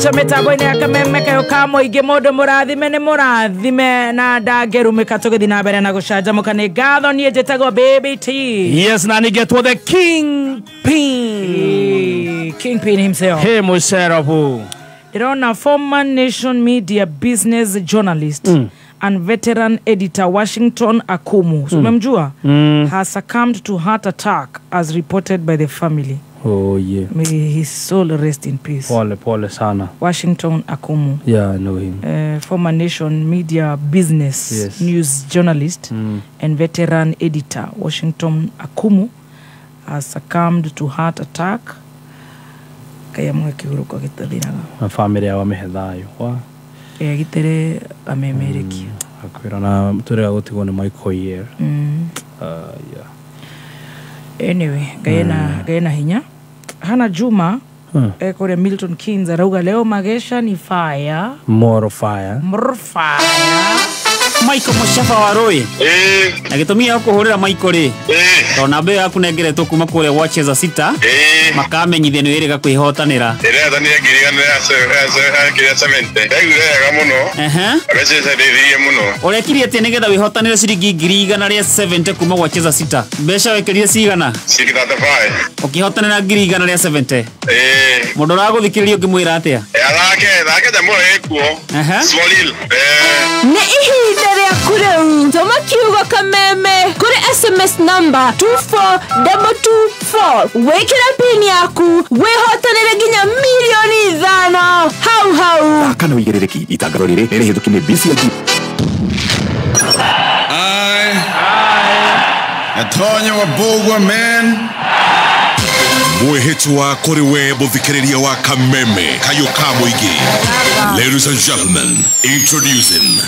witũ mĩtambo-inĩ ya Kameme kayo ka mũingĩ mũndũ mũrathime nĩ mũrathime na ndangĩrumĩka tũgĩthiĩ na mbere na gũcanjamũka nĩ ngatho niĩ njĩtagwo Baby T. Yes, na nĩgetwo the King Pin. King Pin himself. Hey, Muserabu. Ndĩrona former Nation Media business journalist and veteran editor Washington Akumu. So umemjua? Has succumbed to heart attack as reported by the family. Oh yeah. May his soul rest in peace. Pole pole sana. Washington Akumu. Yeah, I know him. Former Nation Media business news journalist and veteran editor Washington Akumu has succumbed to heart attack. Kaya mwe kihuruko gitathiraga. Na family yao amehe wa. Gitere amemerekia. Akwira na turega gutigwo ni Michael Year. Yeah. Anyway, Gaena hinya. Hana Juma kore Milton Keynes arauga leo magesha ni fire. More fire. More fire. Michael Mushafa wa Roy. Na gĩtũmi kũhũrĩra Michael rĩ. Tondũ namba ĩyo yaku nengeretwo kuma kũrĩa watches sita. Makamenyithia nĩ wĩrĩga kwĩhotanĩra. Ĩrehotanire 170. Ndaiguire wega mũno. Mbeca ciandeithirie mũno. Ũrekirie atĩa nĩgetha wĩhotanĩre ciringi 170 kuma gwacheza sita? Mbeca wekĩrire cigana? 35. Ũkĩhotanĩra 170. Mũndũ ũragũthikĩrĩria ũngĩmwĩra atĩa? Athake nyamũ ĩyo ĩkuo. Swalil. Nĩ ihinda rĩaku rĩu tũma kiugo Kameme kũrĩ SMS number 24224 wĩkĩre pin yaku wĩhotanĩre nginya milioni 5 hau hau. Kana wĩigĩrĩrĩki itangatho rĩrĩ nĩ rĩhĩtũki nĩ BCLG. I Antonio Wabugwa man. Mwĩhĩtwa kũrĩ we mũthikĩrĩria wa Kameme kayo ka mũingĩ. Ladies and gentlemen, introducing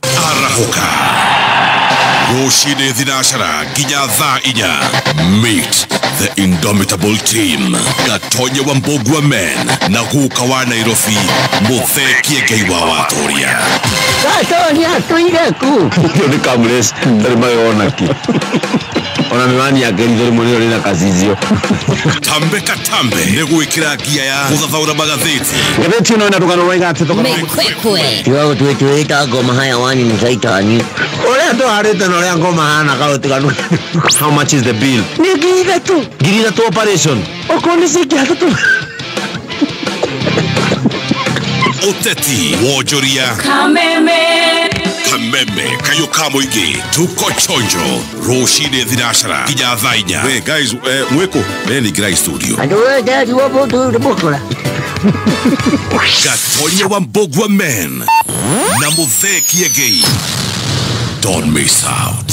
Arahoka. Rũcinĩ thinacara nginya thaa 4. Meet the indomitable team. Gatonye wa Mbogwa men na guka wa Nairobi Muthee Kiengei wa Watoria. Gatonya tuire ku. Hiyo ni kamles ndarĩ mayona ki. Ona miwani yake nĩ mũnene rĩ na kacizio. Tambe katambe nĩ gwĩkĩra ngia ya gũthathaũra magathĩti. Ngathĩti ĩno ĩna rũgano rwa igatĩ tũkona. Kiwago tuwĩta ngoma hayawani ni caitani. Ũrĩa tũharĩte na ũrĩa ngoma hana kaũtiganu. How much is the bill? Nĩ 3,000. 3,000 operation. Okorwo nĩ ciringi 3. Ũteti, wonjoria, Kameme. Kameme kayo ka mũingĩ tuko chonjo rũcinĩ thinacara nginya thaa 4. We guys, mwĩkũ nĩ studio. Andũ othe mũkũra. Gatonye wa Mbogwa men na Muthee Kiengei. Don't miss out.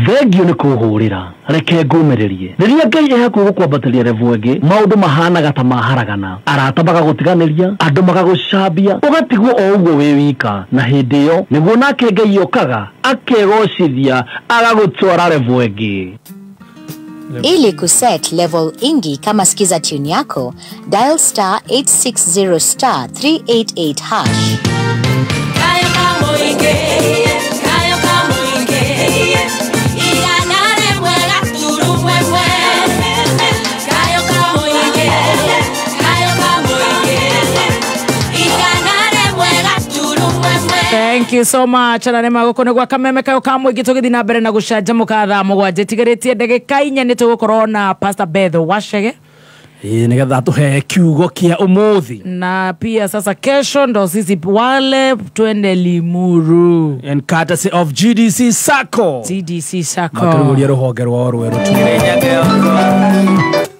Thengio nĩ kũhũrĩra reke ngũmĩrĩrie rĩrĩa Ngai ĩhakuhĩ gũkwambatĩria revu ĩngĩ maũndũ mahanaga ta maharagana arata magagũtiganĩria andũ magagũcambia ũgatigwo o ũguo wĩ wika na hĩndĩ ĩyo nĩguo nake Ngai okaga akegocithia agagũtwara revu ĩngĩ. Ili kuset level ingi kama skiza tune yako, dial star 860 star 388 hash. Thank you so much. Na nĩ magũkũ gwa Kameme kayo ka mũingĩ tũgĩthiĩ na mbere na gũcanjamũka thaa 7 tigarĩtie ndagĩka 4 nĩ tũgũkorwo na Pastor Beth Wachege nĩgetha tũhe kiugo kĩa ũmũthĩ na pia sasa kesho ndo sisi wale twende Limuru and courtesy of GDC Sacco. GDC Sacco makĩrũgũria rũhonge rwao rwerũ.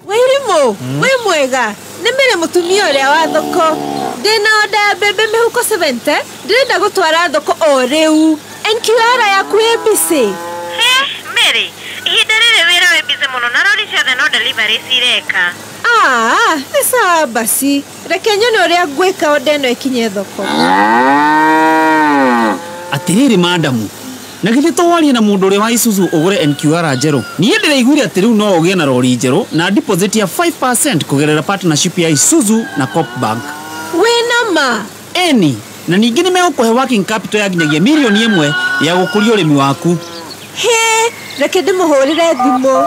Wĩrimũ wĩ mwega nĩ mĩrĩ mũtumia ũrĩa wa thoko ndĩna oda ya mbembe mĩhuko 70 ndĩrenda gũtwara thoko o rĩu NQR yaku ĩ busy. Mary ihinda rĩrĩ wĩra wĩ busy mũno na rori ciothe no delivery cireka. Ah, nĩ sawa basi reke nyone ũrĩa ngwĩka oda ĩno ĩkinye thoko. Atĩrĩrĩ madamu na githĩ to warie na mũndũ ũrĩa wa Isuzu ũgũre NQR njerũ niĩ ndĩraiguire atĩ rĩu no ũgĩe na rori njerũ na deposit ya 5% kũgerera partnership ya Isuzu na Coop Bank. Wĩna ma? Eni na ningĩ nĩ megũkũhe working capital ya nginyagia milioni 1 ya gũkũria ũrĩmi waku. Hĩ, reke ndĩmũhũrĩre thimũ.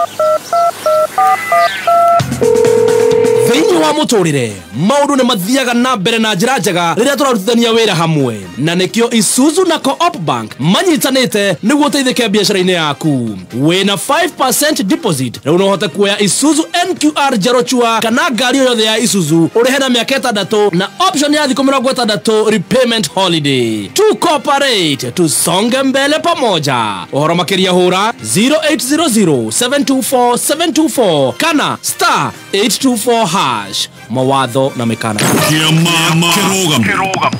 Thĩinĩ Thĩinĩ wa mũtũrĩre maũndũ nĩ mathiaga na mbere na njĩra njega rĩrĩa tũrarutithania wĩra hamwe, na nĩkĩo Isuzu na Co-op Bank manyitanĩte nĩguo ũteithĩke biacara-inĩ yaku. Wĩna 5% deposit rĩu no ũhote kuoya Isuzu NQR njerũ kana ngari o yothe ya Isuzu ũrĩhe na mĩaka 6 na option ya thikũ 60 repayment holiday. To cooperate tusonge mbele pamoja. Ũhoro makĩria hũra 0800 724 724 kana star 824 hash. Mawatho na mĩkana. Kĩrũgamo.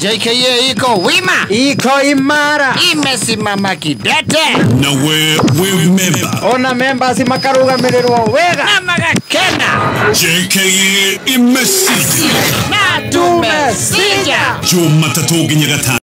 JKA iko wima, iko imara, imesimama kidete. Na we wĩ member. Ona members makarugamirĩrwo wega na magakena. JKA imesija na tumesija. Jumatatũ nginya Gatano.